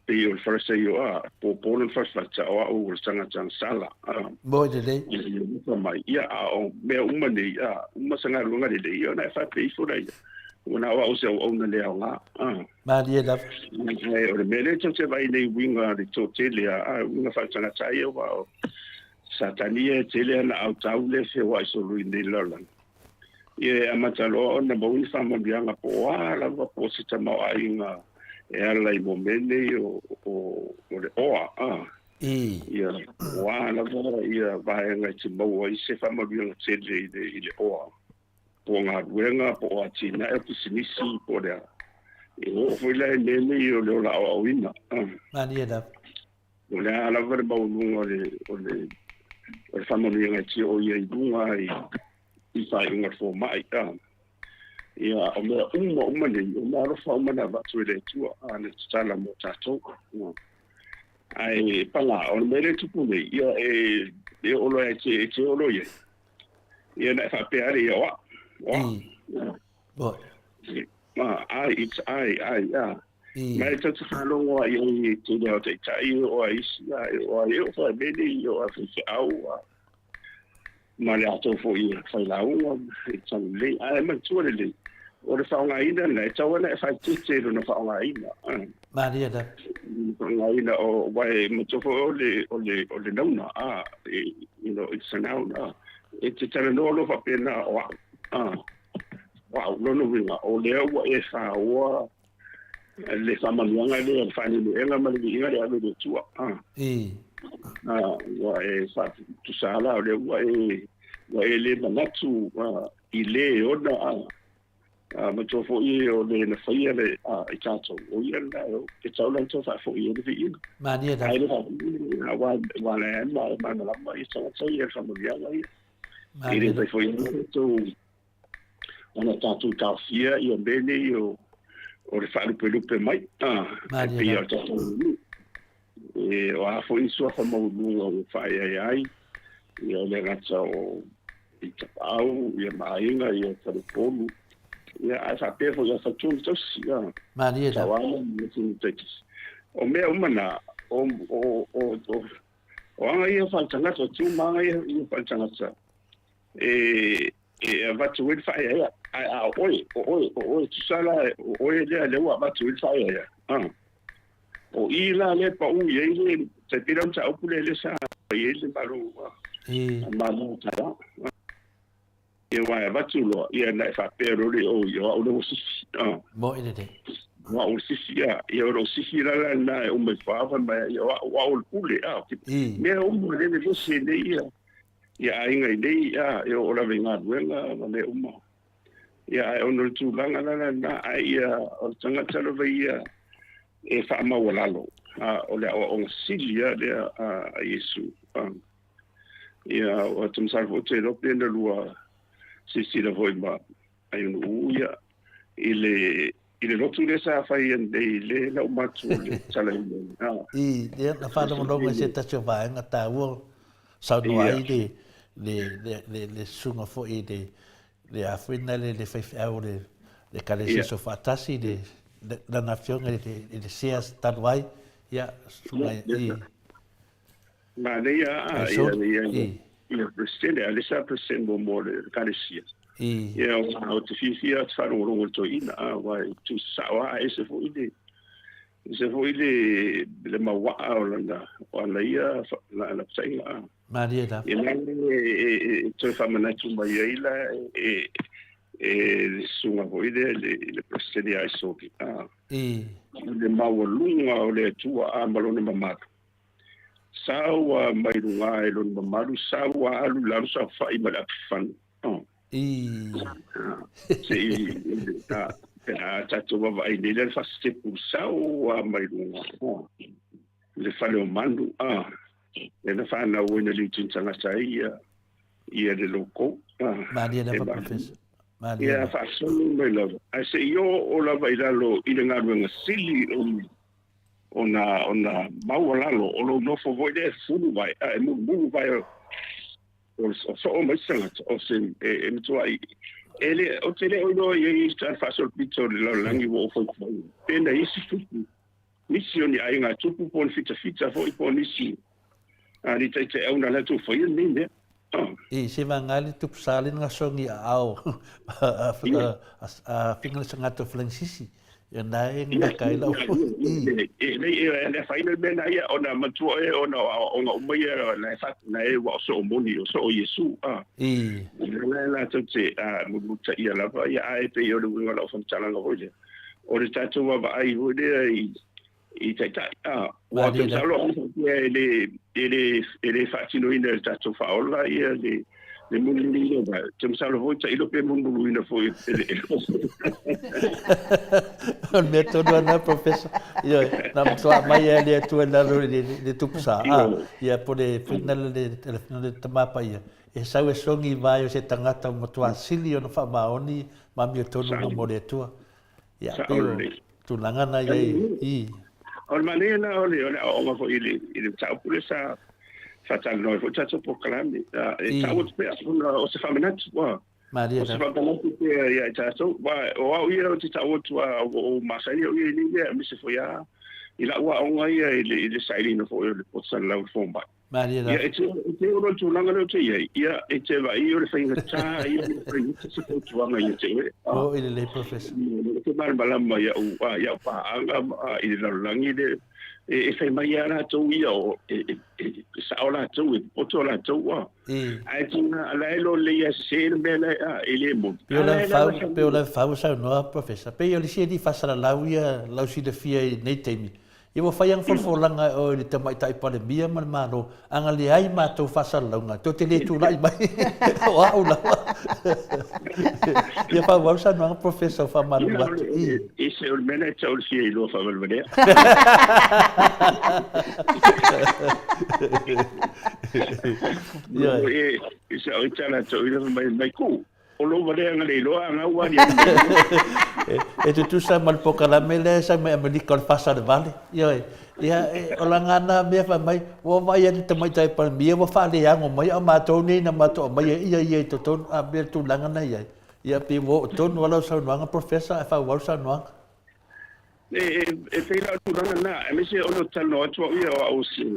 Pei o le Farisaio, a, pōpō lona fatafata, o au o le tagata agasala, a. Moe lelei. Ia, ia alofa mai. Ia, a o mea uma nei, a, uma se galuega lelei, ia ona e faapea ifo lea ia, ua na o au o se auauna le aoga, a. Malie lava. Ae o le mea lea tou te vaai nei i uiga le toatele, a, a, uiga faaletagata ia, aua o Satani ia e tele ana autau lea e feoai solo i nei lalolagi. Ia e amata loa ona maua ni faamanuiaga po o a lava po o se tamaoaiga e ala i mea nei o, o, o le oa, a. Ia, o a lava ia vaega e te maua ai se faamanuiaga tele i le, i le oa, po o galuega, po o atinae, o pisinisi, po o le a. E oo foi la i mea nei o le ola aoaoina, a. Malie lava. O le a lava le maualuga o le, o le, o le faamanuiaga e tio ia i luga i, i faaiuga o le fomai. A. Ia, o mea uma uma nei, o mea alofa uma na avatu e le Atua, a, na tatala mo tatou. Ae pagā, o le mea lea e tupu nei, ia e, e oo loa e te, e te oo loa i ai. Ia na e faapea ale ia o au, o au. A, ai, it's ai, ai, a. Mai tou te faalogo ai i te leo taitai o a isi, a e o ai e o faimeli, o a faifeau, a ma le atou foi e failauga, e taulelei. Ae manatua lelei, o le faaaogaina lena, e tatau ona e faaeteete i lona faaaogaina. Malie lava. Faaaogaina o, aua e manatua foi o le, o le, o le nauna, a, you know, it's a noun, a. E te talanoa loa faapena o au, a, o au, lona uiga, o lea ua e faoa le faamanuiaga lea, le faaniniega ma le viiga lea ave i le Atua. A, ua e faatusa la, o lea ua e, ua e le manatu i le ona, a, a matua foi o le na faia le, a, i tatou, o ia lena e tatau la ona toe faafoi ai le viiga. Malie lava. Ai le faafoi, aua, aua la e malamalama ia tagata ia i le faamanuiaga ia. E le mafai foi ona tatou ona tatou taofia ia mea nei o o le faalupelupe mai, a, e pei o le tatou atunuu. E, o a foi ni suafa maualuga ua faaeaea ai, ia e le gata o i tapaau, ia ma aiga, ia faleupolu, ia ae faapea foi ia faletua ma tausi, a. Malie lava. Tauala ma tino taitasi. O mea uma na, o, o, o, o, o aga ia faaletagata, o tu ma aga ia, ia faaletagata, e, e avatu ai le faaeaea. Ae a o oe, o oe, o oe, tusa la, o oe lea lea ua avatu ai le faaeaea. A. O i la lea pau i ai le, tai pei la o le mataupu lea lea sa i ai le Malo, a Malo o taeao. Ia aua e avatu loa, ia na e faapea loa le o, ia o au lea ua sifi. A. Moe lelei. O au o le sifi, a. Ia o lou sifi la la lena e uma i fa, fai mai, ia o au, o au o le pule, a. Mea uma lea vevesi ai nei ia. Ia aiga i nei, a, e oo lava i galuega ma mea uma. Ia, ae ona o le tulaga la lena, ae ia o le tagata lava ia e faamaualalo, o le aoaoga sili lava lea a Iesu. Ia, ou te masalo foi ou te iloa pe na lua silasila foi ma Ainu'u ia i le i le lotu lea sa fai nei le lau matu o le talaina. I, ia, na faalogologo i se tasi o vaega taua saunoa ai le le le le le susuga foi i le le a foi na le le faifeau o le le Ekalesia Soofaatasi le lana afioga i le i le sea talu ai, ia, susuga i Manaia a ia ia ia Presidente, a le sa Presidente muamua o le Ekalesia. Ia, ou te fiafia ou te faalogologo i le toeaina, a aua e tuusao lava, ese foi le ese foi le le mauaa o lana o ana ia lapataiga. A. Malie lava. Ia la e toe faamanatu mai ai la e e le susuga foi lea i le Peresetene ia Aisoli, a. Le maualuga o le Atua a ma lona mamalu. Sau a mai luga i lona mamalu, sau a alu i lalo saofai ma le apifanu. Se i pe a tatou vaavaai nei lea le faasitepu, sau a mai luga le fale o manu, a lea na fanau ai na liutini tagata ai ia ia le loko. Malie lava Professor. Malie. Ia faasolo mai lava. Ae se i oo lava i lalo i le galuega sili ona ona maualalo o lou nofo foi lea e fulu vae a e mulumulu vae o soo mai se tagata o se e matuai e le ou te le o iloa i ai sa faasolopito o le lalolagi ua ou fautuaina pe na isi tupu nisi o ni aiga tupu po o ni fitafita foi po o nisi a ni taitaiau na latou faia lenei mea. I se vaga le tupu sa le gasongi aao a finga le sangato Flansisi. Ia na e ngaka ai lau i. E nei e le fai le mea na ia ona matua e ona o uma ia na e fa na e wa so o moni o so o Iesu a. I. Le la latou te a mulimulitai ia lava ia ae pei o le uiga o lau faamatalaga foi lea. O le tatou vaavaai foi lea i i taitai. A, ua ou te masalo au faapea e le, e le, e le faatinoina e le tatou faaola ia le, le mulimuli lea. Ou te masalo foi tailo pe mulumuluina foi e le, e le O le mea tonu lava lena, Professor. Ioe, na matua aumai lava e le Atua i lalo i le, le tupu sa. A, ia po le fuainala le, le, le Tama Paia, e sau e sogi i vae o se tagata ua matua sili ona faamaoni ma amiotonu mo le Atua. Ia, pei o tulaga na i ai i. O le manaia lena o le o le aoaoga foi i le i le mataupu lea sa faatalanoa ai foi tatou polokalame. E taua atu pea ona o se faamanatu, ua. Malie O se faamanatu pea ia i tatou. Aua o au ia ou te taua atu lava ua ou masani au ia i nei mea, aemaise foi lava i lau aoga ia i le i le sailiina foi o le poto salalau i le fomai. Malie lava. Ia, e te, e te ono tulaga lea ou te i ai, ia, e te vaai o le faigata ia ona fai atu se fautuaga ia te oe. O i lelei, Professor. Ou te malamalama i au, i au paaga i le lalolagi le, e, e fai mai lava latou ia, o, e, e, e sao latou, e popoto latou, a. Ae tuna, la e lelei lava sese le mea la, a, e le moni. Pei o le fau, pei o le fau saunoa, Professor, pei o le isi alii faasalalau ia lau silafia i lenei taimi, Ia ua fai ana folafolaga e oe i le Tamaitai Palemia ma le Malo, ana leai matou faasalalauga, tou te le tulai mai, o au lava. Ia faaauau saunoaga Professor o faamalulu atu. I. I se o le mea lena e tau le fia iloa faavalevalea. Ia. I se o i tala atu i mai mai ku. O lou valeaga le iloa a gau ali ai mai. E tutusa ma le polokalame lea e sau mai Amerika o le fasa o le vale. Ioe. Ia, o la na mea fai mai, ua vaai atu le tamaitai Palemia ua faaleago mai, a o matou nei na matou aumaia ia ia i totonu, a pei o le tulaga na i ai. Ia, pei ua oo tonu lava lau saunoaga Professor ae faaauau le saunoaga. E, e pei la o le tulaga lena, aemaise ona ou te talanoa atu au ia o au o se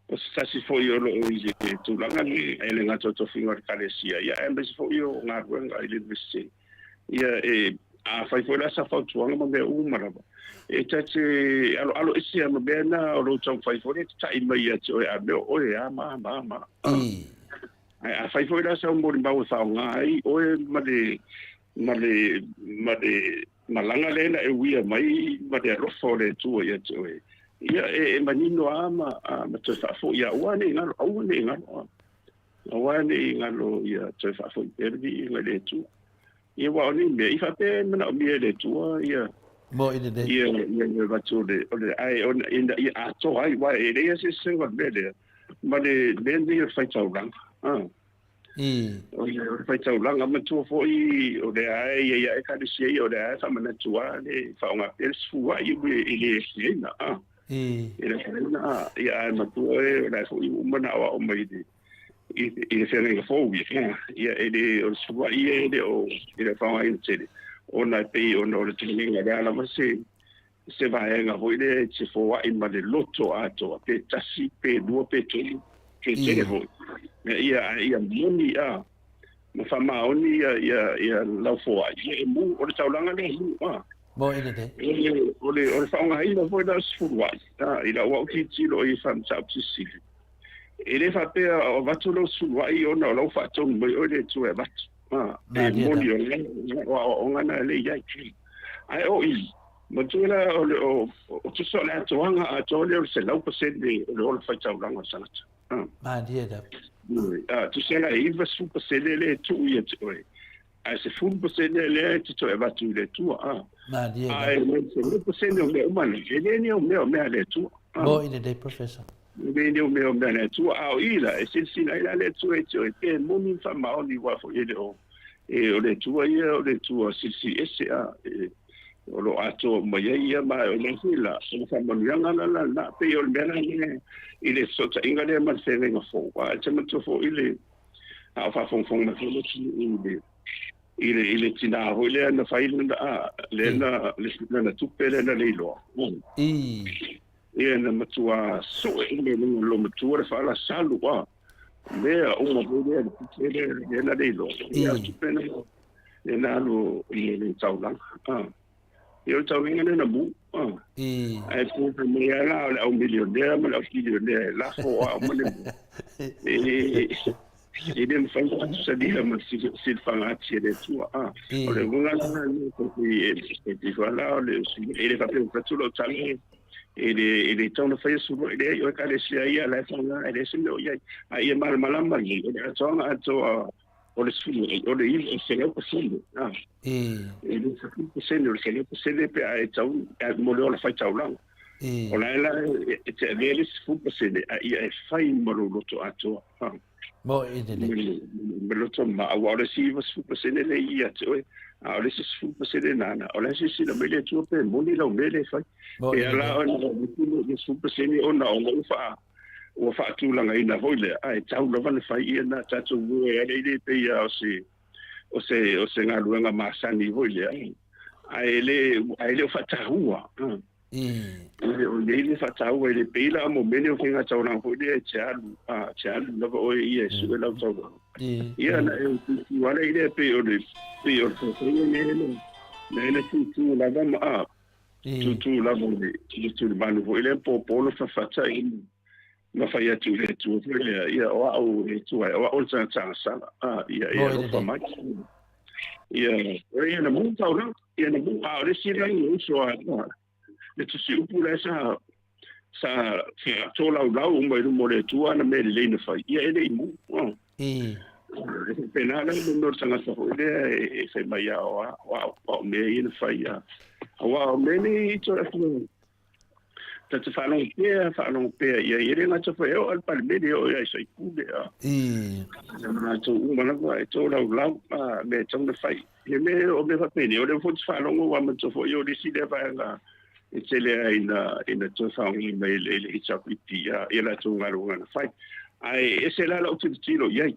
O se tasi foi o lo o i le tulaga lenei, e le gata o tofiga o le Ekalesia, ia aemaise foi o galuega i le Iunivesite. Ia e, afai foi la sa fautuaga ma mea uma lava, e ta te aloalo ese lava ma mea na o lou taumafai foi lea e tatai mai ia te oe a mea o oe a ma ma ma. Ae afai foi la sau molimau e faaaoga ai oe ma le ma le ma le malaga lea na e uia mai ma le alofa o le Atua ia te oe, ia e, e manino lava ma, a, ma toe faafoi ia, aua ne i galo, aua ne i galo, aua ne i galo ia toe faafoi pea le viiga i le Atua. Ia aua o nei mea, i faapea e manaomia e le Atua ia Mo i lenei. Ia ia le avatu o le o le ae ona ina ia atoa ai, aua e leai lava se eseesega o le mea lea ma le mea lenei o le faitaulaga. A. I. O le faitaulaga matua foi o lea lava e i ai lava Ekalesia ia, o lea lava e faamanatu lava le faaaoga pea le sefuluai e le afiaina. A. I. E le afiaina a. Ia ae matua e o la e foi ua uma ona aoao mai i le i le feagaiga fou ia, ia e le o le sefuluai ia e le o e le o faaaogaina tele ona e pei ona o le tulaga o le a lava se se vaega foi lea e te foai ma le loto atoa pe tasi pe lua pe tolu pe tele foi ia ae ia moni a ma faamaoni ia ia ia lau foai ia e mu o le taulaga lea e mu a Mo i lenei. O le o le o le faaaogaina foi la o le sefuluai a i lau au tilotilo i faamataupu silisili E le faapea o avatu lou suluai ona o lau faatonu mai oe le Atua e avatu. E moni o le o aoaoga na e le i ai. Ae o i, matua la o le o, o tusa o le atoaga atoa lea o le 100% o le ola faitaulaga o le tagata. Malie lava. A, tusa la e 90% lea e tuu ia te oe. Ae 10% lea e te toe avatu i le Atua. A. Malie lava. Ae 100% o mea uma nei, e le ni o mea o mea a le Atua. Mo i lenei, Professor. E le o mea o mea a le Atua, a o i la, e silasila ai la le Atua ia te oe, pe moni ma faamaoni, aua foi e le o, e, o le Atua ia, o le Atua silisili ese, a, e, o lo o atoa uma i ai ia, ma o le foi la, o le faamanuiaga la la lena, pei o le mea la lea, i le fesootaiga lea ma le feagaiga fou, a e te manatua foi i le, a o faafogafoga mai foi le atunuu i le, i le, i le tinā foi lea na fai lana, a, lea na, lana tupe lea na leiloa. I. Ia na matua sue uma i luga o le loomatua le faalasalu a mea uma foi lea le tupe lea lea na leiloa. Ia I. tupe na lea na alu i le taulaga. A. Ia o le taulaga lea na mu. A. I. Ae pu fai mai lava la o le au milionea ma le au bilionea e lafo a uma le mea. E e le mafai ona faatusalia ma le silafaga ati e le Atua. A. O le I. uiga la lena e pei foi la o le e le faapea ua fai atu lau tala E le, e le tatau ona faia suluai, leai, o Ekalesia ia la e faaaoga, e leai se mea o i ai. A ia malamalama lelei, o le atoaga atoa o le suluai, o le 900%, a. E le 10%, o le 100% pe a e tau, mo le ola faitaulaga. O la e la e te avea le 10% a ia e fai ma lou loto atoa, a. Mo i lelei. Ma loto ma, aua o le isi 90% lea ia te oe, a o le isi 10% nana, o la e silasila mai le Atua pe moni lau mea lea e fai. Mo Pe i ala lelei. ona le 10% ona o lou faa, ua faatulagaina foi lea, ae tau lava na fai ia na tatou ua e ala i le pei lava o se, o se, o se galuega masani foi lea, ae le, ae le o faataua. E o i ai le faataua e le pei la mo mea nei o faiga taulaga foi lea e te alu, a, te alu lava oe ia e sue lau taulaga. Ia na e tutu ala i lea pei o le, pei o le faifaiga lea na, na e na tutu lava ma, a, tutu lava i le, i le tulimanu foi lea pōpō na fafata i ma fai atu i le Atua foi lea, ia o au e Atua, o au le tagata agasala, a, ia e alofa mai. Ia, o ia na mu taulaga, ia na mu, a o le isi la i uso a, le tusi upu la sa, sa tolaulau uma i luma o le Atua ana mea lelei na fai, ia e le i mu. Pena la le mea o le tagata foi lea e fai mai a o a, o au, o au mea ia na fai a. Aua o mea nei i toe atu, Ta te faalogo pea, faalogo pea i ai. E le gata foi e oo i le Palemene, e oo i ai sui usufono, a. O latou uma lava e tolaulau a mea e tatau ona fai. He mea, o mea faapenei, o lea foi ou te faalogo aua manatua foi o le isi lea vaega e tele lava ina, ina toe faaaoga mai e le HRPP ia latou galuega na fai. Ae ese la lau tilotilo i ai.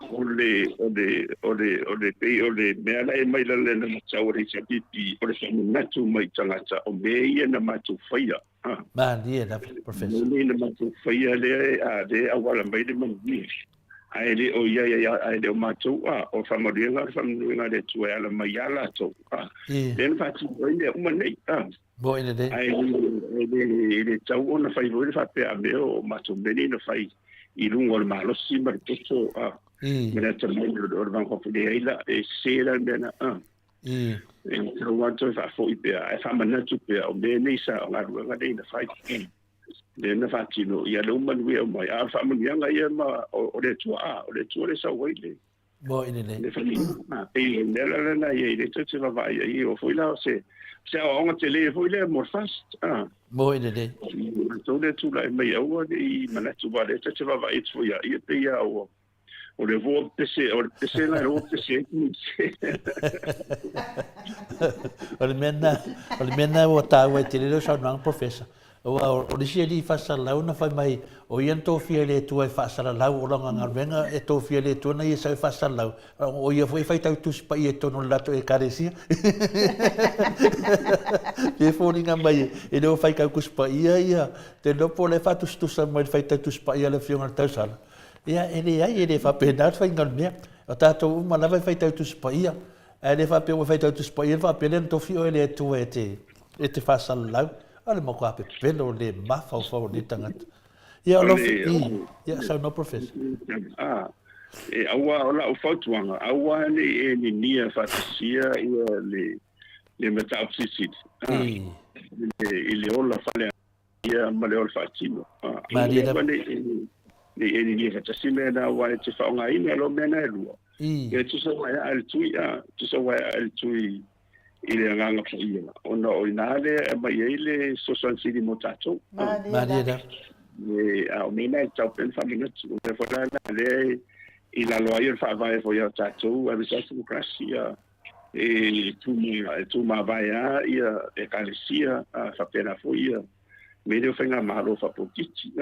O le, o le, o le, o le, pei o le mea la e mai lalo i lana matau a le HRPP, o le faamanatu mai i tagata o mea ia na matou faia. Malie lava, Professor. Mea nei na matou faia lea e, a, lea e auala mai le manuia. Ae le o ia, ia, ae le o matou, a, o le faamanuiaga, o le faamanuiaga a le Atua e ala mai ia latou, a. Lea na faatino ai mea uma nei, a. Mo i lelei. Ae le, e le tatau ona fai foi le faapea a mea o matou mea nei na fai i luga o le malosi ma le toto a ma le atamai o le vaega foi leai la e sese la le mea na a. E tatau lava ona toe faafoi pea ae faamanatu pea o mea nei sa o galuega nei na fai. Lea na faatino ia lea ua manuia uma ai. A o le faamanuiaga ia ma o le Atua a o le Atua lea e sau ai le. Moni lelei. Le faamaninoga, pei o le mea la lena ia i le tou te vaavaai ai, o foi la o se se aoaoga tele foi lea mo le FAST. Ah. Moni lelei. Matou lea tulai mai aua ne i manatu aua o lea tou te vaavaai atu foi ia, ia pei lava ua o le ua pese, o le pese la ua pese ai O le mea lena, o le mea lena ua taua ai tele lau saunoaga Professor. Aua o le isi alii faasalalau na fai mai, o ia na tofia e le Atua e faasalalau, o lana galuega e tofia e le Atua na ia sau e faasalalau, o ia foi e faitau Tusi Paia i totonu o le latou Ekalesia. E foliga mai e le o faitau Tusi Paia ia, ou te iloa po o la e faatusatusa mai i le faitau Tusi Paia a le Afioga i le Tausala. Ia, e leai, e le faapena le faiga o le mea. O tatou uma lava e faitau Tusi Paia, ae le faapea ua faitau Tusi Paia ona faapea lea na tofi oe e le Atua e te, e te faasalalau. O le matua pepelo le mafaufau o lenei tagata. Ia, o lau, i, ia, saunoa Professor. A, e aua, o lau fautuaga, aua ne i e ninia faatasia ia le, le mataupu silisili, a, i le ola faale ia ma le ola faatino. Malie lava. Ne i e ninia faatasi mea na aua e te faaaogaina loa mea na e lua. Ia tusa ua e aa le tui, a, tusa ua e aa le tui i le Agaga Paia, ona o i ina lea e aumai ai le fesoasoani sili mo tatou. Malie lava. A o mea na e tatau pea ona faamanatu. O mea foi la na lea i lalo ai o le faavae foi a tatou aemaise lava Democracy, e tumavae lava ia Ekalesia faapena foi ia mea nei o faigamalo faapolokiki.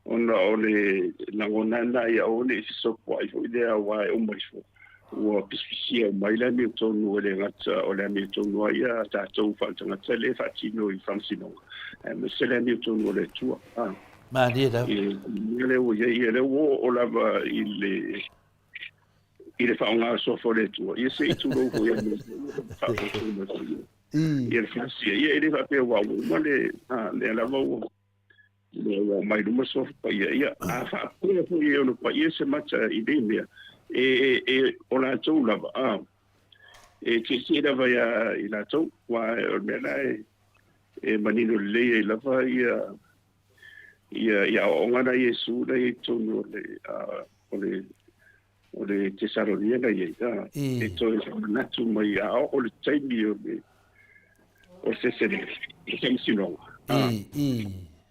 Ona o le lagona lena ia aua ne i fesopoai foi lea aua e uma ifo ua pisipisia uma ai le amiotonu, e le gata o le amiotonu a ia tatou faaletagata lea e faatino i faamasinoga, aemaise le amiotonu o le Atua. Malie lava. I le mea lea ua i ai, ia lea ua oo lava i le i le faaaoga o le suafa o le Atua, ia se i tulou foi ia faafofoga foi ia le fasia. Ia e le faapea ua uma le lea lava ua lea ua aumai luma suafa paia. Ia, a faapea foi e ono paia se mata i nei mea, e, e, e, o latou lava, a, e tietie lava ia i latou, aua o le mea la e, e manino lelei ai lava ia, ia, ia aoaoga na Iesu na i ai i totonu o le, a, o le, o le Tesalonia na i ai, a, e toe faamanatu mai a oo le taimi o le, o le sesele, le faamasinoga. A,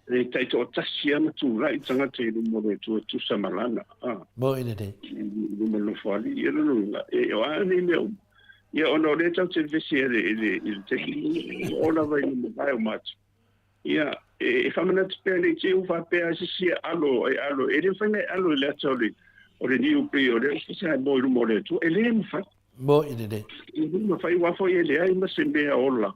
e taitoatasi lava ma tulai tagata i luma o le Atua e tusa ma lana, a, Moni lelei. i luma o le Nofoalii. Ia lona uiga, e, o a nei mea uma, ia ona o lea tatou te vevesi i le, i le, i le taimi, e oo lava i le mavae o matou. Ia, e faamanatu pea ne i te i ua faapea se isi e alo, e alo, e le mafai ona e alo i le ata o le, o le niu pei o lea ua sa e moe i luma o le Atua. E le mafai. Moe lelei. E le mafai, aua foi e leai ma se mea ola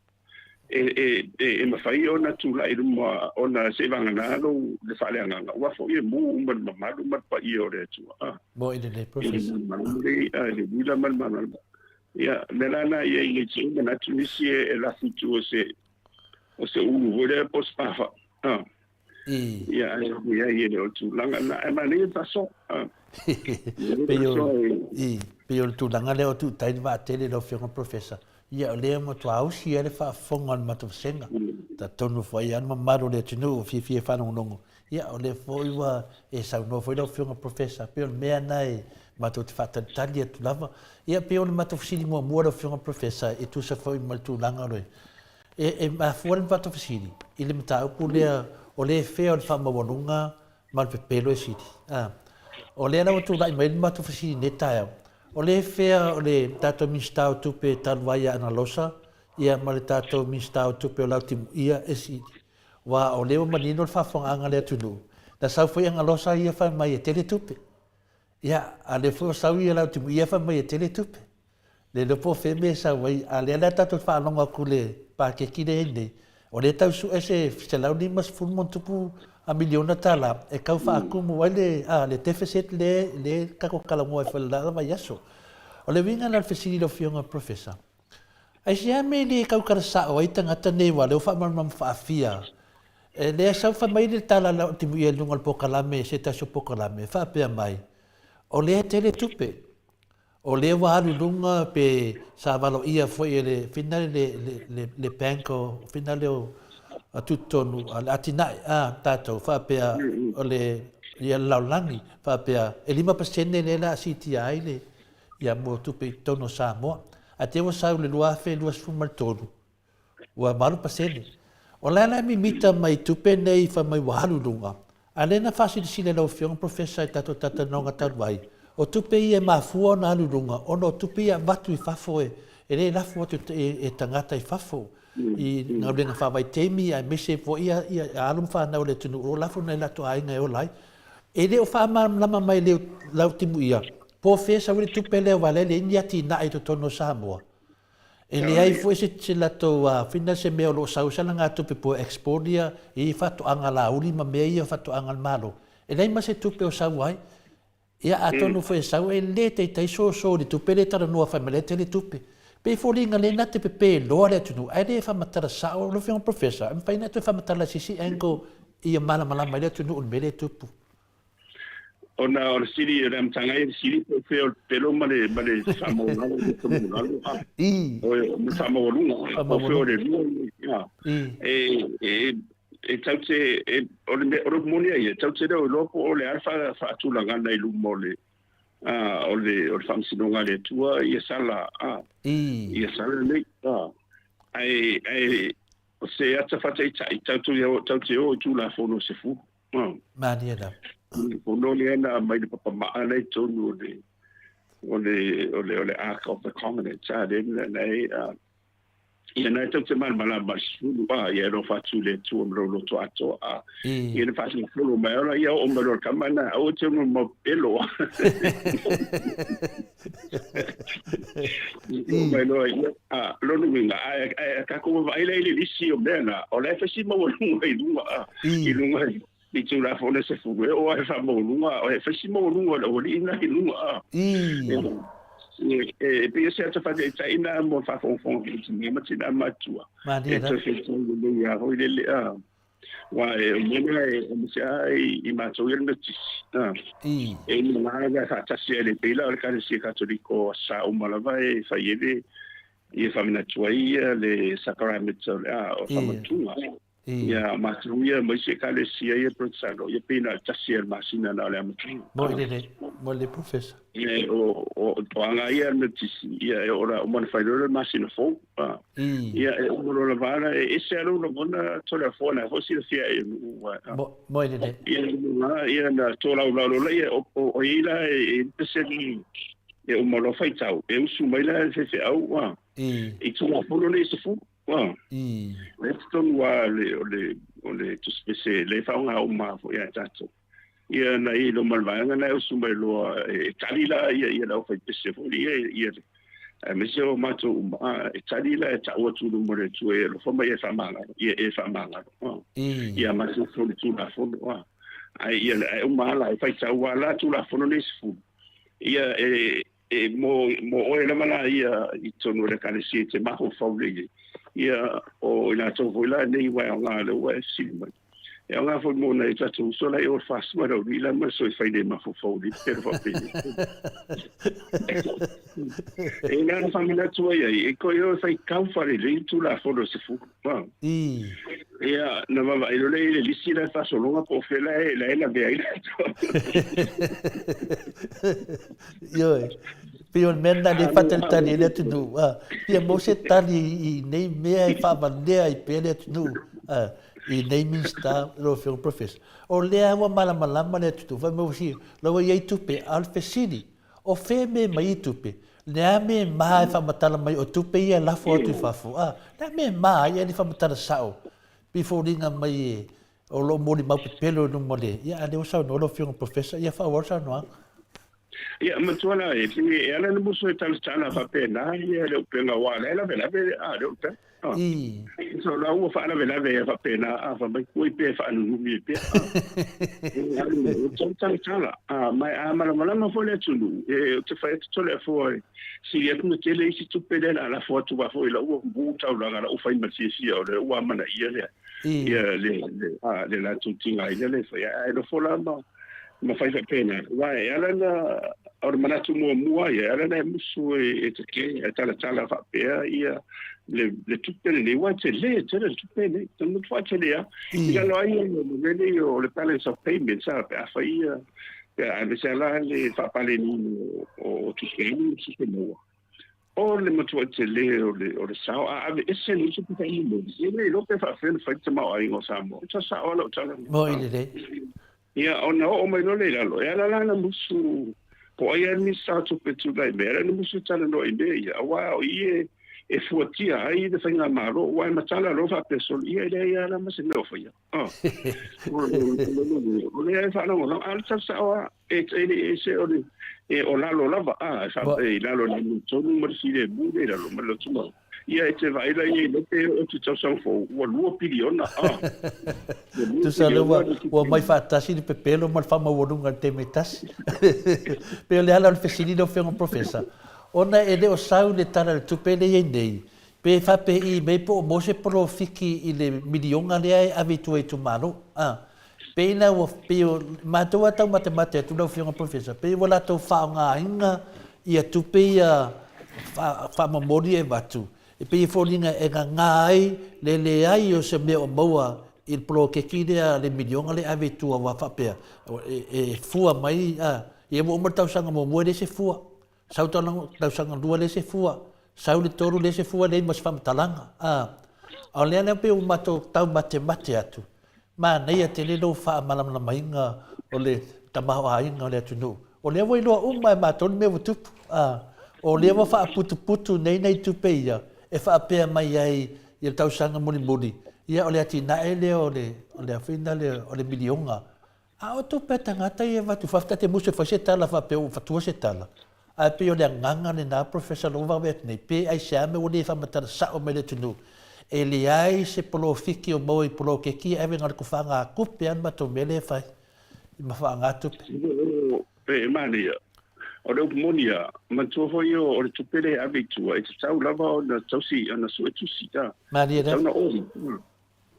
e, e, e, e mafai ona tulai i luma ona seivagana lou le faaleagaga, aua foi e mu uma le mamalu ma le paia o le Atua. Ah. Moe lelei, Professor. I le mamalu le, ah, le uila ma le mamalu. Ia, mea la na ia i le te i manatu nisi e, e lafi i tua o se, o se ulu foi lea po o se pafa. Ah. I. Ia, ai, ia, ia, le o tulaga na, e manaia le faasoa. Ah. Pei o, i, pei o le tulaga lea o tuutai le vaatele lau Afioga Professor. Ia, o lea matua ausi ai le faafofoga a le matou vasega. Talitonu foi lava le mamalu o le atunuu ua fiafia e faalogologo. Ia, o lea foi ua e saunoa foi lau Afioga Professor, pei o le mea lena e matou te faatalitali atu lava. Ia, pei o le matou fesili muamua lau Afioga Professor e tusa foi ma le tulaga o le E, e mafua le matou fesili i le mataupu lea o le fea o le faamaualuga ma le pepelo e sili. A, o lea la ua tulai mai le matou fesili i lenei taeao, o le fea o le tatou Minisita o Tupe talu ai ia Analosa ia ma le tatou Minisita o Tupe o Lautimuia e sili. Aua o lea ua manino le faafofogaaga a le atunuu, na sau foi Analosa ia fai mai e tele tupe. Ia, a o lea foi ua sau ia Lautimuia fai mai e tele tupe. Le iloa po o fea mea e sau ai, a o lea la tatou te faalogo atu i le paketi lea e i ai nei, o lea e tau sue se $150 ma miliona tala e tau faatumu ai le, a, le deficit lea, lea tatou te talanoa ai foi i le la vaiaso. O le uiga la o le fesili i lau Afioga Professor, aisea mea e le tautala sao ai tagata nei aua o lea ua faamalamalama faafia, e lea sau fai mai le tala a Lautimuia i luga o le polokalame, se tasi o polokalame, faapea mai, o lea e tele tupe, O lea ua alu i luga pe sa valoia foi e le fina le le le bank o fina le o tutotonu a le atinae a tatou faapea o le ia le lalolagi faapea e 5% lea la siitia ai le ia mo tupe i totonu o Samoa. Ae te ua sau i le 2023, ua 8%. O le a la e mimita mai tupe nei fai mai ua alu i luga, a lea na faasilasila e lau Afioga Professor i tatou talatalanoaga talu ai, o tupe ia e mafua ona alu i luga ona o tupe ia e avatu i fafo e le lafo atu e tagata i fafo i galuega faavaitaimi aemaise foi ia alo ma fanau a le atunuu o lo o lafo nai latou aiga e ola ai. E le o faamalamalama mai e Lautimuia po o fea e sau ai le tupe lea aua o lea e leai ni atinae i totonu o Samoa. E leai foi se, se latou whina se mea o lo o sau ai se alagatupe po o export ia i faatoaga lauli ma mea ia faatoaga a le Malo. E leai ma se tupe o sau ai. Ia atonu foi e sau e le taitai soso i le tupe lea e talanoa fai mai lea e tele tupe. Pei e foliga lea na te pepe loa le atunuu ae le faamatala sao. Lau Afioga Professor, e mafai ona e toe faamatala i se isi angle ia malamalama ai le atunuu i le mea lea e tupu. Ona o le sili o le amataga ia le sili po o fea o le pelo ma le ma le faamaualalo ma le faamaualalo a I. o le faamaualuga po o fea o le lua a I. e e e tau te e, o le o le moni ai e tau te leo iloa po o le a le faatulagana i luma o le a o le o le faamasinoga a le Atua ia sala a I. ia sala nei a ae ae o se ata faataitai tau te tau te o i Tulafono se fulu. Malie lava. Pono lea na aumai le papamaa la i totonu o le o le o le o le Ark of the Covenant a le na na e a ia na e tau te malamalama i le sefulu a ia e alofa atu i le Atua ma lou loto atoa a ia na faasolo mai ona ia oo mai loa le kama na aua e te ono mau pelo a oo mai loa ia a lona uiga ae ae tatou vaavaai la i le lisi o mea na o la e fai si maualuga i luga a i luga i Tulafono e sefulu e oo lava i faamaualuga e fai si maualuga o le aualii na i luga a e pei o se ata faataitai na mo le faafogafoga foi tina ma tina matua e toe faitau lelei lava foi lele a Aua e o mea na e aemaise lava i matou ia le Metotisi, e ina la e faatasi ai le pei la o le Ekalesia Katoliko o aso Sa uma lava e fai ai le ia faamanatu ai ia le sakaramita o le a o le faamautuga. Ia matou ia ma isi Ekalesia ia Peretesano ia pei na o le tasi lava i le masina na o le amataga. Moi lelei, moi lelei Professor. Ia o o aga ia a le Metotisi ia e oo la uma ona fai loa le masina fou. Ia, e uma loa lava ala, e ese lava lou lagona Toleafoa na foi silafia e nuu. Moe lelei. Ia, ia na tolaulau loa ia, o, o, o i la e, e pese e uma loa faitau, e usu mai la le faifeau, a, i Tulafono nei se fulu, a. E totonu lava le, o le, o le tusipese le faaaoga uma foi ia tatou. Ia na i loma le vaega na e usu mai loa e tali la ia ia le aufaipese foi ia ia aemaise o matou uma a e tali la e tau atu i luma o le Atua e alofa mai e faamagalo ia e faamagalo ia matou foi le Tulafono a ae ia ae uma lava la e faitau lava la Tulafono nei sefulu ia e e mo mo oe lava la ia i totonu o le Ekalesia i te mafaufau lelei ia o i latou foi la nei ua e aoga lea ua e fesili mai. E aoga foi mo nai o tatou uso la i o le fasua le aulii la ma le soifai le mafaufau le pelo faapeni. E na na faamanatu ai ai, e koe o e fai kau falelei Tulafono se fulu. Ia, na vaavaai loa lea i le lisi la e faasologa po o fea la e la e lavea ai latou. Ioe, pei o le mea lena lea e faatalitali ai le atunuu, a, fia maua se tali i nei mea e faavalea ai pea le atunuu, a, i nei Minisita, lau Afioga Professor. O lea ua malamalama le atunuu, fai mai ua si, la ua i ai tupe, a o le fesili, O fea mea mai i tupe? Le a mea e ma e faamatala mai o tupe ia e lafo atu i fafo? A, le a mea e ma ai ae le faamatala sao? Pei foliga mai e o lo o molimau pepelo i luma o le, ia a lea ua saunoa lau Afioga Professor, ia faaauau le saunoaga. Ia, matua la e, e ala ona musu e talatala faapena ia le upega aua o la e lavelave a le upega. I. So la ua faalavelave e faapena a fai mai kuai pea e faanunumi ai pea. A, e talatala. A, ma a malamalama foi le atunuu, e, ou te fai atu Toleafoa e sili atu ona tele isi tupe lea o le a lafo atu aua foi lau ua mu taulaga lau fai ma le fiafia o lea ua amanaia lea. Ia le, le, a, le latou tigaina lea e fai. Ae nofo la ma, ma fai faapena. Aua e ala ona, o le manatu muamua ia, e ala ona e musu e, e tetē, e talatala faapea ia le, le tupe lenei, aua e tele tele le tupe lenei, e matuai tele lava. I lalo ai o le mea lenei o le balance of payments, a, pe a fai ia, Aemaise lava la le faapaleniina o tupe alu ma tupe maua. O le matuai tele o le o le sao a aveese le isi tupe momoli, e le iloa pe faapefea ona fai le tamaoaiga o Samoa. E sao lava lau tala. Moi lelei. Ia, ona oo mai loa lea i lalo, e ala la ona musu, po o ai lava le Minisita o Tupe e tulai mai, e ala ona musu e talanoa i mea ia, aua o i e fuatia ai le faigamalo, aua e matala loa faapea solo, ia e leai lava la ma se mea o faia. O lea e faalagolago, a o le tala sao lava, e le i ese o le, o lalo lava, a, e i lalo o le amiotonu ma le filemu lea i lalo ma le lotomau. Ia e te vaai la i ai loa pe oo atu i tausaga fou, ua 2 piliona, a. Tusa lea ua, ua omai faatasi le pepelo ma le faamaualuga i le taimi e tasi. Pei o le ala o le fesili lau Afioga Professor, ona e le o sau le Tala o le Tupe lea e i ai nei, pe faapei mai po o maua se polofiki i le miliona lea e ave i tua i itumalo. A, pei la ua, pei o matou lava taumatemate atu lau Afioga Professor, pei ua latou faaaogaina ia tupe ia faamomoli e avatu, e pei e foliga e gaga ai le leai o se mea o maua i le poloketi lea le miliona lea e ave i tua aua faapea e fua mai a, ia ua uma le tausaga muamua e leai se fua, sau le tausaga lua leai se fua, sau le tolu leai se fua, leai ma se faamatalaga a. A o lea la pei ua matou taumatemate atu, Manaia tele lou faamalamalamaina o le tamaoaiga o le atunuu. O lea ua iloa uma e matou le mea ua tupu. A, o lea ua faaputuputu nei nai tupe ia e faapea mai ai i le tausaga mulimuli, ia o le atinae lea o le, o le a foi lena le, o le miliona. A o tupe a tagata ia e avatu, faafetai te musu e fai se tala faapea ua fatua se tala. Ae pei o le agaga lena Professor lou vave atu nei, pe aisea mea ua le faamatala sao mai le atunuu, e leai se polofiki o maua i poloketi ae ave na o le tufagatupe lava le matou mea lea e fai ma faagatupe. E manaia, o le upu moni lava, manatua foi o le tupe lea e ave i tua, e tatau lava ona tausi, ona suetusi, e tatau ona audit.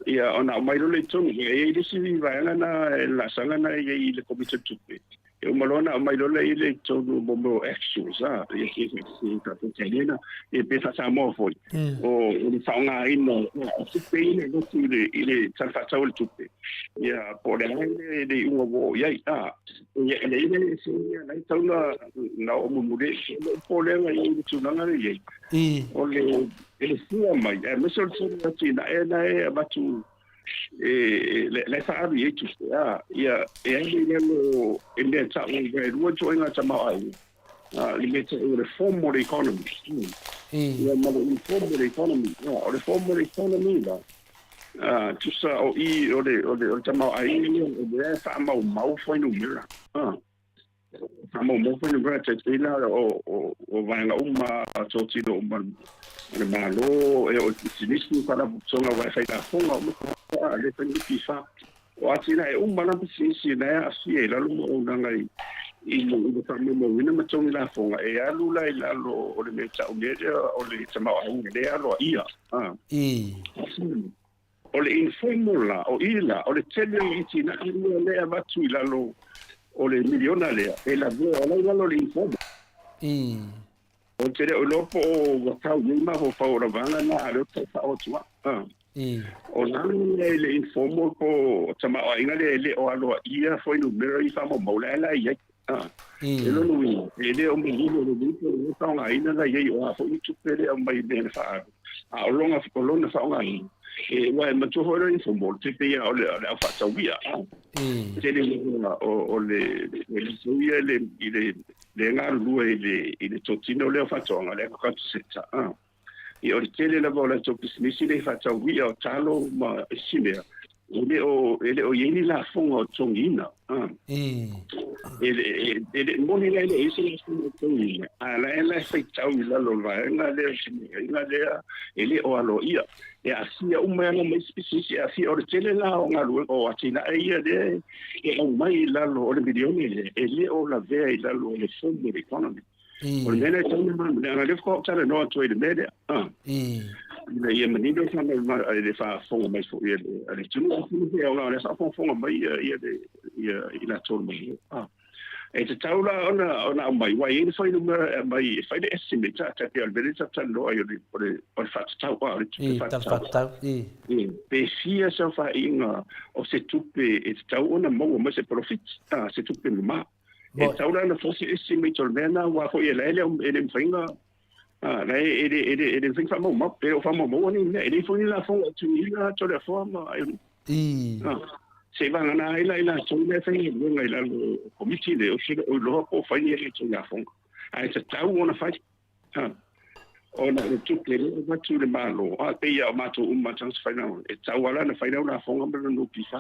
Ia, ona aumai loa lea i totonu. E i ai le isi vaega na, le laasaga na e i ai i le Komiti o Tupe, e uma loa ona aumai loa lea i totonu o mea o actuals, a, ia se faataitaiga, ia pe faa-Samoa foi, o le faaaogaina o tupe ia na avatu i le Tala Faatatau o le Tupe, ia po o le a le iuga ua oo i ai, a. Ia, e leai la se mea la e tatau ona oo mulimuli ai. O lou popolega i le tulaga lea e i ai, o le E le fua mai, aemaise o le tele o atinae la e avatu e la e faaalu i ai tupe, a, ia, e alu i lalo i mea tau, aua e lua ituaiga tamaoaiga, a, le mea tau o le formal economy, ia, ma le informal economy. A, o le formal economy la, a, tusa o i o le, o le, o le tamaoaiga lea, o lea e faamaumau fuainumera, a. Faamaumau fuainumera taitaiga la o vaega uma totino uma a le Malo, e oo i pisinisi, faalapotopotoga aua e fai lafoga uma a le fai NPF. O atinae uma la pisinisi na e aafia i lalo ma auaunaga i le faamaumauina ma togi lafoga e alu la i lalo o le mea tau mea lea o le tamaoaiga lea e aloaia. O le informal la, o i la, o le tele o atinae ia lea e avatu i lalo o le miliona lea, e lavea, o la i lalo o le informal. Ou te le o iloa po o ua tau i ai mafaufau o lau vaega lena, a o lea ou te tau faaoo atu au. O lalo lea i le informal po o tamaoaiga lea e le o aloaia fuainumera i faamaumau la e la e i ai. E lona uiga, e le o manino lelei po o le faaaogaina la i ai o a foi ni tupe lea e aumai i mea na faaalu, a o lona, o lona faaaogaina, e, aua e manatua foi le informal, e pei lava o le, o le aufaatauia, a. Tele lava o, o le, le latou ia i le, i le, le galulue i le, i le totino lea o faatoaga, le agriculture sector, a. Ia, o le tele lava o latou pisinisi lea e faatauia o talo ma isi mea, e le o, e le o i ai ni lafoga o totogiina. E, e, e le moni la e le o i ai se lafoga o totogiina, a la e la e faitau i lalo o le vaega lea o le lea e le o aloaia. E aafia uma ai lava ma isi pisinisi, e aafia, o le tele la o galuega, o atinae ia lea e aumai i lalo o le miliona lea, e le o lavea i lalo o le formal economy. O le mea lea e tatau ona malamalama, leaga o lea faatoa ou talanoa atu ai i le mea lea, ina ia manino le le faafofoga mai foi a le atunuu. Atonu foi o lea e faafogafoga mai i latou o le Malo. E tatau la ona aumai, aua e i ai le fuainumera e aumai e fai le estimate, tai pei o le mea lea tatou te talanoa ai o le faatatau, o le tupe faatatau. Pe fia se aofaiga o se tupe e tatau ona maua mai se polofiti, se tupe mama. E tatau la ona fosi isi mai tolu mea na aua foi e la e le e le mafai ona a la e le e le e le mafai ona faamaumau e le o faamaumaua nei mea e leai foi ni lafoga o tuuina atu le afoa ma I. A seivagana ai la i latou lea e faigaluega i lalo o komiti lea ou te le o iloa po o fai ni a latou lafoga ae tatau ona fai. A ona o le tupe lea e avatu i le Malo, a pei lava o matou uma tagata faigaluega, e tatau lava la ona fai lau lafoga ma lau NPF.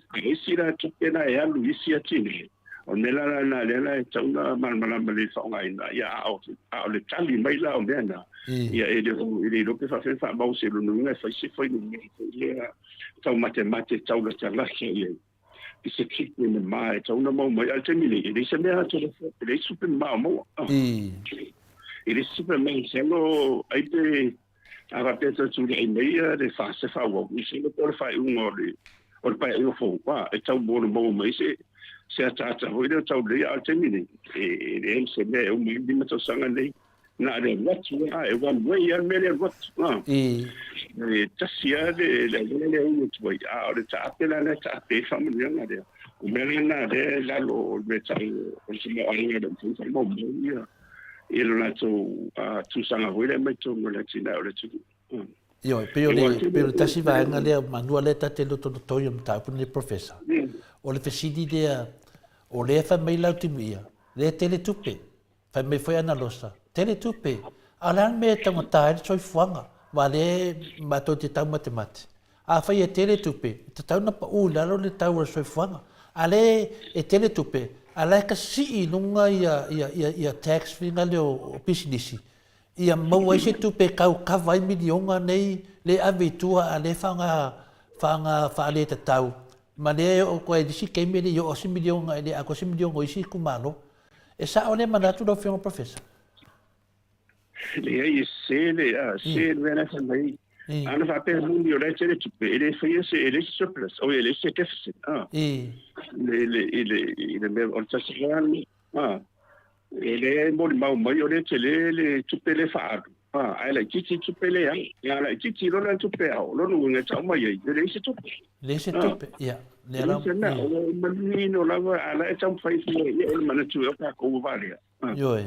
A isi la tupe la e alu i isi atinae, o le mea la lena lea la e tatau ona malamalama lelei i le faaaogaina, ia a o, a o le tali mai la o mea na, ia e le o, e le iloa pe faapefea ona faamau se lona uiga e fai se fuainumera foi lea taumatemate taulatalata i ai. I se tupe mama e tatau ona maua mai. A o le taimi nei, e leai se mea a Toleafoa, e leai se tupe mama o maua. E leai se tupe mama, masalo ai pe a faapea e toe tulai mai le FAST e faaauau, masalo po o le faaiuga o le o le paeaiga fou, e tau mo le maua mai se se ataata foi lea o tau lelei. A o le taimi nei, e leai se mea e uma ai le 5 tausaga nei. Na o le alu atu lava, e one way lava le mea le alu atu. E tasi lava le le auala lea e ui atu ai, a o le taape la lea e taape ai le faamanuiaga lea. O mea la na lea e i lalo o le mea e tau o le tamaoaiga e le mafai ona faamaumau ia ia lo latou tusaga foi lea mai totonu o le atinae o le atunuu. Ioe, pei o le, pei o le tasi vaega lea, manua lea ta te lotolotoi o le mataupu lenei Professor, o le fesili lea, o lea e fai mai lau timuia, lea e tele tupe, Fai mai foi Analosa, Tele tupe, a o le a le mea e taugata ai le soifuaga, aua lea matou te taumatemate. Afai e tele tupe, e tatau ona pau i lalo le tau o le soifuaga. A lea e tele tupe, a la e ka sii i luga ia, ia, ia, ia tax fina lea o pisinisi, ia maua ai se tupe e kau kava ai miliona nei lea e ave i tua a lea e faaaoga, faaaoga faaletatau, ma lea e oo atu ai i le isi taimi e le i oo se miliona, e le atoa se miliona o isi itumalo. E sao lea manatu lau Afioga Professor? Leai, e sese le, a, sese le mea la e fai mai. Ana faapea moni o la e tele tupe, e le faia se, e leai se surplus, oi, e leai se deficit, a. Le, le, i le, i le mea, o le tasi lava le, a. E le molimau mai o lea e tele le tupe lea e faaalu, a, ae laitiiti tupe lea e ao. A laitiiti loa la le tupe e ao, o lona uiga e tau mai ai, e leai se tupe. Leai se tupe, ia. Lea la, ia. O le manino lava, a la e taumafai fua, ia, o le manatu e o tatou ua valea. Ioe.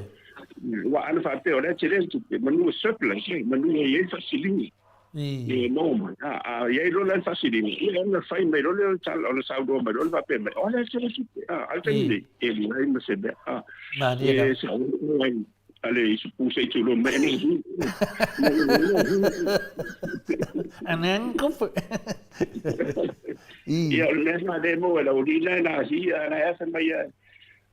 Aua ana faapea o la e tele le tupe, manu e surplus, manu e i ai le faasiliga. E maua mai. A i ai loa la le faasiliga, ia ona fai mai loa lea o le tala, ona saunoa mai loa le faapea mai, o la e tele tupe. A o le taimi nei, e leai ma se mea. Malie lava. E saunoa ai a le isupu se i tulou mai ane. Ane kupu. Ia, o le mea lena lea e maua e lau alii la e nahi, a la e afe mai a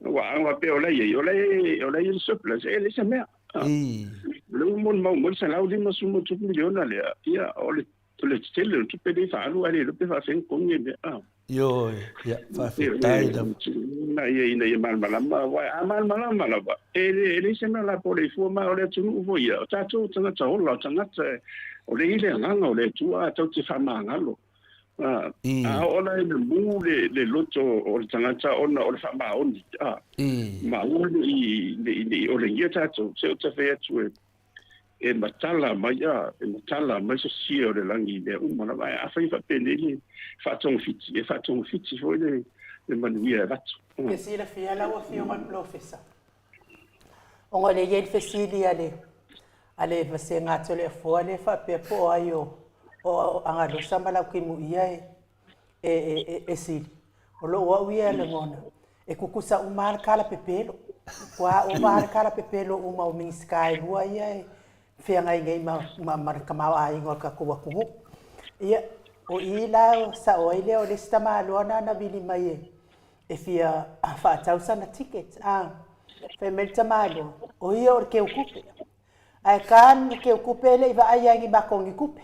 Ua anga faapea o la e i ai, o la e, o la e i ai le surplus, e leai se mea. O lea ua molimau mai le $150 miliona lea, ia, o le, o le tele o le tupe lea i faaalu ae le iloa pe faafefea ona totogi ia mea. Ioe, ia, faafetai lava. Ina ia, ina ia malamalama, aua a malamalama lava, e le, e leai se mea o le a pole fua, ma o le atunuu foi ia, o tatou o tagata ola, o tagata o lea e i ai le agaga o le Atua, tatou te faamagalo. A oo la ina mū le, le loto o le tagata ona o le faamaoni, a, ma aua ne i, ne i, ne i olegia tatou, se ou te fai atu e, e matala mai, a, e matala mai se sia o le lagi i mea uma lava. Ae afai e faapenei le faatogafiti, e faatogafiti foi le, le manuia e avatu. E silafia lau Afioga i le Polofesa, ona o lea e i ai le fesili a le A le vasega atu o le afoa lea faapea po o ai o o Agalosa ma Laukimuia e e e e sili. O lou au ia lagona, e kukusa uma lava le kalapepelo. Ua ova lava le kalapepelo uma o Minisita e lua ia e feagai nei ma ma ma le tamaoaiga o le tatou atunuu. Ia, o i la sao ai lea o le isi tamaloa na na vili mai e e fia faatau sana ticket a fai mai le tamaloa o ia o le keukupe ae ka ni keukupe e le i vaai ai ni makou ni kupe.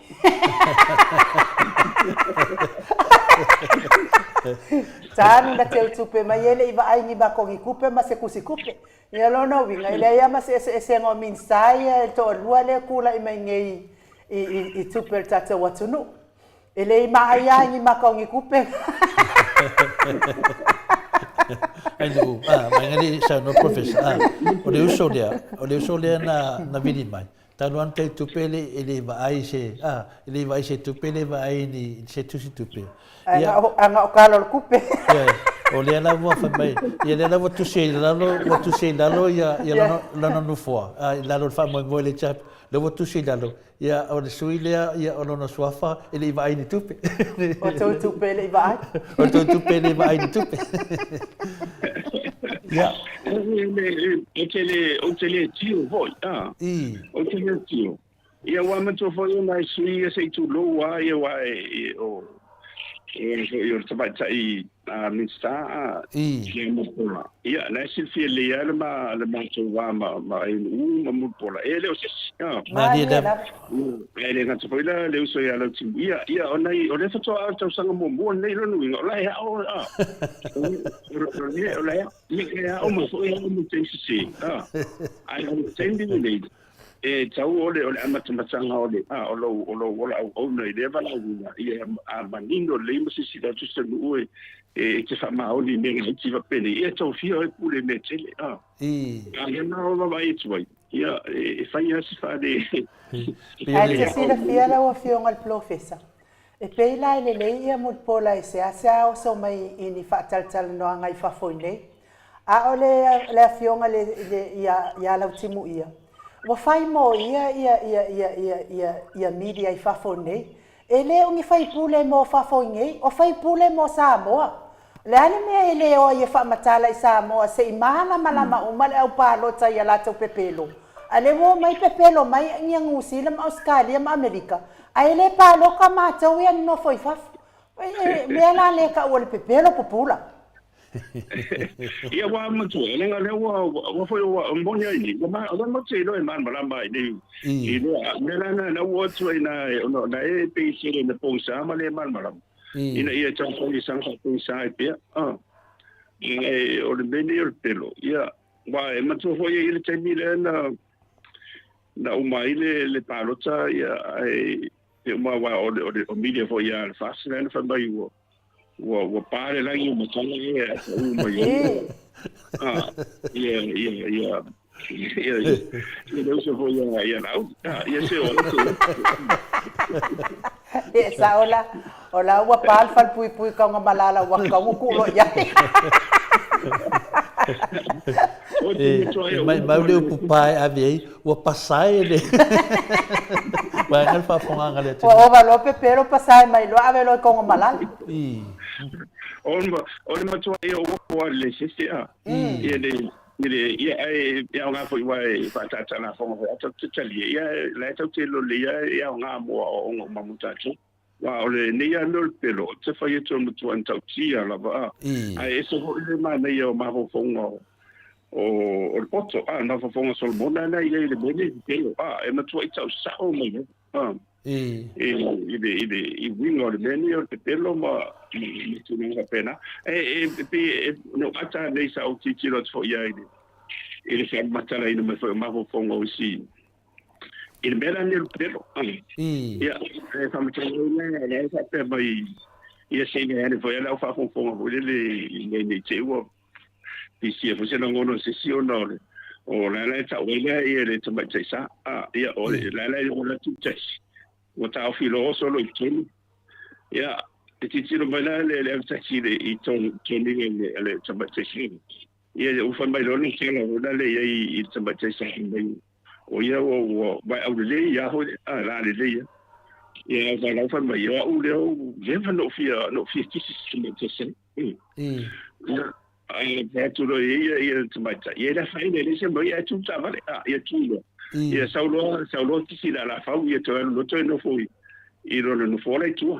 Tanu na teutupe mai e le i vaai ni makou ni kupe ma se kusi kupe. Ia lona uiga e leai lava ma se eseesega o Minisita ia e toalua lea e tulai mai nei i, i, i tupe o le tatou atunuu. E le i maai a ni maka o ni kupe. Ai nu'u, a, mai ngali saunoa Professor, a, o le uso lea, o le uso lea na, na vili mai, talu ana tai tupe le, e le vaai se, a, e le vaai se tupe, le vaai ni, se tusi tupe. Ia, a na o kalo o le kupe. Ia, O lea la ua fai mai, ia lea la ua tusi ai i lalo, ua tusi ai i lalo ia, ia lona, lona nofoa, a, i lalo o le faamoemoe le chap, lea ua tusi i lalo, ia o le sui lea, ia o lona suafa e le i vaai i ni tupe. O tou tupe e le i vaai. O tou tupe e le i vaai i ni tupe. Ia. Ou te le, ou te le tio foi, a. I. Ou te le tio. Ia ua manatua foi o nai sui ia se i tulou lava ia aua e o e foi o le tamaitai Minisita a ia Mulipola. Ia la e silafia lelei lava le ma le matou va ma ma ANU ma Mulipola e le o se isi. Malie lava. Ae le gata foi la le uso ia Lautimu. Ia ia o nai o lea faatoa o le tausaga muamua lenei lona uiga o la e ao a. O la e e ao mai foi ao mai taimi sese. Ae o le taimi lenei E tau o le o le amatamataga o le a o lou o lou ola auauna i lea valaauina ia a manino lelei ma silasila atu se nuu e e te faamaoni i mea laiti faapenei ia tau fia oe pule i mea tele a a lea na o vaavaai atu ai ia e fai lava si faale Ae te silafia lau Afioga i le Polofesa, e pei la e lelei ia Mulipola e seasea oso mai i ni faatalatalanoaga i fafo i nei. A o le, le afioga le, le, ia, ia Lautimuia, ua fai mo ia ia, ia, ia, ia, ia, ia media i fafo nei. E le o ni faipule mo fafo i nei, o faipule mo Samoa. O le a le mea e le o ai e faamatala i Samoa se i malamalama uma le au palota i a latou pepelo? A le ua omai pepelo mai ia Niu Sila ma Ausetalia ma Amerika, ae le palota matou ia nonofo i fafo. E, mea la le taua o le pepelo pupula. Ia ua matua, leaga o lea ua, ua foi ua moni ai nei, ua ma, o lea matou te iloa e malamalama ai nei, i lea, mea la na, na ua atu ai na, ona na e pei sele na pogisa ma le malamalama, ina ia taumafai e saga faapogisa ai pea, a. Ae o le mea nei o le pelo, ia, aua e matua foi e i ai le taimi lea na, na uma ai le, le palota, ia, ae, e uma aua o le, o le, o media foi ia le FAST lea na fai mai ua, Ua ua pa le lagi o matala e a pau mai ai. Ah, ia ia ia ia ia le uso foi ia ia lau. Ah, ia se o se. E sa ola ola ua pa le falepuipui kaunga malala ua kaunga ku lo iai. E maimau le upu pa e ave ai, ua pasae le vaega le faafofogaaga a le atunuu. Ua ova loa pepelo pasae mai loa ave loa i Kogamalala. O le matua ia ua opo lava i le sese a. Ia le le ia ae e aoga foi aua e faataataa lafoga foi a tatou te talia ia la e tatou te iloa lelei lava e aoga mo aoaoga uma mo tatou. Aua o lenei lava mea o le pelo, ou te fai atu o le matua matautia lava a. Ae ese foi le manaia o mafaufauga o o le poto, a, le mafaufauga o Solomona lena e i ai i le mea lenei o le pelo, a, e matuai tau sao mai lava, a, i le, i le, i uiga o le mea lenei o le pepelo ma, ma tulaga faapena. E, e, pei e, na ou ata nei sa ou tilotilo atu foi i ai i le, i le faamatalaina mai foi o mafaufauga o isi i le mea la lenei o le pepelo. Ia, e faamatalaina la e faapea mai, ia se i ane foi a lau faafogafoga foi lele ne i te i ua pisia foi se lagona o se isi ona o le o la la e tau ai lea ia le tamaitai sa. A, ia, o le la la e o la tūtasi. Ua taofi loa oso loa i totonu. Ia, e tilotilo mai la le le autasi i le i tonu toniga i le le tamaitai sa. Ia, ua fai mai loa le tala foi lale i ai i le tamaitai sa fai mai o ia ua ua ua aulelei ia foi a la lelei ia. Ia, a lau fai mai, o au lea ua leva na ou fia na ou fia kisi i se tamaitai sa. Ia, ae fai atu loa e ia ia le tamaitai, ia e le afaina, e leai se mea, ia tu taavale, a, ia tu loa. Ia sau loa, sau loa kisi i le alafau, ia toe alu loa toe nofo i, i lona nofoa la i tua.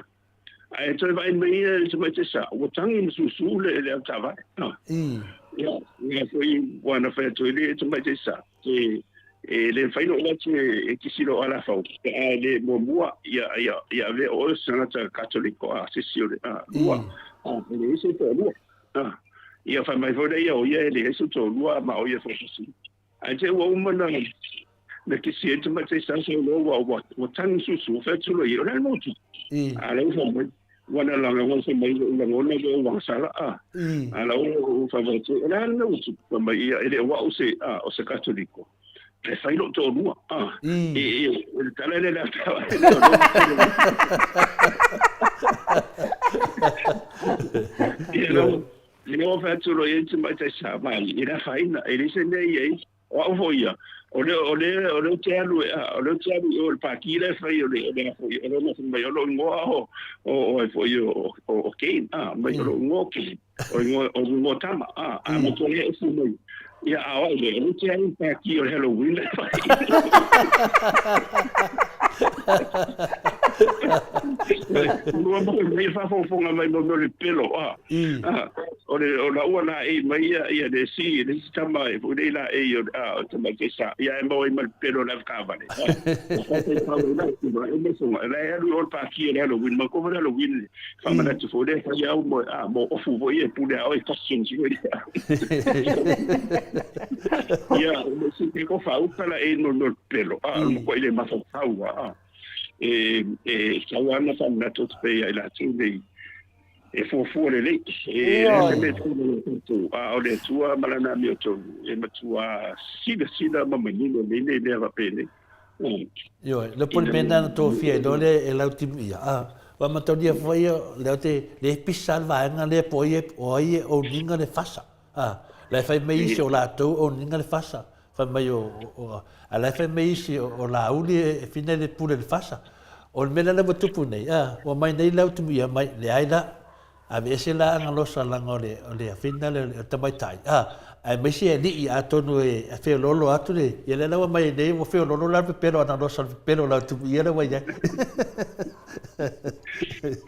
Ae toe vaai mai ia le tamaitai sa, ua tagi ma susu le, le avetaavale. A. Ia, ia foi, ua na fai atu ai le tamaitai sa, e, e le mafai ona oo atu e, e kisi lou alafau, pe a e le muamua, ia, ia, ia avea oe o se tagata Katoliko, a, se isi o le, a, lua, a, e leai se toalua, a, ia fai mai foi lea o ia e leai se toalua, ma o ia foi se isi. Ae te i ua uma na, na kisi ai le tamaitai sa sau loa ua, ua, ua tagi susu, ua fai atu loa ia, o le a le mea ua tupu? A lea ua fai mai, ua na lagona fai mai lou lagona lea ua agasala, a, a la ua fai mai atu, o le a le mea ua tupu? Fai mai ia, e le o au se, a, o se Katoliko, e fai lou toalua, a, e, e, o le tala lea le ata, ia, Le o fai atu loa i ai le tamaitai sa mai, e le afaina, e leai se mea i ai. O au foi ia, o le, o le, o lea ou te alu, o lea ou te alu i o i le pākī la e fai o le, o le a foi, o lona fai mai, o lou igoa o, o, o ai foi o, o, o Kane, a, mai o lou igoa o Kane, o igoa, o igoa tama, a, a matua lea e fai mai, ia, a o au lea, o lea ou te alu i le pākī o le Halloween la e fai. Lua mo mai faafofoga mai mo le pelo a. O le o la ua la e mai ia ia le si le si tama e foi le la e o a o tama ke sa ia e mo mai pelo la ka vale. O te pa o la ku ba e mo songa la e alu o pa ki le Halloween ma ko le Halloween fa ma tu fo le fa ia mo a mo ofu fo ia pule a o e costume si Ia, o se te ko whauka la e no no pelo, a mo ko ile masa taua, a. E, e tau ana whanatu te pei ai lātou nei, e fuafua lelei, e le se mea tau le tātou, a o le Atua ma lana amiotonu, e matua silasila ma manino nei nei mea faapenei. Ioe, le poli mea na tofia i le e lau timu ia. A, wa mataulia foi le o te le pisa le vaega le po ai o ai e owninga le fasa. A, la e fai mai isi o latou owninga le fasa. Fai mai o, o, a la e fai mai isi o, o Laauli e fina le pule le fasa. O le mea lea ua tupu nei, a, ua mai nei lau timu ia mai, leai la, Aveese la Agalosa leaga o le, o le afina lea o le tamaitai, a, aemaise alii atonu e feoloolo atu le, ia lea la ua mai nei ua feoloolo la le pepelo a Agalosa o le pepelo o la Tumuia lea ua i ai.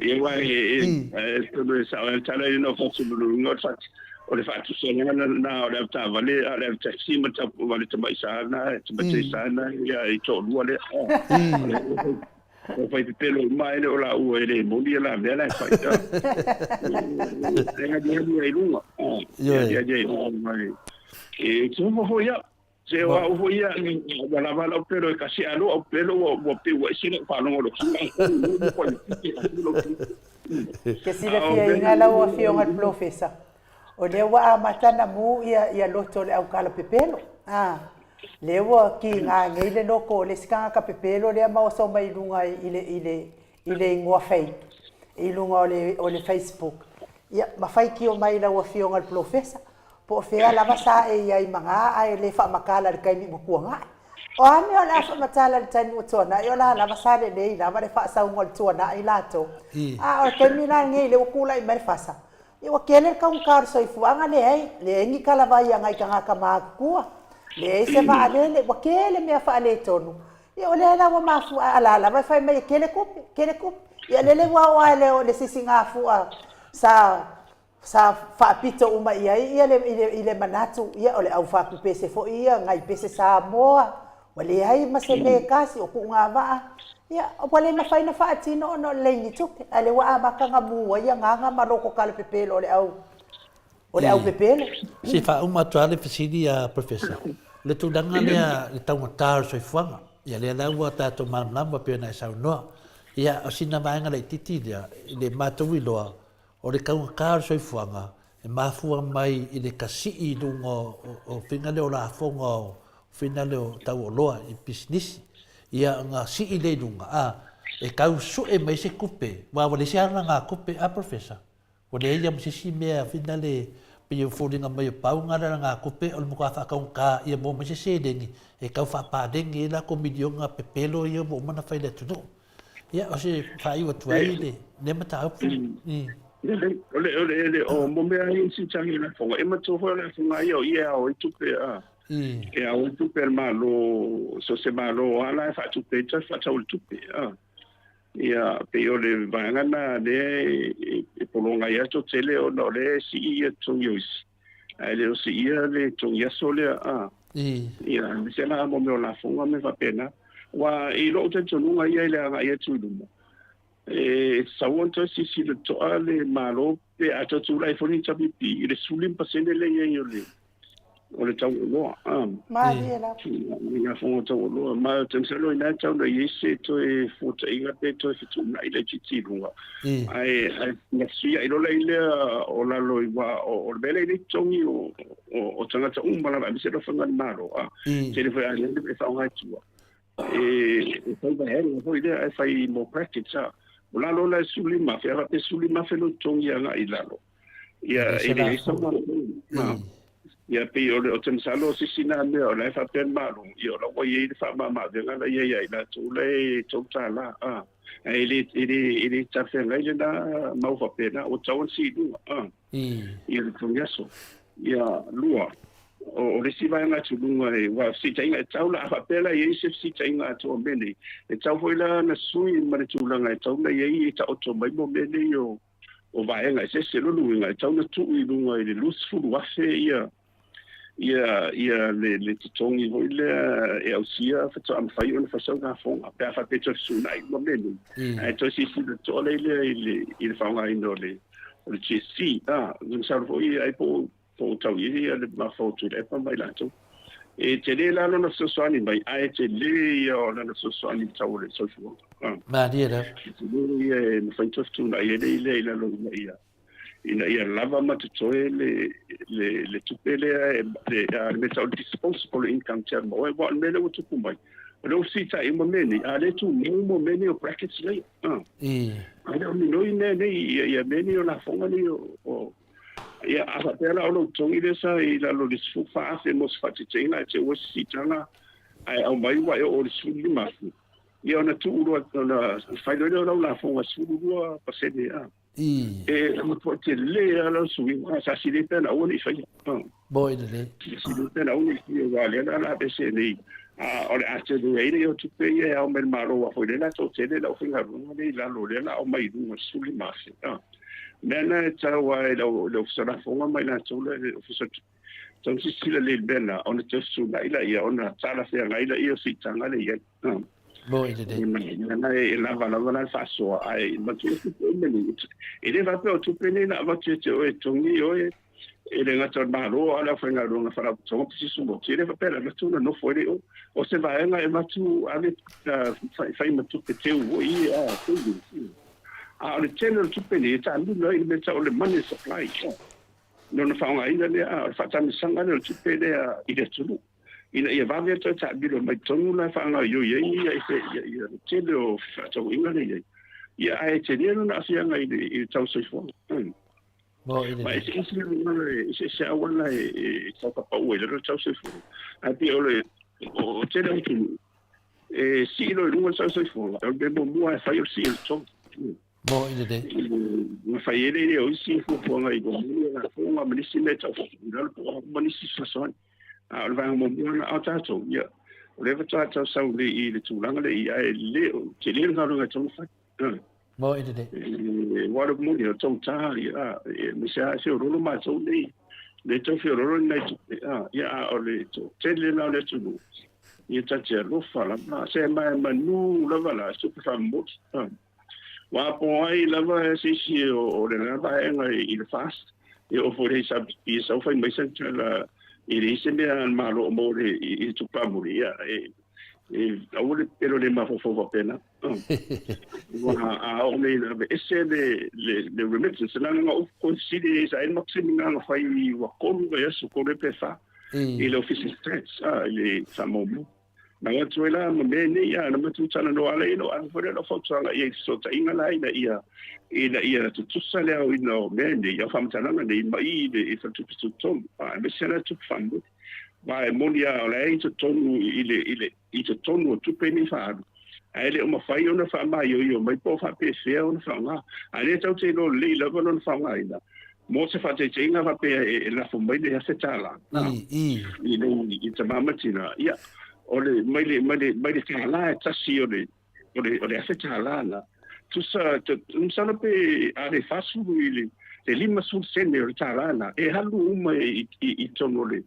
Ia aua e, e, tonu e sao ai le tala i lena o Fatumaluluga o le fatu, o le faatusaga lena o le avetaavale, a o le avetaxi ma le, ma le tamai sa lena, tamaitai sa lena, ia e toalua lea. Ua fai pepelo uma ai le o laua e le moni la mea la e fai. E aliali ai luga. E aliali ai luga mai. E te hofo foi au. Se o au foi ia, ua lava lau pelo e kasi a loa au pelo ua, ua pei ua ese lau faalogo lo Ke silafia iga lau afioga le Polofesa, o lea ua amata na mu ia, ia loto o le aukala pepelo. A, lea ua kiga nei le loko o le isi tagata pepelo lea ma oso mai i luga i le, i le, i le igoa fake, i luga o le, o le Facebook. Ia, ma faitio mai lau afioga le Polofesa, po o fea lava sa e i ai ma ga ae le faamatala i le taimi ua tuanai. O a mea o le a faamatala i le taimi ua tuanai, o la lava sa lelei lava le faasauga o le tuanai latou. A o le taimi la lenei lea ua tulai mai le fasa, Ia ua tele le taugata o le soifuaga, leai, leai ni talavai a nai tagata matutua, leai se vaalele, ua tele mea faaletonu. Ia o lea la ua mafua, a la lava e fai mai e tele tupe, tele tupe. Ia lele ua oo lava i le, le sisigafua sa sa faapito uma i ai ia le, i le, i le manatu, ia o le au faatupese foi ia, nai pese Samoa, Ua leai ma se mea e tasi o kuʻu vaa, ia, ua le mafai ona faatino ona o le leai ni tupe, a lea ua amata ona mu ai agaga ma loko talapepelo o le au, o le au pepelo. Se i faauma atu lava le fesili a Professor, o le tulaga lea i le taugata o le soifuaga, ia lea la ua tatou malamalama pei ona e saunoa. Ia o sina vaega laitiiti lea, i le matou iloa, o le taugata o le soifuaga, e mafua mai i le kasii i luga o faiga lea o lafoga o faiga lea o tau oloa i pisinisi. Ia ona sii lea i luga, a, e tau sue mai se tupe, aua ua leai se alagatupe, a Professor? Ua leai lava ma se isi mea fina le, pei e foliga mai o pau na alagatupe o le matua faataugata ia maua mai se seleni e tau faapaleni ai latou miliona pepelo ia ua uma ona fai i le atunuu. Ia, o se faaiu atu ai lea mataupu. O le, o le, le, o mo mea ai si tangi la fonga. E matua foi o le fonga ia o ia ao i tupe a. E ao i tupe le malo, so se malo ala e faatupe i tai faatau le tupe a. Ia, pei o le vaega na lea e pologa ai atu tele ona o lea e sii ia totogi o isi. Ae le o siia le totogi aso lea a. Ia, aemaise la mo mea o lafoga ma mea faapena. Aua i lou talitonuga ia i le agai atu i luma, e tatau ona toe silasila totoa le Malo pe a toe tulai foi ni WP i le 15% lea e i ai o le o le tau oloa. Malie lava. I lafoga tau oloa. Ma ou te masalo ina e tatau ona i ai se toe fuataiga pe toe fetuunai laitiiti i luga. Ae ae na fesuiai loa la i lea o lalo i wa o le mea lea i le totogi o o tagata uma lava aemaise le faigamalo a. Tele foi a e faaaoga i tua. E fai vaega foi lea ae fai mo brackets a. O lalo la e 15,000, a faapea 15,000 lou totogi agai i lalo. Ia, e leai se lafoga. Ia, pei o le, ou te masalo o se isi na mea o la e faapea le Malo, ia o la ua i ai le faamama-avega la e i ai ia i latou la e $3, a, ae le, e le, e le talafeagai lena mau faapena, ua tatau ona sii i luga, a, ia le totogi aso. Ia, lua, o, o le isi vaega atu luga e, aua o fesilitaiga e tatau la, a faapea la e i ai se fesilitaiga atoa o mea nei, e tatau foi la ona sui ma le tulaga e tatau ona i ai e taoto mai mo mea nei o, o vaega eseese. Lona uiga, e tatau ona tuu i luga i le 20,000 ia ia ia le le totogi foi lea e ausia faatoa mafai ona fai sau lafoga pe a faapea e toe fesuunai uma mea nei. Ae toe silasila totoa lea lea i le i le faaaogaina o le o le GST. Ah, masalo foi ai po o tau i ai le mafaufau Tuilaepa ma i latou. E tele la lona fesoasoani mai, ae tele ia o lana fesoasoani i le tau o le soifuaga. Ah. Malie lava. E tele ia e mafai ona toe fetuunai ai le lea i lalo ina ia ina ia lava ma totoe le le le tupe lea e le le mea tau o le disposable income te alu aua o le mea lea ua tupu mai. O lea ua fesiitai uma mea nei, a o lea e tumau uma mea nei o brackets nei. Ah. A le o minoi mea nei ia ia mea nei o lafoga nei o o Ia, a faapea la o lou totogi lea sa i lalo i le 14,000 mo se faataitaiga ae te i ua se siitaga ae aumai ua e oo i le 15,000, ia ona tuu loa, ona fai loa lea o lau lafoga 12% a. E matuai tele lava lau suiga, sa sili ai pea ona aua ne i faia. Moe lelei. Sa sili ai pea ona aua ne i faia aua o lea la o le a aveese nei, a o le a tele ai lea o tupe ia e ao mai le Malo aua foi lea la toatele le aufaigaluega lea i lalo lea la aumai i luga i le 15,000. Mea na e tau ai i le Ofisa o Lafoga ma i latou la i le Ofisa o Tupe, tau silasila lelei i le mea lena, ona toe fesunai laia, ona talafeagai laia o siitaga lea e i ai. Moi lelei. Mea na e lava lava la le faasoa, ae matua tupe uma nei. E le faapea o tupe nei na avatu ia te oe e totogi oe, e le gata o le Malo a o le aufaigaluega faalapotopotoga pisisi moti. E le faapea la avatu ona nofo ai lea i o. O se vaega e avatu ave fai ma tupe teu foi ia, savings. A o le tele o le tupe nei e taamilo ai i le mea tau o le money supply, lona faaaogaina lea, a o le faatamisaga lea o le tupe lea i le atunuu, ina ia vave toe taamilo mai totonu la e faagaoioi ai ia ia le tele o fefaatauaiga lea i ai. Ia ae tele lona aafiaga i le tau soifuaga. Ma eseese auala e eseese auala e tau tapau ai lalo le tau soifuaga. Ae pei o le o tele o atunuu E sii loa i luga le tau soifuaga, o le mea muamua e fai o le sii o le totogi. Moe lelei. Na fai ai lea o isi fuafuaga i luga lafoga ma nisi mea tau i lalo po o ma nisi fesoasoani. A o le vaega muamua lena, a o tatou, ia, o lea faatoa tau sau nei i le tulaga lea i ai, ae le o tele le galuega e tatau ona fai. Moe lelei. Aua o le moni, o le taugata, ia, aemaise lava e feoloolo matou nei, lea e tau feoloolo ni nai tupe, ia, a o le toatele la o le atunuu, Ia ta te alofa lava, se ma e manu lava la se tupe faamomoli. Ua po ai lava se isi o le la vaega i le FAST, e oo foi i le HRPP e sau fai mai sana tala e leai se mea a le Malo o maua i le tupe faamomoli, ia e aua le pelo le mafaufau faapena. Ua a oo nei ina aveese le le remittance, leaga na ou fesili sa i ai le matou semina na fai ua 3 vaiaso, 3 pe 4 i le Ofisa o Stats, i le faamaumau. Na avatu ai la ma mea nei, na matou talanoa lava i ai, ave foi lea o lau fautuaga i ai i fesootaiga la ina ia ina ia tutusa le aoina o mea nei, o faamatalaga nei ma i i le Faletupe Tutotonu, aemaise la tupe faamomoli. Aua e moni lava o la e i totonu i le i le i totonu o tupe nei faaalu, ae le o mafai ona faamaioio mai po o faapefea ona faaaoga. A o lea tatou te iloa lelei lava lona faaaogaina mo se faataitaiga faapea e lafo mai le $1,000 i le i tama ma tina, ia, o le mai le mai le mai le $1 e tasi o le o le o le $1,000 na tusa masalo pe a le 40 i le 50 sene o le $1 na e alu uma i i totonu o le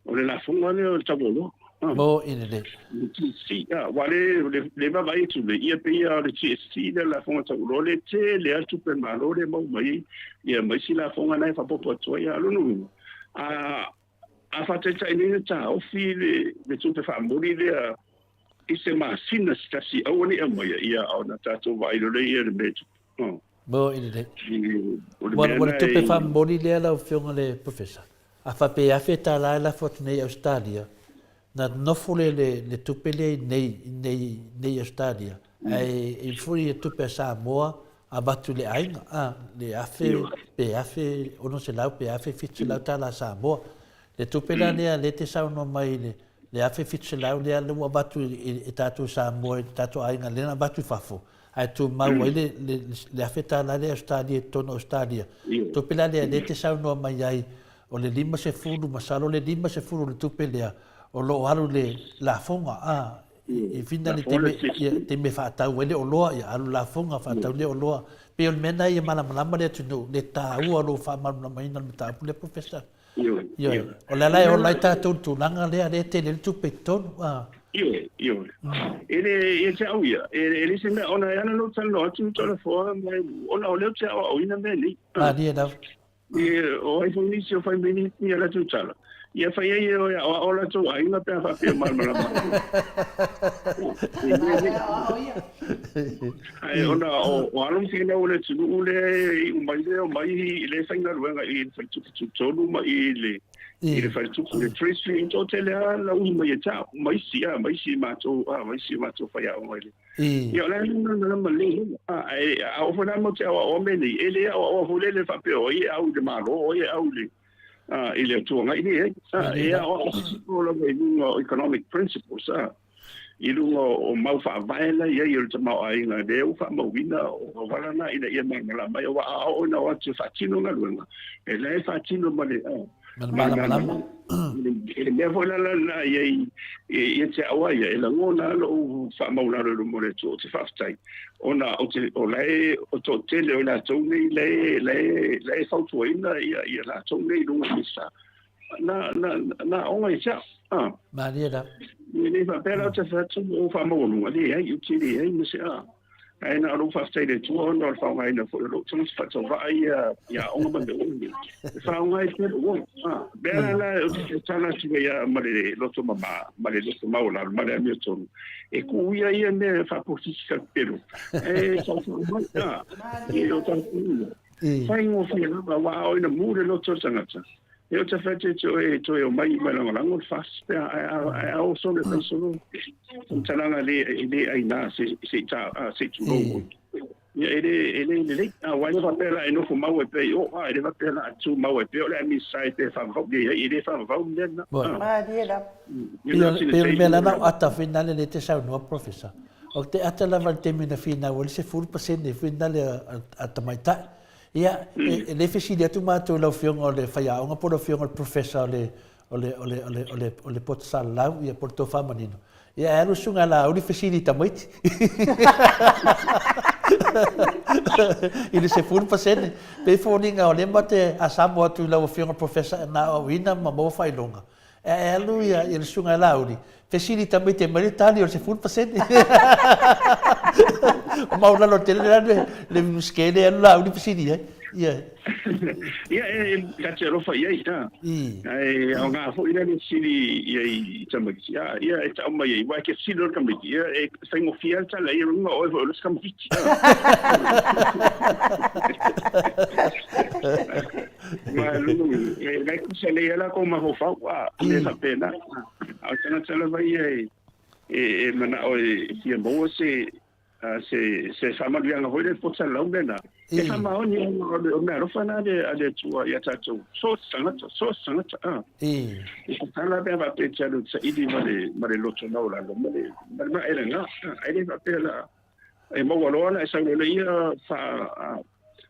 O le lafoga lea o le tau oloa. Mo i lelei. Le GST, aua le le vaavaai atu nei, ia pei lava o le GST lea lafoga tau oloa lea e tele lava tupe a le Malo lea e maua mai ai, ia ma isi lafoga na e faaopoopo atu ai. A o lona uiga, a a faataitai nei ona taofi le le tupe faamomoli lea i se masina se tasi aua ne i aumaia, ia ona tatou vaai loa lea i le mea e tupu. Mo i lelei. O le mea lena e. Tupe faamomoli lea lau Afioga i le Professor, A faapea e $1,000 e lafo atu nei i Ausetalia, na nofo lea le, le tupe lea i nei, i nei, nei Ausetalia, ae i foi ia tupe a Samoa avatu i le aiga, a, le $1,000 pe $1,600 pe $1,700 tala Samoa. Le tupe la lea lea e te saunoa mai i le le $1,700 lea ua avatu e tatou Samoa i tatou aiga lea na avatu i fafo, ae tumau ai le le $1,000 lea Ausetalia i totonu o Ausetalia. Tupe la lea lea e te saunoa mai ai o le 50 masalo le 50 o le tupe lea o lo o alu i le lafoga a i fina le taimi ia taimi e faatau ai le oloa ia alu lafoga faatau le oloa pei o le mea na ia malamalama le atunuu le taua o lou faamalamalamaina o le mataupu lea Professor. Ioe, o le ala e ola ai tatou i le tulaga lea, lea e tele ai le tupe i totonu. Ioe, ioe. E le, ia te au ia, e le se mea, ona e ala lou talanoa atu i Toleafoa, ona o lea ou te aoaoina mea nei. Malie lava. E, o ai foi nisi o fai mai ni a latou tala, ia fai ai e o e aoao latou aiga pe a faapea o malamalama. Ae ona o alo ma fanau o le atunuu lea e iu mai lea omai i le faigaluega i le faletupe tutotonu ma i le i le faletupe le Treasury e toatele lava la uhi mai e tau ma isi a ma isi matou a ma isi matou faiaoga i le ia o le a le malamalama lelei lava a ae a oo foi la matou te aoaoa mea nei e le aoaoa foi lele faapea o ai e au i le Malo o ai e au i le i le Itu Agai leai a e aoao sisifo lava i luga o economic principles a i luga o mau faavae la i ai o le tamaoaiga lea ua faamauina o auala na ina ia malamalama ai aua a oo ina o atu e faatino galuega e la e faatino ma le malamalama i le mea foi la la i ai ia te au ia e lagona lou faamaulalo i luma o le Atua ou te faafetai ona o te o la e o toatele o i latou nei la e la e la e fautuaina ia ia latou nei i luga o le sa na, na, na aoga i te au. Ah. Malie la. E le faapea la ou te fai atu ua ou faamaualuga, leai, ou te leai ma se a. Ae na o lou faafetai i le Atua ona o le faaaogaina foi o lou tagata faatauvaa ia i aoga ma mea uma nei. E faaaoga ai pea lou ola. Ah. Mea la la ou te fia tala atu ai lava ma le loto mama, ma le loto maualalo, ma le amiotonu, e tuu ia ia mea faapolokiki pelo, e faufau mai. Ah. I o tatou ia. Faigofie lava, aua a oo ina mu le loto o le tagata, e ota fai atu e te oe e toe omai ma lagolago le FAST pe a, ae a oo solo e fai solo faamatalaga le, e le aina se, se i ta, se i tulou oe. Ia, e le, e le lelei. Aua e le faapea la e nofo mau ai pea i o, a e le faapea la a tumau ai pea o le a Minisita e pe faavavau. Leai, e le faavavau le mea lena. Malie lava. Pei o le mea la na ou ata finale lea e te saunoa Professor. Ou te ata lava i le taimi na finau ai le 10% finale a tamaitai. Ia, e le fesili atu matou i lau Afioga o le faiaoga po o lau Afioga o le Professor o le o le o le o le o le o le poto salalau ia po o le tofa manino. Ia e alu le susuga ia Laauli fesili i tamaiti. I le 10%. Pei foliga o lea matou te asamo atu i lau Afioga o le Professor na aoaoina ma maua faailoga. E alu ia le susuga ia Laauli, fesili tamaiti e aumai le tali o le 10%. O maualalo tele la le musikele e alu Laauli fesili ai. Ia. Ia, e ta te alofa i ai, a. Ae aoga foi la le fesili i ai i tamaiti. A, ia e tau mai ai, aua e te fesili loa i le tamaiti, ia e faigofie lava le tala i ai, o luga o oe foi o le isi tamaiti. Ma luga, e lai kusa lei ala kou mafaufau, a, mea faapena. A o le tagata lava ia e, e, e manao e fia maua se, se, se faamanuiaga foi lea e potalau mea na. E faamaoni ona o le, o mea alofa na a le, a le Atua ia tatou, so o se tagata, so o se tagata, a. E tatala pe a faapea e te alu e te saili ma le, ma le loto maualalo, ma le, ma le maelega, a, ae le faapea la, e maua loa la e sau loa ia fa,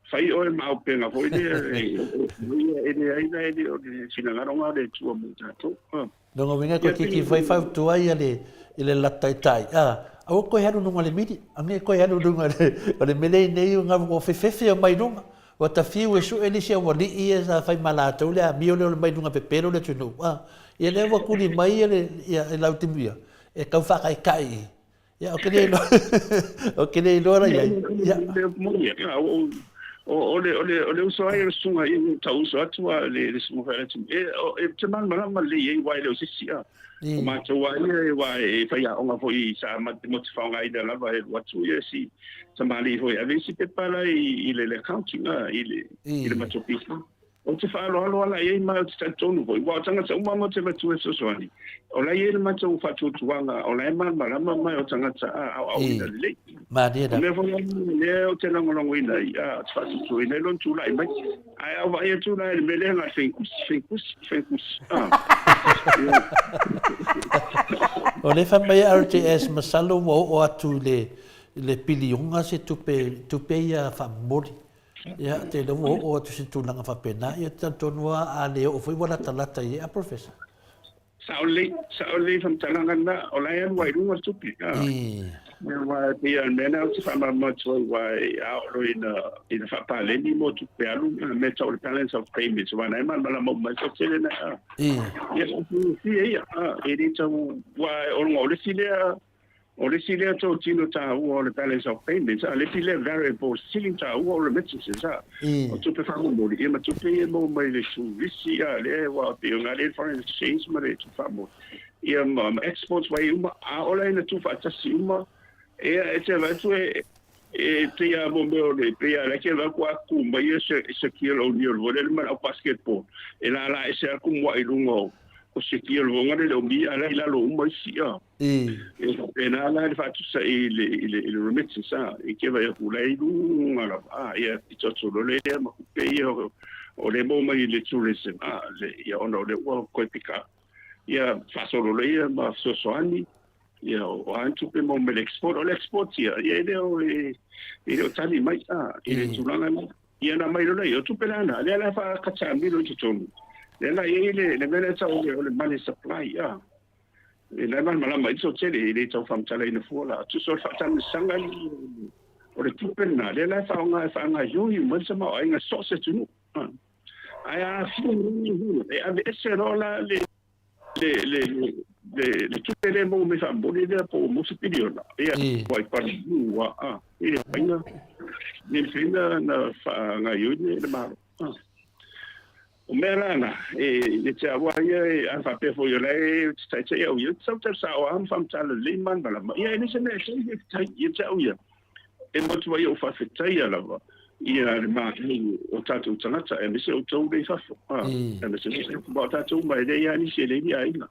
fai oe ma auupega foi lea e leai la e le o le finagalo lena o le Atua mo tatou. Lona uiga koe kiki fai fautua ia le i le la taitai a aua koe alu luga o le mili ange koe alu luga o le mele nei o ngau o fefefe o mai luga ua ta fiu e sue nisi au alii ia sa fai ma latou le amio lea o le mai luga pepelo le atunuu a ia lea ua kuli mai ia le ia e Lautimuia e tau faakaikai i Ia, ou te le iloa, ou te le iloa la i ai. Ia. O le, o le, o le uso ai o le susuga i tau uso atu a le, le susuga fai atu. E, e te malamalama lelei ai aua e le o se isi a. O matou lava ia e aua e faiaoga foi sa ma te faaaogaina lava e alu atu ia si tamalii foi e ave isi pepa la i le, le accounting a i le, i le matou pisa. Ou te faaaloalo ala i ai ma ou te talitonu foi, aua o tagata uma matou te avatu ai fesoasoani, o la e i ai le matou faatuatuaga, o la e malamalama mai o tagata a aoaoina lelei. Malie O lava. mea foi lea ou te lagolagoina ai, ou te faatuatuaina ai lona tulai mai. Ae a ou vaai atu la i le mea lea na o le fenkusi, fenkusi, fenkusi, a. Ia. O lea e fai mai e RJS, masalo ua oo atu i le i le piliona se tupe, tupe ia faamomoli. Ia, te iloa ua oo atu i se tulaga faapena. Ia, te talitonu lava a le oo foi ua latalata i ai a Professor. Sao lelei, sao lelei faamatalaga lena, o la e alu lava i luga le tupe. Aua e pei lava o le mea lena ou te faamalamalama atu ai, aua a oo loa ina, ina faapaleni mo tupe alu, le mea e tau o le balance of payments, aua o lena e malamalama uma ai toatele na. Ia, o le faigofie ia, e le tau, aua o le isi lea O le isi lea totino taua o le balance of payments, a le isi lea variable sili taua o remittances, a o tupe faamomoli, ia ma tupe ia e maua mai le turisi, a lea aua pei o le foreign exchange ma le tupe faamomoli, ia ma exports ma ia uma, a o la ina tuufaatasi uma, ia e te vaai atu e e pei lava mo mea o le, pei lava la e te vaai atu a tu mai ia Shaquille O'Neal foi lele ma le au basketball, e lala ese lava tumuai i luga o Shaquille foi lele o mi a la i lalo uma isi, a. E faapena la le faatusa i le, i le, i le remittance, a, i ke vai atu la i luga lava, a, ia pito atu loa lea ma tupe ia o le maua mai i le tourism, a, le, ia ona o lea ua toe pick up, ia faasolo loa ia ma fesoasoani, ia o a ni tupe maua mai le export, o le export ia, ia e le o, e, e le o tali mai, a, i le tulaga lea. Ia na mai loa lea, o tupe la na, lea la faakataamilo i totonu, lea la e i ai le, le mea lea e tau o le money supply, a. E la e malamalama ai tele, e le tau faamatalaina fua la. Tusa o le faatamisaga o le tupe lena, lea la e faaaoga e faagaoioi uma ai le tamaoaiga i so o se atunuu. Ae a aafia e aveese loa la le le le le le tupe lea e maua mai faamomoli lea po ua maua se piliona, ia, ua i paliu a, e le mafai na, le mafai na faagaoioi le Malo. O mea la na, e te aua ia e, a faapea foi o la e taitai au ia, sau tau sao lava ma faamatala lelei ma malamalama. Ia e le se mea e fai faafetai ia te au ia. E motu ai ou faafetaia lava ia le malu o tatou tagata, aemaise outou lea i fafo. Aemaise foi o tatou uma e leai lava nisi e leai ni aiga.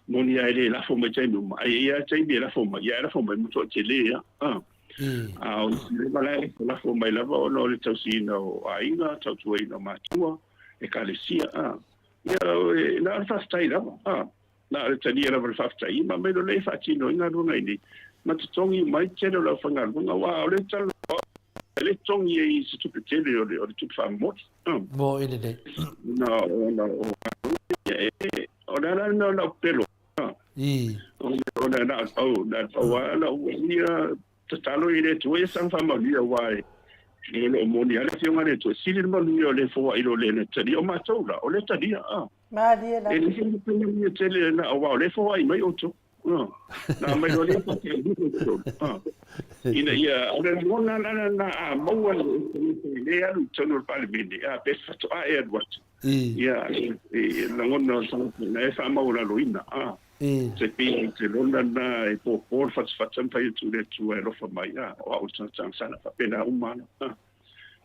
Moni lava e le lafo mai taimi uma, ae i ai lava taimi e lafo mai, ia e lafo mai matuai tele lava. A o le leva la e lafo mai lava ona o le tausiina o aiga, tautuaina o matua, ekalesia, a. Ia, na o le faafetai lava, a. Na o le talia lava o le faafetai, ma aumai loa lea e faatino ai galuega i inei, ma totogi uma ai le tele o le aufaigaluega, aua o le talanoa, e le totogi ai i se tupe tele o le, o le tupe faamomoli, a. Mo i lenei. Ona, ona o galuega ia, e, o le a la le mea o lau pelo, Ona na o pau, na o pau lava lau ia tatalo i le Atua ia saga faamanuia aua e o lo o moni lava le Afioga a le Atua, e sili le manuia o le foai i lo le na talia. O matou la, o le talia, a. Malie lava. E leai se manuia tele na aua o lea e foai mai outou. A. Na aumai loa lea faataunuu outou. A. Ina ia, o le lagona la na a maua le le alu i totonu o le Palemene, a, pe faatoa e alu atu. Ia, e lagona o le tagata na e faamaualaloina, a. Se pei o te lona lena e pōpō le fatafata ma fai atu i le Atua e alofa mai, a, o au le tagata agasala, faapena uma lava, a.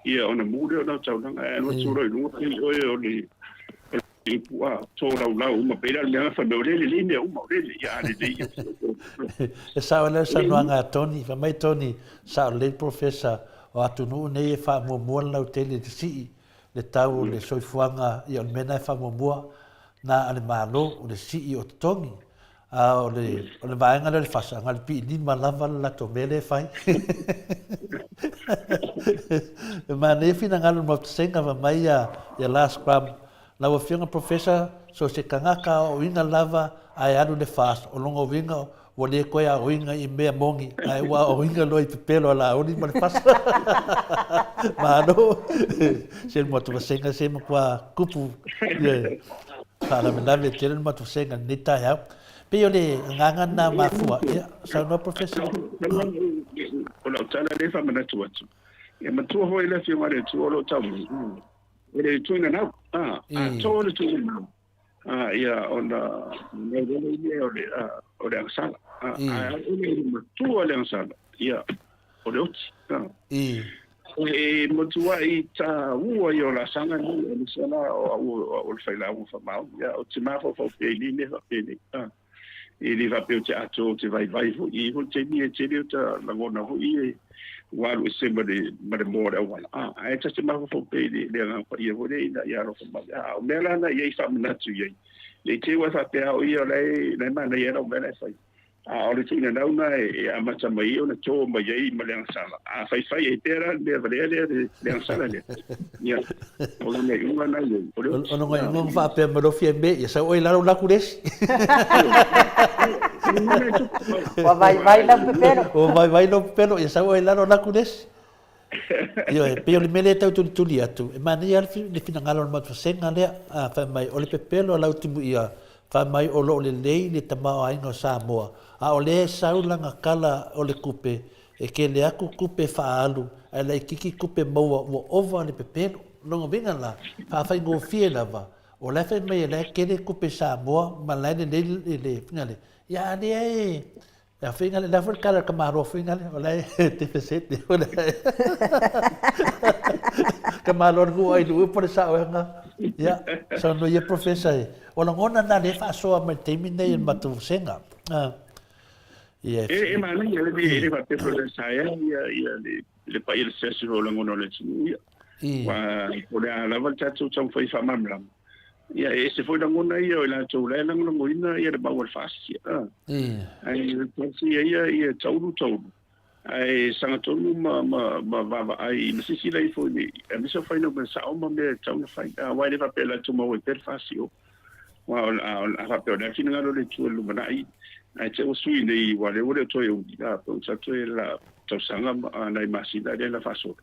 Ia, ona mū lea o lau taulaga, ae alu atu loa i luga pei oe o le upu, a, tolaulau uma, pei la o le mea na fai mai, o lea e lelei mea uma, o lea e lelei, ia, a lelei ia. E sao ai la le saunoaga a Tony, fai mai Tony, sao lelei le Professor, o atunuu nei e faamuamua le lautele i le sii le tau o le soifuaga, ia o le mea lena e faamuamua na a le Malo, o le sii o totogi, a o le, o le vaega lea o le FASA, na o le piilima lava le latou mea lea e fai. E manaia finagalo o le Maota Sega fai mai ia, ia Lars Graham, lau Afioga Professor, so o se tagata aoaoina lava ae alu i le FAST, o lona uiga Ua le toe aoina i mea moni, ae ua aoina loa i pepelo a Laauli ma le fasa. Malo! Se le matou vasega se matua tupu ia faalavelave tele le matou vasega i lenei taeao. Pei o le agaga lena mafua. Ia, saunoa Professor. O lau tala lea e faamanatu atu, e matua foi le Afioga i le Atua o lo o tau mai, e le tuinanau, a toa le tuinanau. Ia ona maua lea o le o le agasala. Ae o le matua le agasala, ia o le oti. E matuai taua ia o laasaga nei, aemaise la o au o le failauga faamaoni, ia ou te mafaufau pea i nei mea faapenei. E le faapea ou te atoa ou te vaivai foi, e i ai foi le taimi e tele o ta lagona foi e ua alu ese ma le, ma le moa o le auala, a, ae ta te mafaufau pea i le, le Agaga Paia foi lea ina ia alofa mai. A o mea la na i ai faamanatu i ai, ne i te i ua e faapea o ia o la e, la e manaia lau mea la e fai. A o le tuuina nau na e amata mai ai ona to mai ai ma le agasala. A faifai ai pea la le mea valea lea le agasala lea. Ia, o lona iuga na i ai. O le O lona iuga ua faapea mai loa fia me ia sau oe i lalo laku le isi. Ua vaivai lau pepelo. Ua vaivai lau pepelo, ia sau oe i lalo laku le isi. Ioe, pei o le mea lea e tau tulituli atu, e manaia lava le finagalo o le matou vasega lea, a fai mai o le pepelo a Lautimuia, fai mai o lo o lelei le tamaoaiga o Samoa, a o lea e sau lana tala o le tupe, e tele atu tupe faaalu ae laitiiti tupe maua ua ova le pepelo. O lona uiga la, faafaigofie lava, o la e fai mai o la e tele tupe i Samoa ma la e lelei le, ia a lea e Ia fai ngale la foi kala ka maro foi ngale o la te fesete o la ka maro ku ai lu po le sa o nga ia so no ia professor e o la ngona na le fa so ma te mi nei ma tu senga ah ia e e ma nei le le fa pe pro sa ia ia ia le le pa ia se se o la ngona le tu ia wa o le ala va ta tu tau fai fa mamla Ia, e ese foi lagona ia o i latou la e lagolagoina ia le mau a le FAST. Ae tasi ia ia ia taulu taulu. Ae sagatonu ma, ma, ma vaavaai ma silasila ifo i le, aemaise o fai mea sao ma mea e tatau ona fai. Aua e le faapea latou maua ai pea le FAST i o. Aua o, a, a faapea o le a finagalo o le Atua i le lumanai, ae te i ua sui nei, aua o lea ua le o toe umi, a, pe ua toe la tausaga ma nai masina lea na faasolo.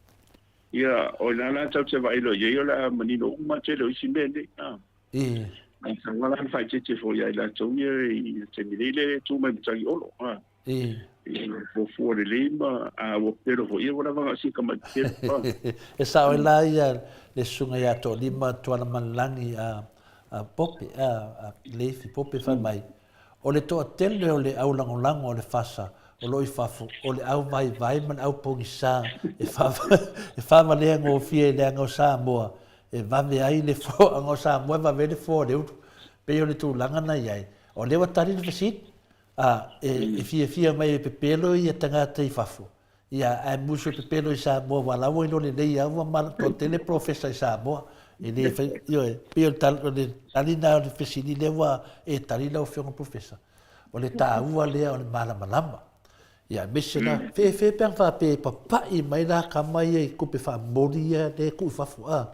Ia, o ina la tau te vaai loa i ai o le a manino uma le tele o isi mea nei. A. Ai sa wala na whaitete fo ia i latou ia i le taimi nei le tu mai matagi olo. A. Ia, fuafua lelei ma a ua pepelo foi ia ua lava si ka mai pepelo. A. E sao ai la ia le susuga ia Toalima Tualamanilagi a a Pope a a Leifi Pope fai mai O le toatele o le au lagolago a le FASA o lo o i fafo, o le au vaivai ma le au pogisa e faavalea gofie i le aga o Samoa e vave ai le aga o Samoa e vave ai le foa o le ulu. Pei o le tulaga na i ai. O lea ua tali le fesili, a, e fiafia mai e pepelo ia tagata i fafo, Ia, ae musu e pepelo i Samoa, ua la ua iloa lelei lava ua mala, toatele polofesa i Samoa. E le fai, ioe, pei o le tali, o le tali lena o le fesili lea ua e tali lau Afioga Polofesa. O le taua lea o le malamalama. Ia, aemaise la, fefe pe ana faapea e papai mai la tama ia i tupe faamomoli ia lea e tuu i fafo, a.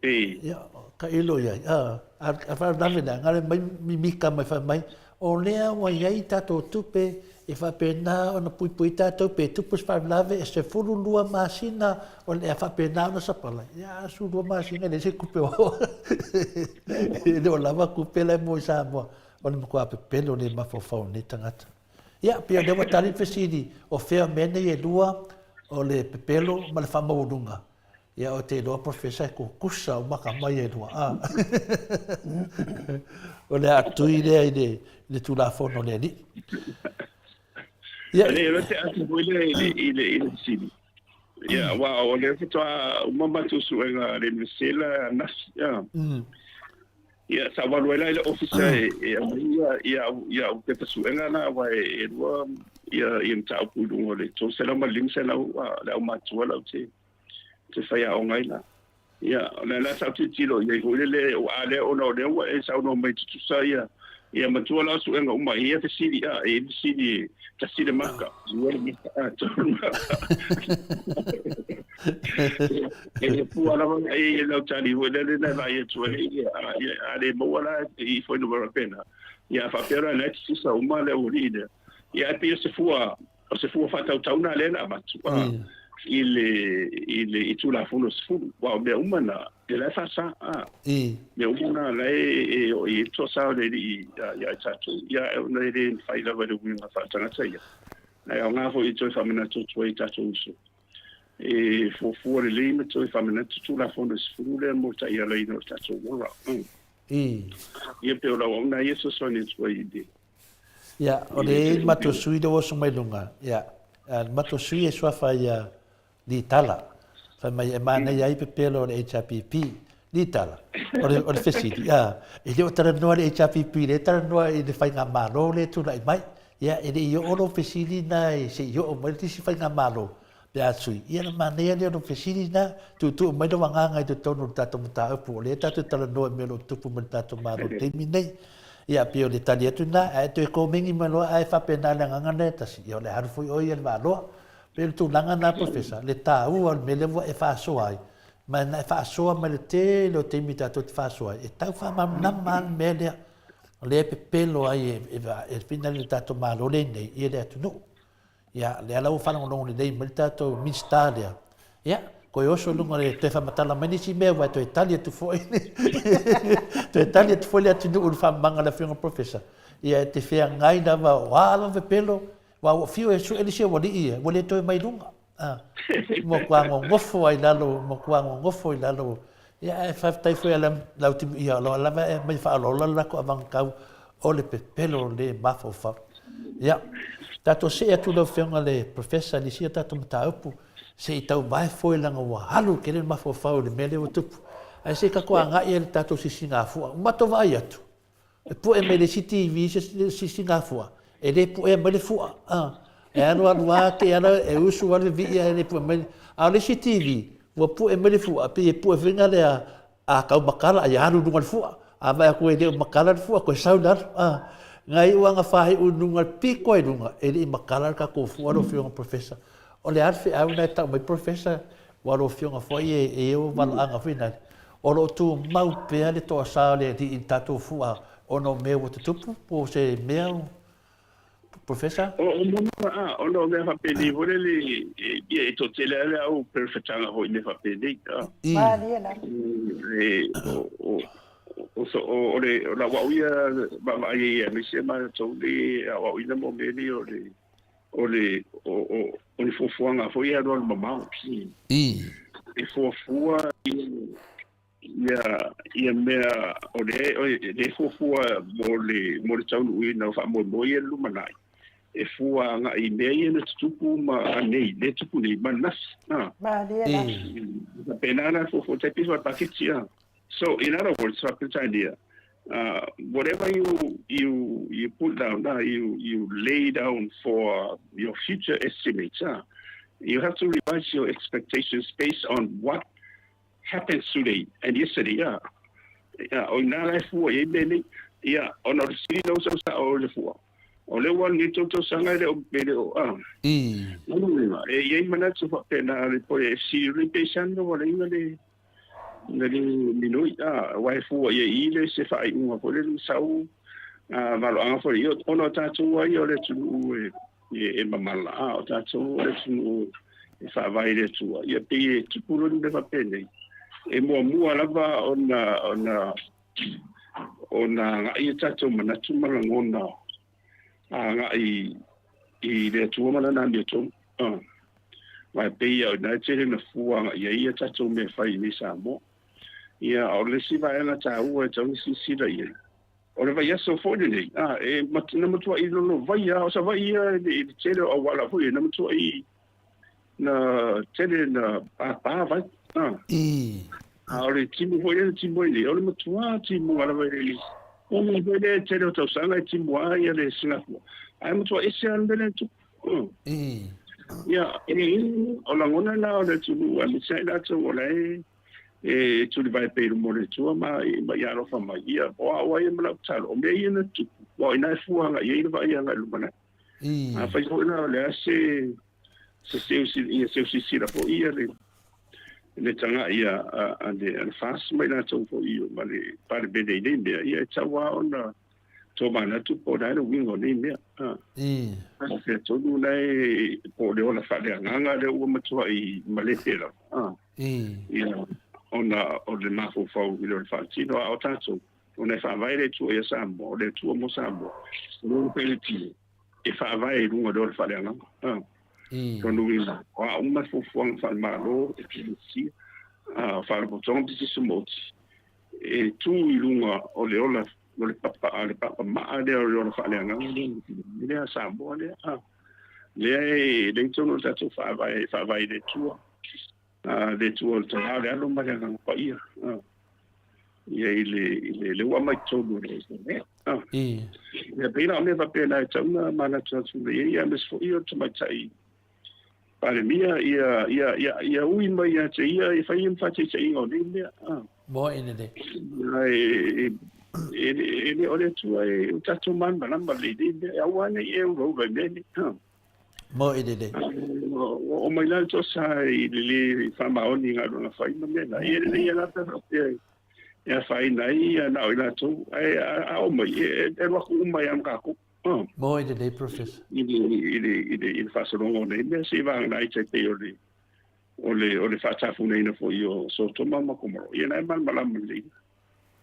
Ia, tailo i ai, a, a faalavelave lea, gale mai mimika mai fai mai, o lea ua i ai tatou tupe e faapena ona puipui tatou pe tupu se faalavelave e 12 masina o le a faapena ona sapalai. Ia, a 12 masina e leai se tupe o e le o lava tupe la e maua i Samoa. O le matua pepelo le mafaufau o lenei tagata. Ia, pei o lea ua tali le fesili, o fea mea nei e lua, o le pepelo ma le faamaualuga. Ia ou te iloa Professor e tutusa uma tama ia e lua a. O le aatui lea i le, le Tulafono a le Alii. Ia. E le te atu foi lea i le, i le, i le fesili. Ia, aua o lea faatoa uma matou suega a le Iunivesite la ananafi. Ia. Ia, sa ou alu ai la i le ofisa e, e aumai ia, ia, ia au pepa suega la, aua e, e lua ia, ia mataupu i luga o le 300 ma le 500 le aumātua la ou te, te faiaoga ai la. Ia, o lea la sa ou tilotilo i ai foi lele, a lea ona o lea ua e saunoa mai tutusa ia, ia matua la o suega uma, e i ai fesili, a, e i ai fesili e tasi le maka, lua le maka, a, tolu le maka. E le pua lava e i lau tali foi lele na vaai atu ai, ia, a, ia, a le maua la i fuainumera pena, ia, a faapea la, la e tutusa uma le aualii lea. Ia, ae pei o se fua, O se fua faatautau na lea na avatu a i le i le i Tulafono 10, aua o mea uma na e la e faasa a. Mea uma na la e e o i le toasa o le alii ia i tatou, ia ona e le mafai lava i le uiga faaletagata ia. Ae aoga foi e toe faamanatu atu ai i tatou uso e fuafua lelei ma toe faamanatu Tulafono 10 lea mo le taialaina o le tatou ola. Ia pei o lau auauna ia e fesoasoani atu ai i le Ia, o le matou sui lea ua oso mai luga, ia, le matou sui e suafa ia Litala, fai mai e manaia ai pepelo o le HRPP. Litala, o le, o le fesili, a, e le o talanoa le HRPP, lea e talanoa i le faigamalo lea e tulai mai. Ia, e le i oo lou fesili na i se i oo mai le isi faigamalo pe a sui. Ia, ona manaia lea o lou fesili na, tuutuu mai lou agaga i totonu o le tatou mataupu, o lea tatou te talanoa i mea o lo o tutupu mai i le tatou Malo i le taimi lenei. Ia, pei o le tali atu lena, ae toe komeni mai loa ae faapena le agaga lena e tasi, ia o le a alu foi oe ia i le Valoa. Pei o le tulaga lena Professor, le taua o le mea lea ua e faasoa ai, Ma na e faasoa mai le tele o taimi tatou te faasoa ai, e tau faamalamalama lava le mea lea. O lea e pepelo ai e, e, e fina le tatou Malo lenei ia le atunuu. Ia, lea la ua faalogologo lelei mai le tatou Minisita lea. Ia, koe oso i luga le toe faamatala mai nisi mea ua toe tali atu foi toe tali atu foi le atunuu i le faamamaga a le Afioga Professor. Ia, e te feagai lava, o a lava pepelo, aua ua fiu e sue le isi aualii ia, ua le toe mai luga. A, matua gogofo ai i lalo, matua gogofo i lalo. Ia, ae faafetai foi ia Lautimuia o lo o lava e aumai faaoloolo le latou avagakau o le pepelo le mafaufau. Ia, tatou see atu lau Afioga i le Professor i le isi a tatou mataupu, se i tau vae foe leaga ua alu tele le mafaufau i le mea lea ua tupu. Ae se i tatou agai i le tatou sisigafua. Ua matou vaai atu, E pue mai le isi TV se sisigafua, e le puea mai le fua. E alu alu lava te ala e usu lava le vivii ae le pue mai. A o le isi TV, ua pue mai le fua, pei e pue foi na lea a tau makala ai alu i luga o le fua. A vaai atu e le o makala le fua, toe sau i lalo. Na iu lava ina faaiu i luga i le pito lava i luga, e le i makala le tatou fua lau Afioga Professor. O le a le feau lena e tau mai Professor? Aua o lau Afioga foi e i ai ou valaauga foi lale, o lo o tumau pea le toasa o le Alii i le tatou fua ona o mea ua tutupu po o se mea o Professor? O mea a, ona o mea faapenei foi lele, ia e toatele lava le au perefetaga foi i mea faapenei. Malie lava. O, o, o le, o lau au ia vaavaai ai aemaise matou nei e aoaoina mo mea nei o le o le o, o, o ni fuafuaga foi e alualu mamao. E fuafua ia ia mea o le le fuafua mo le mo le taunuuina o faamoemoe ia i le lumanai e fua agai i mea ia na tutupu ma anei lea tupu nei ma ananafi. Malie la. Faapena la fuafua tai pei o le paketi a. So in other words, faa-Peretania, whatever you you you put down, you you lay down for your future estimates, you have to revise your expectations based on what happens today and yesterday. Ia, o ina la e fua i ai mea nei. Ia, ona o le fesili lau sau sao o le fua. O lea ua alu nei tou tausaga e le o, e le o, a. E i ai manatu faapena le poe e fesili le pei se ana ua leai le Na le minoi, a, aua e fua i ai i le se faaiuga foi lele sau a, valoaga foi ia, ona o tatou lava ia o le atunuu e, e, e mamala, a, o tatou o le atunuu e faavae i le Atua. Ia pei e tupu loa le mea faapenei, e muamua lava ona, ona, ona agai o tatou manatu ma lagona agai i le Atua ma Lana amiotonu. Aua e pei lava o ina e tele na fua agai i ai ia tatou mea e fai i nei Samoa. Ia, o le isi vaega taua e tatau ona silasila i ai, o le vaiaso foi lenei, a, e na matuai lolovai lava, o Savaii ia i le tele o auala foi, na matuai na tele na pāpā vai. A, a o le timu foi lea na timu ai nei, o le matua timuga lava e le ona foi lea tele o tausaga e timu lava ia le Singapore. Ae matua ese lava le mea lea na tupu. Ia, e, o lagona na o le atunuu aemaise ai latou o la e e tulivae pea i luma o le Atua ma, ma ia alofa mai. Ia, o au lava ia ma lau tatalo, o mea ia na tupu, aua o i ina e fua agai ai le vaai agai i le lumanai. Afai foi la o le a se se seu ia seu silasila foi ia le le taga'i a a le a le FAST ma i latou foi ma le Palemene i nei mea, ia e tatau lava ona tomanatu po o le a le uiga o nei mea. O fea tonu la e po o le ola faaleagaga lea ua matuai malepe lava. Ia ona o le mafaufau i le faatino a o tatou ona e faavae le Atua ia Samoa, o le Atua mo Samoa, o le pei le tino, e faavae i luga o le ola faaleagaga. Lona uiga, o a uma fuafuaga faale-Malo, ekalesia, faalapotopotoga ma pisinisi maoti, e tu i luga o le ola, o le papa, le papa maa lea o le ola faaleagaga lea, lea a Samoa lea. Lea e lea i totonu o le tatou faavae, e faavae i le Atua, le Atua o le Tama, o le Alo ma le Agaga Paia. Ia i le i le le ua mai tonu le ah. Ia pei la o mea faapena e tatau ona manatu atu lelei ai, aemaise foi o le tamaitai Palemia ia ia ia ia ui mai ia te ia e fai ia ma faataitaiga o nei mea. Ah. Moa i lelei. E e e le o le Atua e o tatou malamalama lelei i nei mea, e aua ne i e ulaula i mea nei. Ah. Mo i lelei. Ua oo mai la le toasa i le lē faamaoni i galuega fai ma mea na. Ia lelei lava pe a faapea e afaina ai ia na o i latou, ae a oo mai, e alu atu uma ai lava ma tatou. Mo i lelei, Professor. I le, i le, i le, i le faasologa o nei mea, seiavagana ai tai pei o le, o le, o le faatafunaina foi o Sotoma ma Komoro. Ia na e malamalama lelei.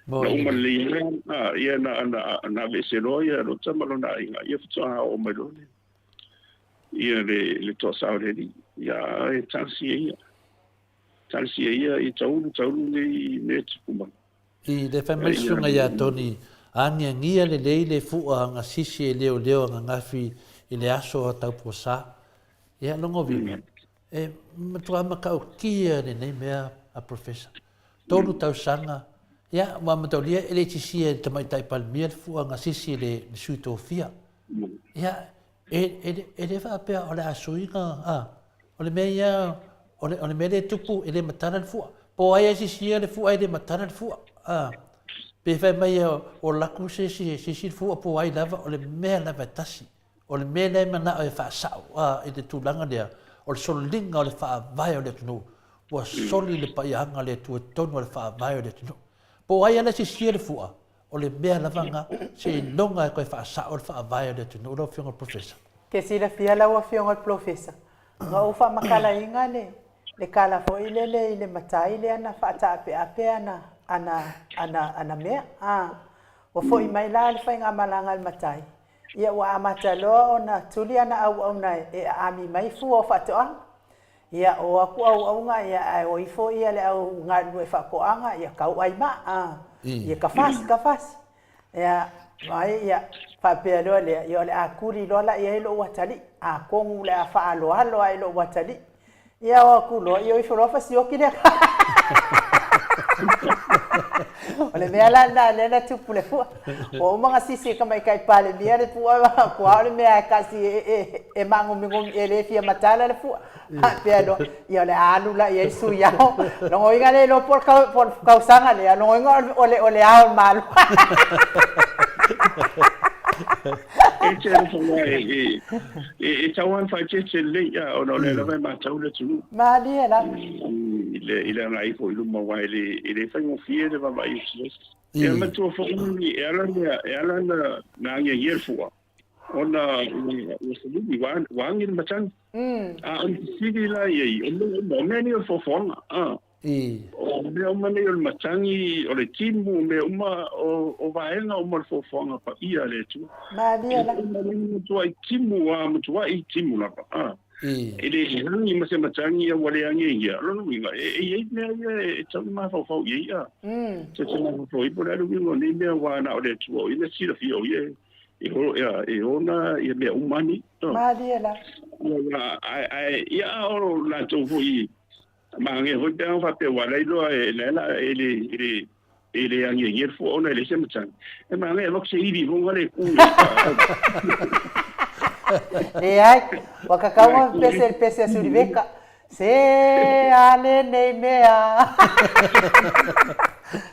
Mo Na i uma lelei. lelei ai, ia na, na, na aveese loa ia Lota ma lona aiga, ia faatoa oo mai loa lea. Ia le, le toasa o le Alii. Ia, e talosia ia. Talosia ia i taulu, taulu nei mea tupu mai. I le fai mai le susuga ia Tony, Agiagia lelei le fua gasisi e leoleo ananafi i le aso a Taupuasa. Ia, Logovila, e matua matautia lenei mea a Professor. Tolu tausaga, ia, ua mataulia e le i tisia e le Tamaitai Palemia le fua gasisi i le sui tofia. Ia, e, e, e le faapea o le a suiga, a, o le mea ia, o le, o le mea lea e tupu, e le matala le fua. Po o ai e sisia le fua, e le matala le fua. A, pe fai mai o laku se isi, se isi le fua, po o ai lava, o le mea lava e tasi. O le mea lea e manao e faasao, a, i le tulaga lea, o le soliga o le faavae o le atunuu. Ua soli le paiaga a le Atua i totonu o le faavae o le atunuu. Po o ai lava e sisia le fua, O le mea lava na, seiloga e toe faasao le faavae o le atunuu lau Afioga i le Polofesa. Ke silafia lau Afioga i le Polofesa, na ou faamatalaina le le kala foi lele i le matai lea na faataapeape ana ana ana ana mea. A, ua foi mai la le faigamalaga a le matai, ia ua amata loa ona tuli ana auauna e aami mai fua o faatoaga. Ia, o aku auaunga, ia, ae o ifo ia le au galulue faatoaga, ia kauai ma, a, ia ka fasi, ka fasi. Ia, mai, ia, faapea loa lea, ia o le a kuli loa la i ai lou atalii, atonu o le a faaaloalo lava i lou atalii. Ia o aku loa, ia o ifo loa fasioki lea. O le mea la lena lea na tupu le fua. Ua uma ona sisi e Tamaitai Palemia le fua, kua o le mea e kasi e, e, e magomigomi e le fia matala le fua. Faapea loa, ia o le a alu la i ai le sui ao. Logoina le iloa po o le tausaga lea, logoina o le, o le ao o le Malo. E te alofa mai e, e, e tau lava ona faaeteete lelei, a, ona o lea lava e matau le atunuu. Malie lava. I le, i le agai ifo i luma, aua e le, e le faigofie le vaavaai atu ai. Ia matua foi e ala na, e ala na, na agiagia le fua, ona ua, ua savili, ua, ua agi le matagi. A o le fesili la i ai, o mea uma, o mea nei o le foafoaga, a. O mea uma nei o le matagi, o le timu, o mea uma, o, o vaega uma o le foafoaga paia a le Atua. Malie la. E matuai timu a, matuai timu lava, a. E le agi ma se matagi ia ua le agiagia, o lona uiga, e i ai mea ia e tatau ona mafaufau i ai, a. E te mafaufau ai po o le a le uiga o nei mea aua na o le Atua o ia na silafia o ia e e ona ia mea uma nei. Malie la. Ae ia a o latou foi manaia foi pe ana faapea ua la iloa e la la e le e le e le agiagia le fua ona e leai se matagi. E manaia e avatu se ivi foi le ku. Leai, ua tatau ona pese le pese a Suliveka. Se a lenei mea.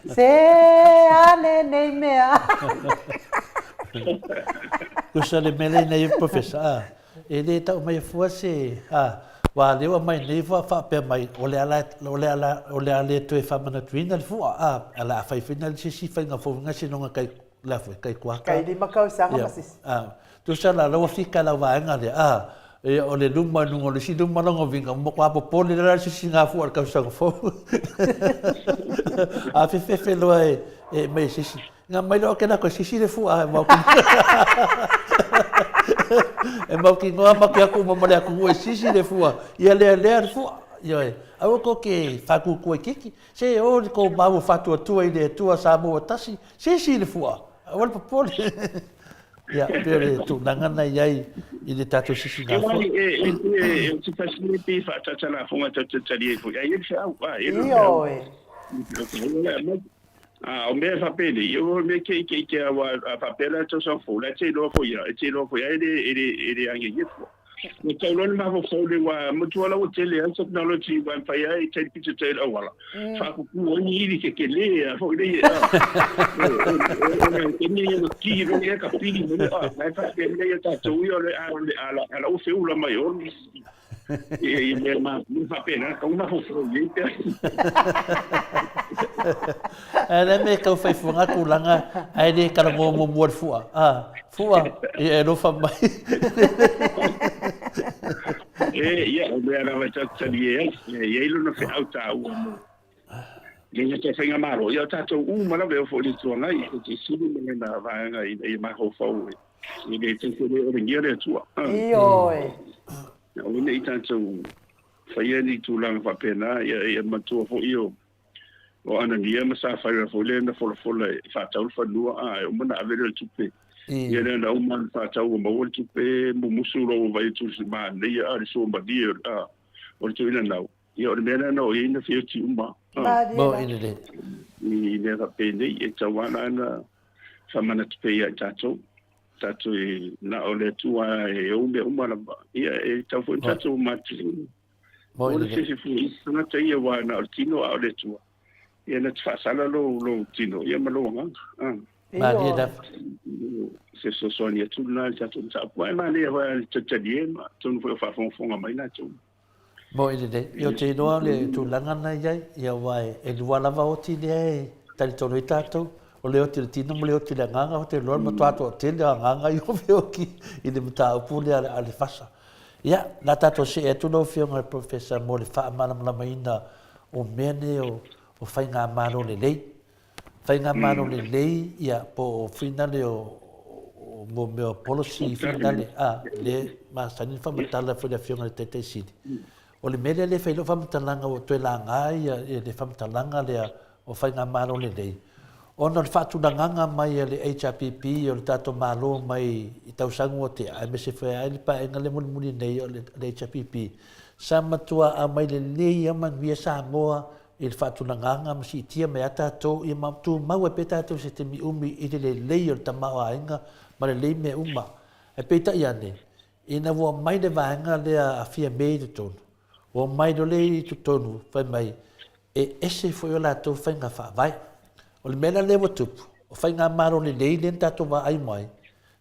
Se a lenei mea. Tusa le mea lea nei Professor, a, e le tau mai fua se, a, ua lea ua mai nei fua faapea mai, o le ala, o le ala, o le a le toe faamanatuina le fua, a, a le a fai foi na se isi faiga fou na seiloga kai, le a foi, kai kuaka. Kai lima kausaga ma sisi. A, tusa la, la ua fika lau vaega lea, a, e, o le luma i luga o le isi luma lona uiga, ua matua popole la le sisi gafua i le tausaga fou. A fefefe loa e, e mai e se isi. Nga mai loa kena koe sisi le fua e mau E mau ki ngoa ma ke aku ma le aku e sisi le fua. Ia lea lea le fua. Ioe. Aua ko ke whakukua kiki. Se o ko mau whatuatua i le Atua Samoa tasi. Sisi le fua. Aua le popole. Ia, pei o le tulaga na i ai i le tatou sisi gafua. E, e, e, e, te fasile pe whaatata la fonga tau te tali e foi. Ai e le feau. Ai e le feau. Ioe. A o mea e faapenei, ia o mea keikeike lava aua a faapea la i le tausaga fou, la e te iloa foi lava, e te iloa foi lava e le, e le, e le agiagi fua. Ua tau loa le mafaufau lea aua matua la ua tele lava le technology aua e mafai lava e tai pito tai le auala, faapupu ai ni ili tetele lava foi lea a. O le taimi ia ua ki loa ia ka pili mai a, la e faapea ia tatou ia o le a, a la ua feula mai o le I mea ma faapena, tau mafaufau i ai pea. Ae le mea e tau fai fuaga tulaga, ae le talanoa muamua le fua. A, fua, ia e alofa mai. E, ia, o mea lava e tatou talie ai, e i ai lona feau taua mo le tatou faigamalo. Ia, o tatou uma lava e oo foi i le Itu Agai, e te sili ma lona vaega ina ia mafaufau e E le tau tele olegia le Atua. Ioe. Aua ne i tatou faia ni tulaga faapena, ia, ia matua foi o, o Anania ma Safaira foi lea na folafola e faatau le fanua, a e uma ona ave lea o le tupe. Ia lea na uma ona faatau ua maua le tupe, mumusu loa ua vaai atu i le manaia, a, le suamalie, a, o le tuuina nau. Ia o le mea lea na oo i ai na feoti uma. Malie la. I mea faapenei, e tatau lava la ona faamanatu pea ia i tatou. Tatou e na o le Atua e ou mea uma lava. Ia e tatau foi ona tatou matutua. O le se foi i tagata ia aua na o le tino a o le Atua. Ia na te faasala lou, lou tino ia ma lou agaga. Malie lava. Se fesoasoani atu lena i le tatou mataupu. Ae manaia foi le talitalie ma atonu foi o faafogafoga mai latou. Moni lelei. Ia ou te iloa o le tulaga lena e i ai, ia aua e lua lava oti lea e talitonu ai tatou, o le oti o le tino ma le oti o le agaga, ou te iloa o le matua toatele o agaga ia o feoti i le mataupu lea a le fasa. Ia, o le a tatou see atu lau Afioga i le Professor mo le faamalamalamaina o mea nei o faigamalo lelei. Faigamalo lelei, ia, po o finale o, o mea o policy finale, a, le masani ona faamatala foi le Afioga i le Taitai Sili. O le mea lea le fai lau faamatalaga ua toe laga ia le faamatalaga lea o faigamalo lelei, ona o le faatulagaga mai a le HRPP o le tatou Malo mai i tausaga ua tea, aemaise foi lava i le paeaiga lea mulimuli nei o le HRPP, sa matua aumai lelei lava manuia Samoa i le faatulagaga ma siitia mai a tatou ia ma tumau ai pea tatou i se taimi umi i le lelei o le tamaoaiga ma lelei mea uma. Ae peitai ane, ina ua omai le vaega lea a Fiame i totonu, ua omai loa lea i totonu fai mai e ese foi o latou faiga faavae. O le mea la lea ua tupu, o faigamalo lelei lea na tatou vaai mai,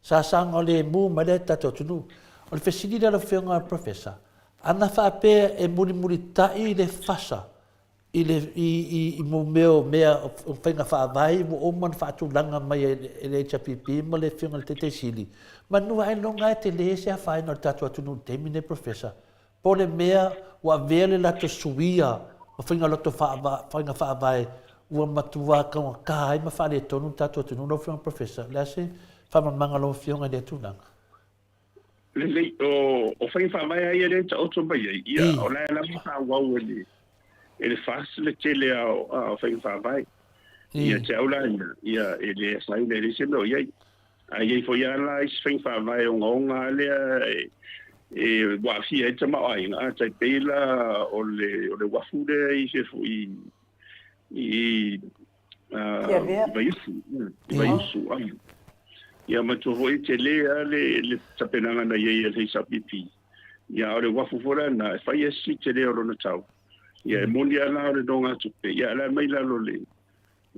sa saogalemu mai le tatou atunuu. O le fesili lea lau Afioga i le Professor, Ana faapea e mulimulitai le fasa i le i i i mo mea o mea o faiga faavae ua uma ona faatulaga mai e le HRPP ma le Afioga i le Taitai Sili, manu ailoga e tele se afaina o le tatou atunuu i le taimi lenei Professor, po o le mea ua avea le latou suia ma faiga o latou faiga faavae ua matua taugata ai ma faaletonu le tatou atunuu lau Afioga Professor. O le a se faamalamalamaga a lau Afioga i lea tulaga? Lelei, o, o faiga faavae lava ia lea e taoto mai ai, ia, o la e lava faaauau e le, e le FAST le tele lava o, o faiga faavae. Ia te au la ia, ia, e le afaina, e leai se mea o i ai. Ae i ai foi lava la isi faiga faavae ogaoga lava lea e, e ua aafia ai le tamaoaiga, a tai pei la o le, o le uafu lea i se foi i, Tiavea. I Vaiusu, i Vaiusu. Ia matua foi tele lava le, le tapenaga na i ai e le HRPP. Ia o le uafu foi la na, e fai e si tele o lona tau. Ia e moni lava la o le nogatupe, ia la mai lalo le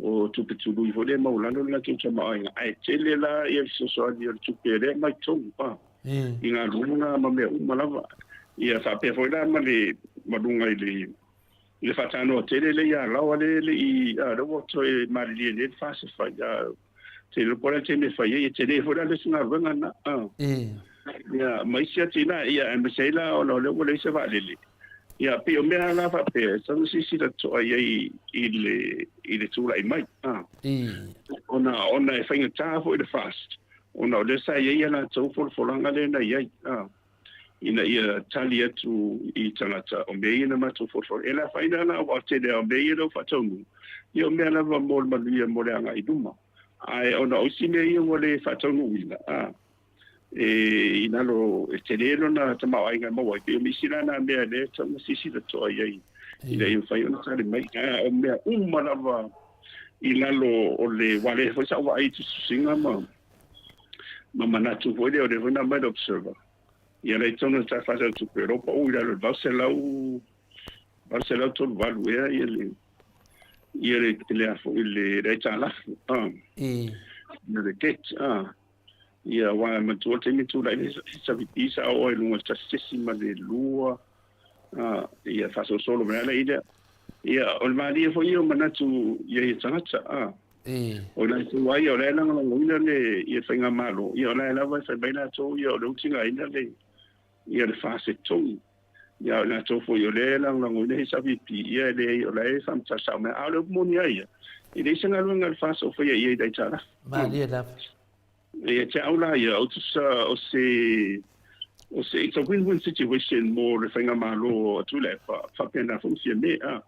o tupe tului foi lea e maualalo le latou tamaoaiga. Ae tele la ia fesoasoani o le tupe lea mai totonu i galuega ma mea uma lava. Ia faapea foi la ma le ma luga i le i le faatanoa tele lea i Alaoa lea e le i, a, lea ua toe malilie nei le FAST e fai, a, te iloa po o le a le taimi e fai ai, e tele foi la le isi galuega lena, a. Ia, ma isi atinae, ia, aemaise ai la ona o lea ua leai se vaalele. Ia, pei o mea la faapea, e tatau ona silasila totoa i ai i le, i le tulai mai, a. Ona, ona e faigata foi le FAST, ona o lea sa i ai a latou folafolaga lea na i ai, a. ina ia tali atu i tagata o mea ia na matou folafola. E le afaina la aua o le tele lava o mea ia lea ua faataunuu, ia o mea lava mo le manuia mo le agai i luma. Ae ona o isi mea ia ua le faataunuuina, a, e i lalo, e tele lona tamaoaiga e maua ai, pei o nisi la na mea lea e tatau ona silasila totoa i ai ina ia mafai ona tali mai. A o mea uma lava i lalo o le ua le foi sa'u vaai i tusitusiga ma ma manatu foi lea o lea foi na aumai le Observer. Ia la i totonu o le Tala Faatatau o Tupe o lo o pau i lalo i le 838 ea ia le ia le le a foi le le aitalafu a ia le debt a ia aua e manatua le taimi tulai le HRPP sa oo ai i luga i le 1.2 a ia faasolosolo mai ala i lea. Ia o le malie foi ia o manatu ia ia tagata a o latou ai o la e lagolagoina le ia faigamalo ia o la e lava e fai mai latou ia o le utigaina le ia le fasetogi. Ia o latou foi o lea e lagolagoina HRPP ia e leai o la e faamatala sao mai a o le upu moni lava ia e leai se galuega a le FAST o faia i ai i le aitalafu. Malie lava. Ia te au la ia o tusa o se o se it's a win-win situation mo le faigamalo a Tuilaepa faapena foi ma Fiame a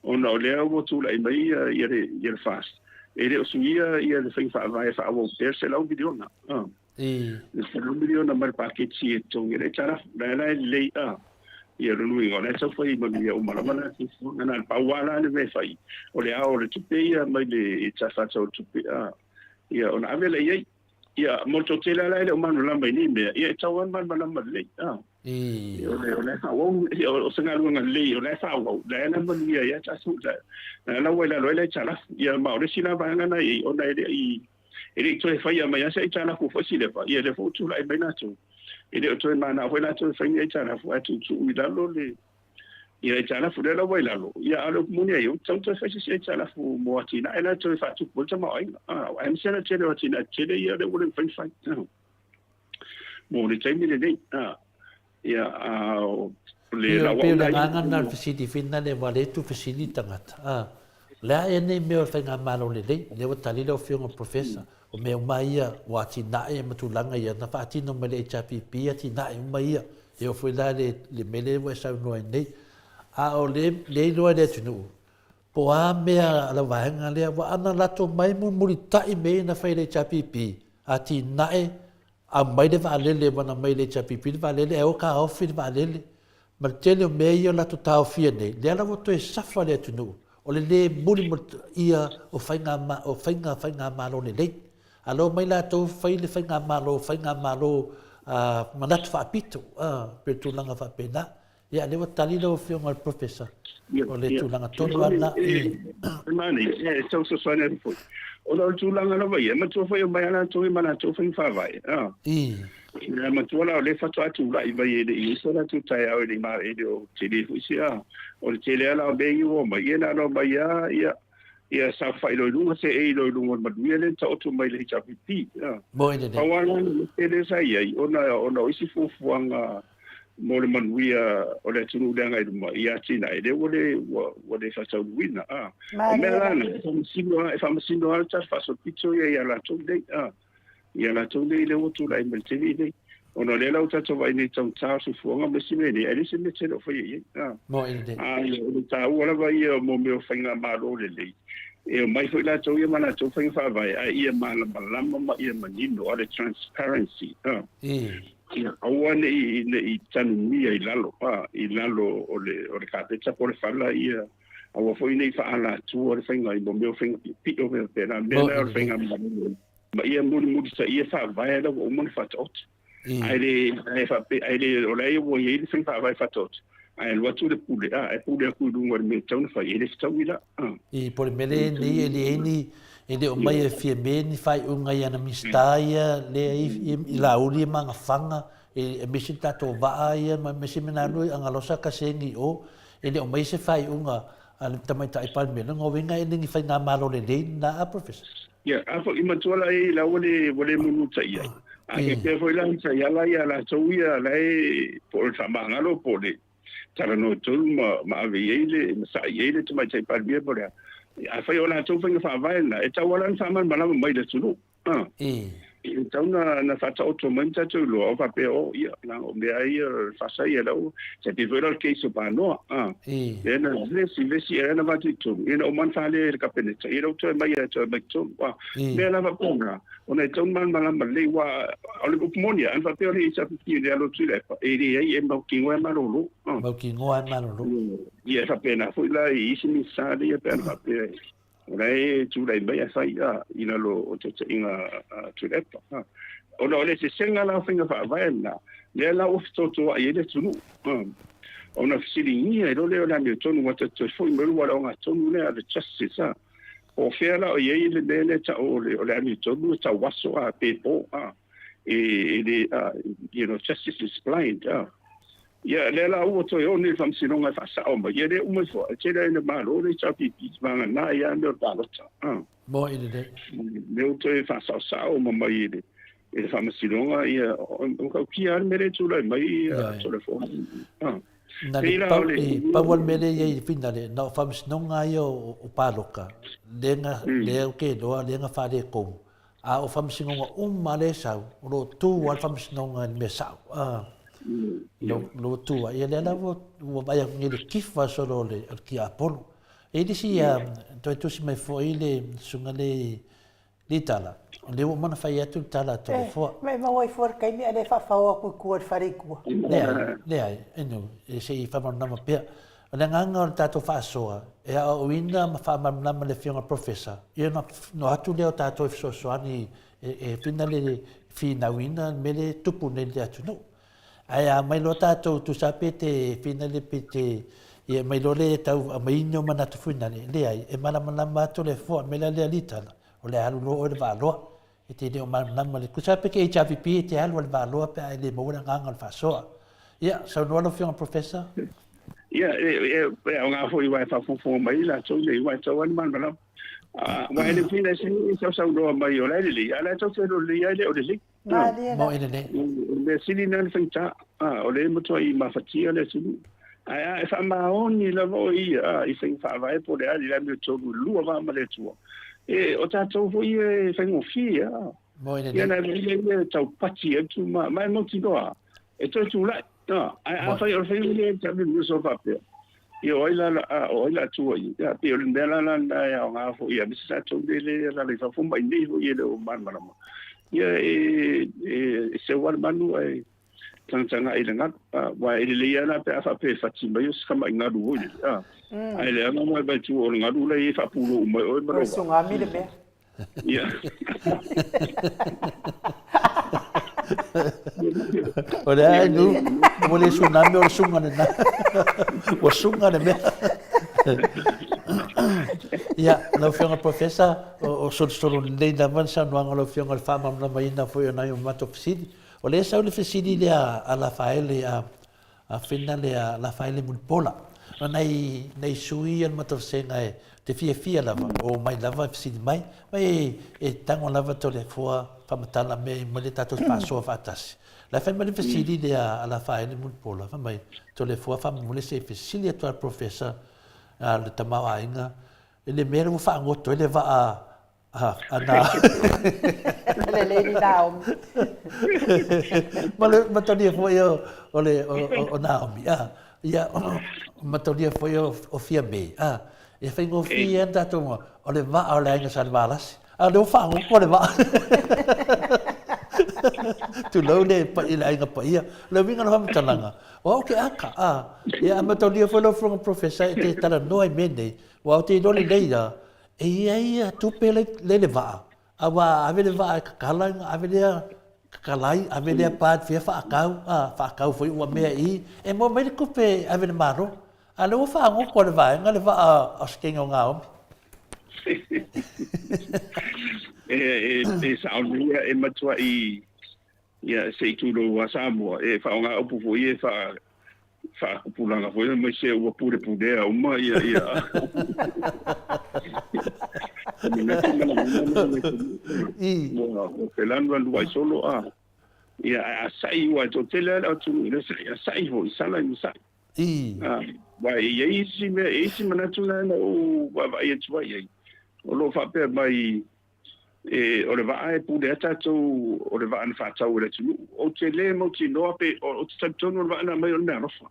ona o lea ua tulai mai ia ia le ia le FAST e le o suia ia le faiga faavae e faaauau pea le 100 miliona a le 100 miliona mai le paketi e totogi ai le aitalafu la e la e lelei a ia lona uiga o la e tau fai manuia uma lava la fuafuaga na pau lava la le mea e fai o le ao o le tupe ia mai le Tala Faatatau o le Tupe a ia ona ave lea i ai. Ia, mo le toatele lava la e le o malamalama i nei mea, ia e tatau lava ona malamalama lelei. A. O le, o la e faaauau, ia, o se galuega lelei, o la e faaauau, la e la manuia ai lava tatou, la, la ua i lalo ai le aitalafu. Ia, ma o le isi la vaega na i ai, ona e le i, e le i toe faia mai lava se aitalafu foi Silepa, ia lea foi ua tulai mai latou. E le o toe manao foi latou e fai ni aitalafu, ae tuutuu i lalo le, Ia aitalafu lea la ua i lalo, ia a o le upu moni ai, ua tatau ona toe fai se isi aitalafu mo atinae la e toe faatupu ai le tamaoaiga. Aemaise lava le tele o atinae tetele ia lea ua le mafai ona fai mo le taimi lenei. Ia, a o le lau au. Pei o le agaga lena o le fesili foi lena ua le tuufesili le tagata. O le a ea nei mea o le faigamalo lelei? Lea ua tali lau Afioga i le Professor, o mea uma ia ua atinae ma tulaga ia na faatino mai le HRPP atinae uma ia. E oo foi la i le mea lea ua e saunoa ai nei. A o le le iloa e le atunuu, po o a mea a lau vaega lea, ua ana latou mai mulimulitai mea ia na fai e le HRPP, atinae, aumai le vaalele, ua na aumai e le HRPP le vaalele, ae o taofi le vaalele. Ma le tele o mea ia o latou taofia nei, lea la ua toe safa le atunuu, o le le mulimulitaia o faiga, o faiga faigamalo lelei. A leo mai latou fai le faigamalo, faigamalo manatu faapito, pei o le tulaga faapena. Ia, lea ua tali lau Afioga i le Professor, o le tulaga tonu lava lena. E manaia, e tau fesoasoani atu foi. Ona o le tulaga lava ia, e matua foi omai lava latou ia ma latou faiga faavae. Ia matua la o lea faatoa tulai mai e le i i ai so latou taeao e le i e le o tele foi se a. O le tele lava la o mea ia ua omai, ia na ona omai lava ia ia saofai loa i luga, seei loa i luga o le manuia lea na taoto mai le HRPP. Moi lelei. Pau lava la le mea lea sa i ai, ona ona o isi fuafuaga mo le manuia o le atunuu i le agai i luma i atinae, lea ua le ua ua le faataunuuina. A. O mea la na, e faamasino lava e faamasino lava le tala faasolopito ia ia latou nei. A. Ia latou nei lea ua tulai mai i le taimi lenei. Ona o lea la ua tatou vaai nei i le taugata o le soifuaga ma isi mea nei, ae leai se mea tele o faia i ai. A o le taua lava ia mo mea o faigamalo lelei, e omai foi latou ia ma latou faiga faavae, ae ia malamalama ma ia manino, o le transparency. Ia aua ne i ne i tanumia i lalo, i lalo o le o le kapeta po o le fala ia aua foi ne i faaalatua le faiga i mo mea o faiga piipii o mea faapena. O le mea lena o le faigamalo ma ia mulimulitaia faavae la ua uma ona faataoto. Ae le ae faapea ae le o la e ua i ai le faiga faavae faataoto ae alu atu le pule a ae pule atu i luga o le mea e tatau ona fai e le fetaui la. I po o le mea lea nei e leai ni e le o mai e Fiame ni faaiuga i ana Minisita ia lea i i Laauli ma Agafaga aemaise le tatou vaa ia ma aemaise mea na alu Agalosa Kasegi i o e le o mai se faaiuga a le Tamaitai Palemia lona uiga e le ni faigamalo lelei lena a Professor. Ia, a foi matua la e la ua le ua le mulimulitaia ai. A faapea foi la taiala ia latou ia la e po o le faamagalo po o le talanoa tonu ma ma ave i ai le ma sa'i i ai le Tamaitai Palemia po o le a. Afai o latou faiga faavae lena, e tatau lava la ona faamalamalama mai i le atunuu. E tatau na na faataoto mai ma tatou iloa o faapea o ia leaga o mea ia o le fasa ia lau tai pei foi la o le case o Panoa lea na vesi vesi lea na avatu i totonu ia na uma ona fale e le Kapeneta ia lea ua toe aumai toe aumai i totonu mea la faapena ona e tatau ona malamalama lelei aua o le upu moni lava ana faapea o le HRPP le alo atu i le epa e leai e mautinoa e malolo mautinoa e malolo ia e faapena foi la i isi Minisita ia pe ana faapea. O la e tulai mai ae fai i lalo o taitaiga a Tuilaepa. Ona o le eseesega la o faiga faavae lena, lea la ua fetotoai ai le atunuu. Ona fesiligia ai loa lea o le amiotonu aua tatou te toe foi mai aua o le ogatotonu lea a the justice. Po o fea la o i ai le mea lea e tau o le amiotonu e tauaso pe po. E le, you know, justice is blind. Ia, lea la ua toe o nei le Faamasinoga e faasao mai, ia lea uma ifo, e tele ai le Malo le HRPP, vagana ai lava mea o le palota. Moe lelei. Lea ua toe faasaosao uma mai e le, e le Faamasinoga, ia, o matautia lava le mea lea e tulai mai, ia, Toleafoa. Na le pau, e pau lava le mea lea e i ai i le finale, na o Faamasinoga lava ia o palota, lea na, lea ou te iloa, lea na faaletonu. A o faamasinoga uma lea e sau, o lo o tu lava le faamasinoga i le mea sao. A, lo, lo tu lava. Ia lea la ua, ua vaai atu nei i le kifa solo o le, o le tiapolo. E i ai le isi, toe tusi mai foi le susuga le Litala, o lea ua uma ona fai atu le tala a Toleafoa. Eh, ma e maua ai fua le taimi a le faafao atu i tua i le fale i tua. Leai, leai, inu, e se i faamalamalama pea. O le agaga o le tatou faasoa, e aoaoina ma faamalamalama le Afioga Professor, ia ona noa atu lea o tatou e fesoasoani e whina le finauina le mea lea e tupu nei i le atunuu. Ae a aumai loa tatou tusa pe te whina le pe te ia aumai loa le tau aumaiina o manatu fuinale, leai, e malamalama atu le foa, mea la lea litala, o le a alu loa oe le vaaloa. E te le o malamalama le tusa pe ke HRPP e te alu a le vaaloa pe a e le maua le agaga o le faasoa. Ia, saunoa lau Afioga Professor. Ia, e aoga foi aua e faafogafoga mai latou nei, aua e tatau lava ona malamalama. Aua e le mafai ona e sausaunoa mai o la e lelei, a o la e tou te iloa lelei lava e le o lelei. Malie la. Moe lelei. O le mea sili lena ona faigata, o lea e matuai mafatia le atunuu. Ae a e faamaoni lava oe ia i faiga faavae po o le a le amiotonu i le lua va ma le Atua, e, o tatou foi ia e faigofie a. Moe lelei. Ia na e ia e taupati atu ma, ma e mautinoa e toe tulai. Ae afai o le faiga lea e taamilo faapea, ia o ai la o ai la tua i ia pei o le mea la lena e aoga foi aemaise tatou le le alaala i fafo ma i inei foi e le o malamalama. Ia e e seu lava le manu ae tagatagai i le galu. Aua e lelei lava la pe a faapea e fati mai o se tamai galu foi lele, ae leaga ma e vaai atu o le galu la e i ai faapulou mai oe ma lou vaa. O le tsunami le mea. Ia. O le a nu, ua le tsunami o le suga lena. Ua suga le mea. Ia, lau Afioga Professor, o solosolo lelei lava le saunoaga a lau Afioga i le faamalamalamaina foi o nai o matou fesili. O lea e sau le fesili lea a Lafaele, a Fina lea, Lafaele Mulipola. O nai, nai sui ia o le matou vasega e te fiafia lava, o omai lava e fesili mai, ma e, e tago lava Toleafoa faamatala mea i mai le tatou faasoa faatasi. La e fai mai le fesili lea a Lafaele Mulipola, fai mai, Toleafoa faamolemole se i fesili atu lava le Professor a le tamaoaiga i le mea lea ua faagoto ai le vaa Ana. Le Lady Naomi. Ma le matalia foi o, o le o, o, o Naomi. Ah, ia, matalia foi o, o Fiame. Ah, e faigofie lava tatou o le vaa o le aiga Salevalasi. A o lea ua faagogo le vaa. Tulou le paia le aiga paia. O le uiga o le faamatalaga, o au ke aka. Ah, ia, a mataulia foi lau Afioga Professor e te talanoa i mea nei, aua ou te iloa lelei lava, E i ai ia tupe le le vaa, a ua ave le vaa e kakala, ave lea kakalai, ave lea part fia faakau, a faakau foi ua mea i, e maua mai le tupe e ave i le Malo. A o lea ua faagogo e le vaega le vaa o se kega o Gaomi. E sao nei ia, e matuai Ia, se i tulou a Samoa, e faaaoga upu foi ia e faatupulaga foi aemaise ua pulepulea uma ia ia ua felanulanu ai solo a ia ae a sa'i ua e toatele lava le atunuu i le sa'i a sa'i foi sala ina sa'i aua e i ai isi mea e i ai isi manatu na na ou vaavaai atu ai i ai o lo o faapea mai E, o le vaa e pule ai tatou, o le vaa na faatau e le atunuu. Ou te le mautinoa pe, ou te talitonu o le vaa na aumai o le meaalofa.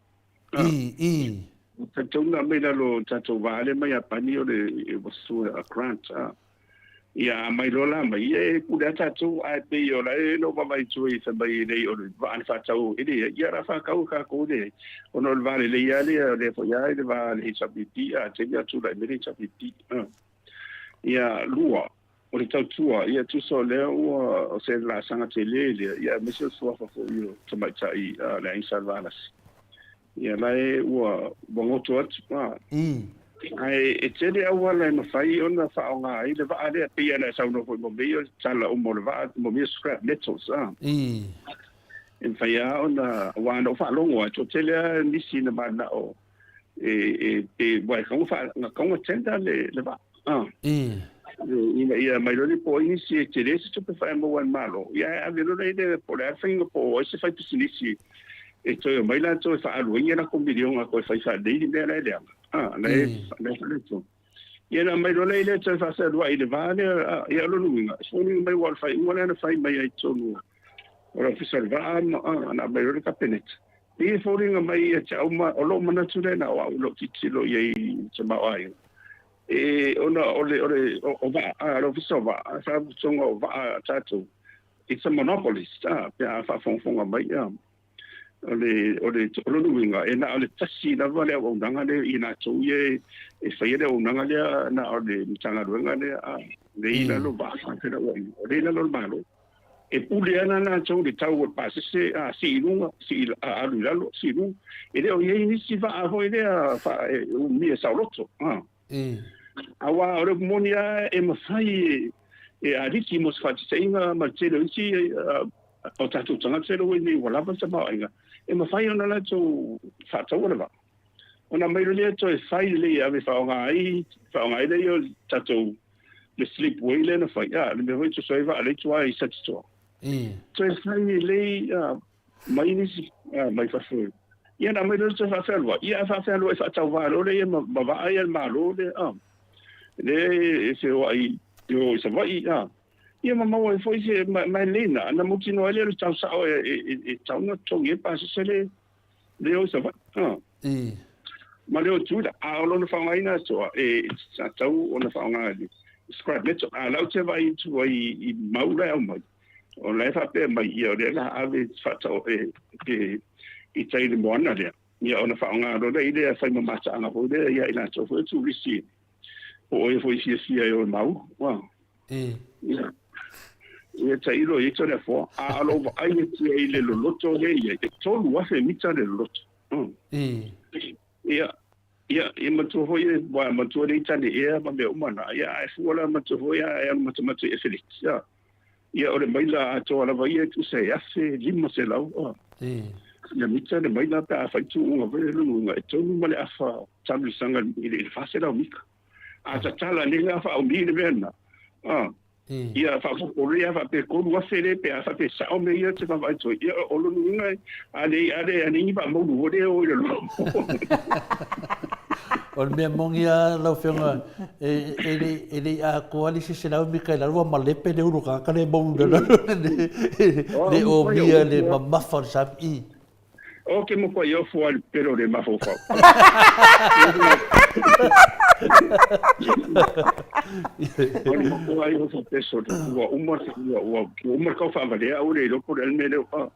I, i. Ou te talitonu na aumai i lalo o le tatou vaa lea mai Iapani o le, it was through a grant. Ia, a aumai loa la mai, ia e pule lava tatou, ae pei o la e na ou vaavaai atu ai fai mai e leai o le vaa na faatau e leai, ia o le a faatau e tatou e leai. Ona o le va lelei lava lea, o lea foi lava i le va a le HRPP, a taimi a tulai mai le HRPP. Ia, lua, o le tautua, ia tusa o lea ua o se laasaga tele lea, ia aemaise o le suafa foi o tamaitai a le Aiga Sa Valasi. Ia la e ua ua goto atu, a. Ae e tele auala e mafai ona faaaoga ai le vaa lea, pei ona e saunoa foi mo mea ia o le tala uma o le vaa, mo mea ia scrap metals, a. E mafai lava ona, aua na ou faalogo lava, e toatele lava nisi na mananao e e pe ua e tatau ona tatau ona tender le le vaa a ina ia aumai loa le po o ai nisi e tele se tupe fae maua e le Malo ia ae ave loa lea po o le a le faiga po o ai se faipisinisi e toe omai latou e faaalu ai ni a latou miliona toe fai faalelei le mea la e leaga a la e la e faaletonu. Ia na aumai loa lea toe faafealuai i le va lea a ia o lona uiga e foliga mai ua o le faaiuga lea na fai mai ai i totonu o le Ofisa o le Vaa ma na aumai loa le Kapeneta. E foliga mai ia te au ma o lou manatu lea na o au i lou tilotilo i ai i le tamaoaiga, e ona o le o le o vaa, a le Ofisa o Vaa, Faalapotopotoga o Vaa a tatou, it's a monopolist, a, pe a faafogafoga mai, a. O le, o le, o lona uiga, e na o le tasi lava le auaunaga lea i latou ia e faia le auaunaga lea na o le Matagaluega lea, a, lea i lalo o vaa faafelaoaiga, o lea i lalo o le Malo. E pule ana latou i le tau o le pasese, a sii i luga, sii, a alu i lalo, sii i luga. E le o i ai nisi vaa foi lea e umia saoloto. A. Aua o le upu moni lava e mafai e aliki mo se faataitaiga ma le tele o isi o tatou tagata ua i nei ua lava le tamaoaiga, e mafai ona latou faataua le vaa. Ona aumai loa lea toe fai lelei e ave e faaaoga ai, faaaoga ai lea o le tatou le slipway lea na fai, a, le mea foi tusa ai vaa lea i tua i Satitoa. Toe fai lelei mai nisi mai fafo. Ia na aumai loa toe faafealuai, ia a faafealuai faatauva loa lea ma vaa ia le Malo lea, a, lea e feoai i o i Savaii, a. Ia ma maua ai foi se, ma e lelei na, na mautinoa ai lea o le tau sao e tatau ona totogi ai pasese le le o i Savaii. A. Ma le o i Tutuila. A o lona faaaogaina atoa, e tatau ona faaaoga i le scrap metal. A o lau te vaai atu ai i mau la e aumai, o la e faapea mai, ia o lea o le a ave faatao e i tai i le moana lea, ia ona faaaoga loa lea i lea e fai ma mataaga foi lea ia i latou foi o turisi po o e foi fiafia e o e mau. Ia, ia tailo i ai tole afoa. A o lou vaai atu i le loloto lea i ai, e 3,000 mita le loloto. Ia, ia, ia matua foi e, ua matua le tane ea ma mea uma na. Ia, ae fua la matua foi a e alu matamata i Efeleti. Ia, ia o le maila atoa lava ia e tusa e 1,500. Ia mita le maila pe a fai tuuga foi le luga e tolu ma le afa talu i saga i le 400 mita. A tatala nei la faaumi le mea lena. A. Ia faaopoopo loa ia faapea 3,000 le pe a faapea sao mea ia te vaavaai atu ai. Ia o lona uiga a le a le a le ni faamaulu foi lea o i le loa. O le mea moni lava lau Afioga, e le e le i atoa le isi 100 mita i lalo ua malepe le ulu tagata lea e moulu i lalo le omia le mamafa o le sami. O ke moko i ofo ai le pelo le mafaufau. O le moko ai ofo peso ua uma ua ua uma le kau faavalea aua le iloa po o le a le mea lea o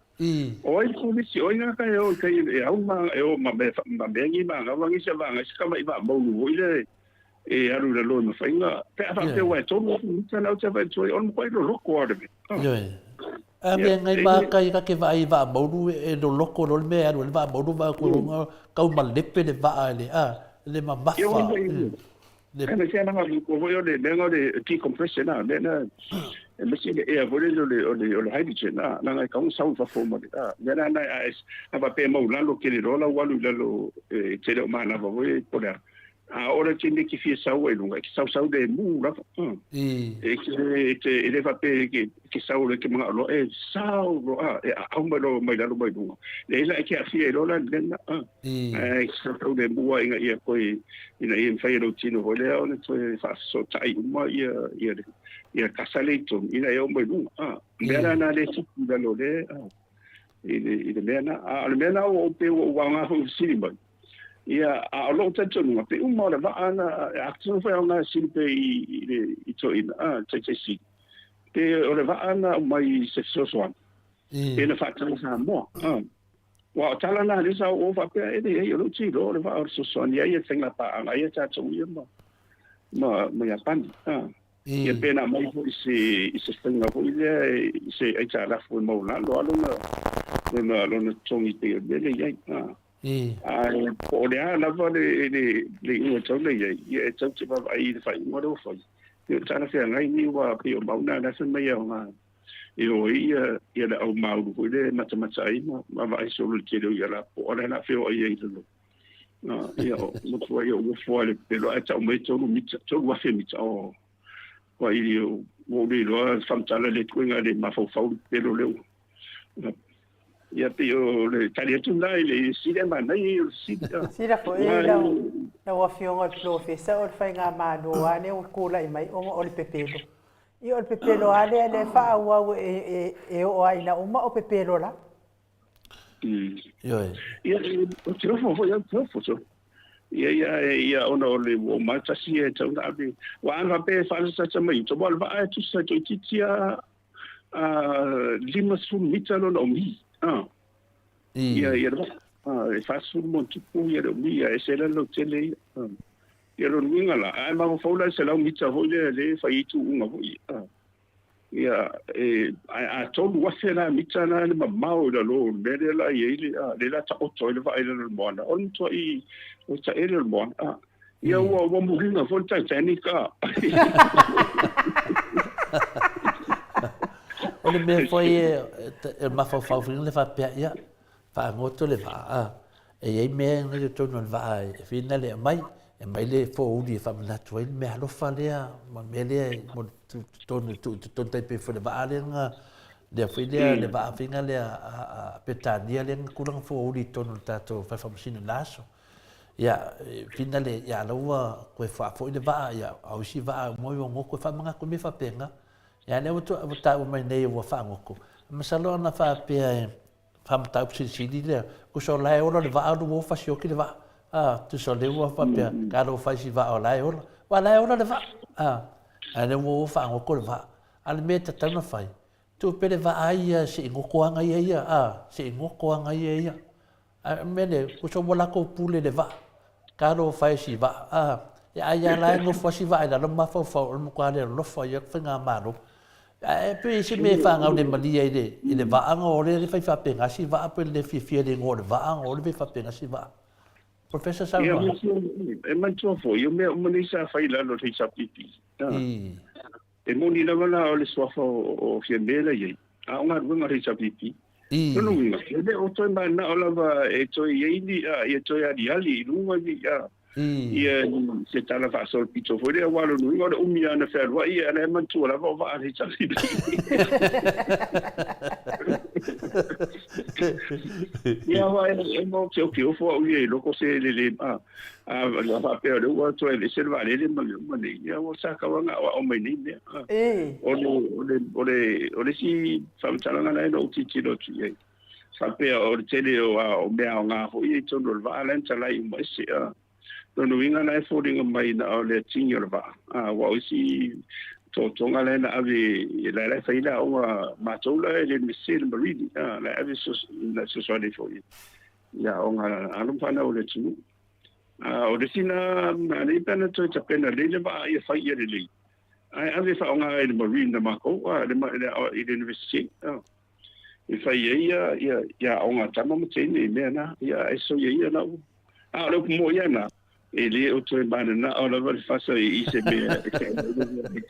O ai polisi o ai na kai o kai e au ma e o ma me ma me ngi ma nga wangi se wanga se kama i va maulu foi le e alu i lalo i mafaiga pe a faapea ua e tolu afu mita na te vai tuai o le makuai loloko a le mea. Ioe. A mea ngai ma kai ka ke vaai vaa maulu e loloko lo le mea e alu ai le vaa maulu vaai atu i luga kau malepe le vaa i le a le mamafa. Le Ene se ana ko foi o le mea o le decompression a mea na e mese le ea foi le o le o le o le hydrogen a na ngai kau sau fafo ma a mea na na a a va pe mau lalo ke le lola walu lalo e te le o manava foi po le a o le tini ki fia sau ai lunga ki sau sau le mu lava e ke te e le fa pe ke ke sau le ke mga lo e sau lo a e au mai lo mai lalo mai lunga le la ke a fia lola le na a e sau le mua inga ia koi ina ia mafai e lou tino foi lea ona toe faafesootai uma ia ia ia kasa le i tonu ina ia oo mai luga a mea la na le tupu i lalo le a i le i le mea na a o le mea na ua ou pe ua ou aoga foi i fesili mai ia a o lou talitonuga pe uma o le vaa na e atonu foi aoga e sili pe i i le i toeaina a taitai sili pe o le vaa na aumai i se fesoasoani pe na faatau Samoa a Aua o tala na lea sa ou faapea, e leai, o lea ou te iloa o le vaa o le fesoasoani ai e faiga paaga ai a tatou ia ma, ma ma Iapani. Ia pe na aumai foi i se i se faiga foi lea i se aitalafu e maualalo lava lona lona lona totogi pei o le mea lea i ai. Ae po o le a lava le le le iuga e tatau ona i ai, ia e tatau te vaavaai i le faaiuga lea ua fai. Ia o le talafeagai lenei aua pei o Mauna la e fai mai e aoga e o ai ia ia le au maulu foi lea e matamata ai ma vaavaai solo i le tele o ia lapoa lea o le a feoai ai i lalo. Ia, o matua ia ua fua le pelo ae tau mai 3 mita, 3,000 mita. O, ua i ua ou le iloa faamatala le tuiga le mafaufau le pelo lea. Ia pei o le tali atu lena i le sili ae manaia ia o le fesili. Sila foi lau Afioga i le Polofesa o le faigamalo lava lea ua tulai mai ona o le pepelo. Ia o le pepelo lava lea lea e faaauau e oo lava ina uma o pepelo la. Ioe. Ia, ou te ofo foi au, te ofo so. Ia, ia, ia, ona o le ua uma tasi e tau na ave. Ua ana faapea e faalasasa mai uta, ua o le vaa e tusa toeitiiti a 50 mita lona umi. Ia, ia le vaa. E 40 ma ona tupu ia le umi, ia e ese la le lautele ia. Ia lona uiga la, a e mafaufau la i 100 mita foi lea lea e fai ai tuuga foi. Ia, e, ae a 3,000 la mita la le mamao i lalo o le mea lea la i ai le, a, lea la taoto ai le vaa i lalo o le moana, o le matuai o taele o le moana. A, ia ua, ua muliga foi le Titanic, a. O le mea foi e, e mafaufau foi le faapea, ia, faagoto le vaa, a, e i ai mea e i totonu o le vaa e whina le aumai, e aumai le fouli e faamanatu ai le mea alofa lea, ma le mea lea e mo totonu, tuu i totonu tai pei foi le vaa lea na, lea foi lea, le vaa whina lea a Petania lea na tulaga fouli i totonu o le tatou fale faamasino i le aso. Ia, whina le, ia la ua toe faafoi le vaa, ia, a o isi vaa uma ua goto e faamanatu mea faapena. Ia, lea ua taua mai nei ua faagoto. Masalo ana faapea e, faamataupu silisili lea, tusa o la e ola le vaa alu ua fasioki le vaa. A, tusa o lea ua faapea, talofa i si vaa o la e ola. Aua o la e ola le vaa. A, a lea ua faagoto le vaa. A o le mea e tatau ona fai, tuu pea le vaa ia se i goto aga ia ia, a, se i goto aga ia ia. A o le mea lea, tusa ua latou pule i le vaa. Talofa e si vaa, a, ia ai lava la e nofo lava si vaa i lalo ma mafaufau, o le matua le alofa ia le faigamalo. Ae pei se mea e faagaulemalie ai i le vaa ona o lea e fai faapena si vaa pe le fiafia i le igoa o le vaa ona o lea e fai faapena si vaa. Professor saunoa. Ia, e manatua foi, o mea uma nei sa fai i lalo o le HRPP. E moni lava la o le suafa o Fiame la i ai, a o galuega a le HRPP. Lona uiga, e le o toe mananao lava e toe i ai ni, ia toe aliali i luga ni, ia se tala faasolopito foi lea, aua o lona uiga o le umi lava na fealuai, a o la e manatua lava o vaa a le HRPP. Ia, aua e maokeokeofo au ia i loko se lele, a faapea o lea ua toe aveese le vaalele ma mea uma nei, ia ua sa tau lava ona aoao mai nei mea. O le, o le, o le, o le isi faamatalaga la e na ou tilotilo atu i ai, faapea o le tele o, o mea aoga foi ia i totonu o le vaa la e na talai uma ese. A. Lona uiga la e foliga mai na o le atigi o le vaa, a, aua o isi totoga la e na ave, la la e fai le aoga matou la e le Iunivesite le Marine, a, la e ave na fesoasoani foi i aoga a alo ma fanau o le atunuu. A o le isi na manaia pe ana toe tapena lelei le vaa ia fai ia lelei, ae ave e faaaoga ai le Marine a matou, a, le, le, i le Iunivesite, a, e fai ai ia, ia, ia aoga a tama ma teine i mea na, ia ae soia ia na ua. A o le upu moni ia na, e le o toe mananao lava le fasa i se mea e tau mai le mea e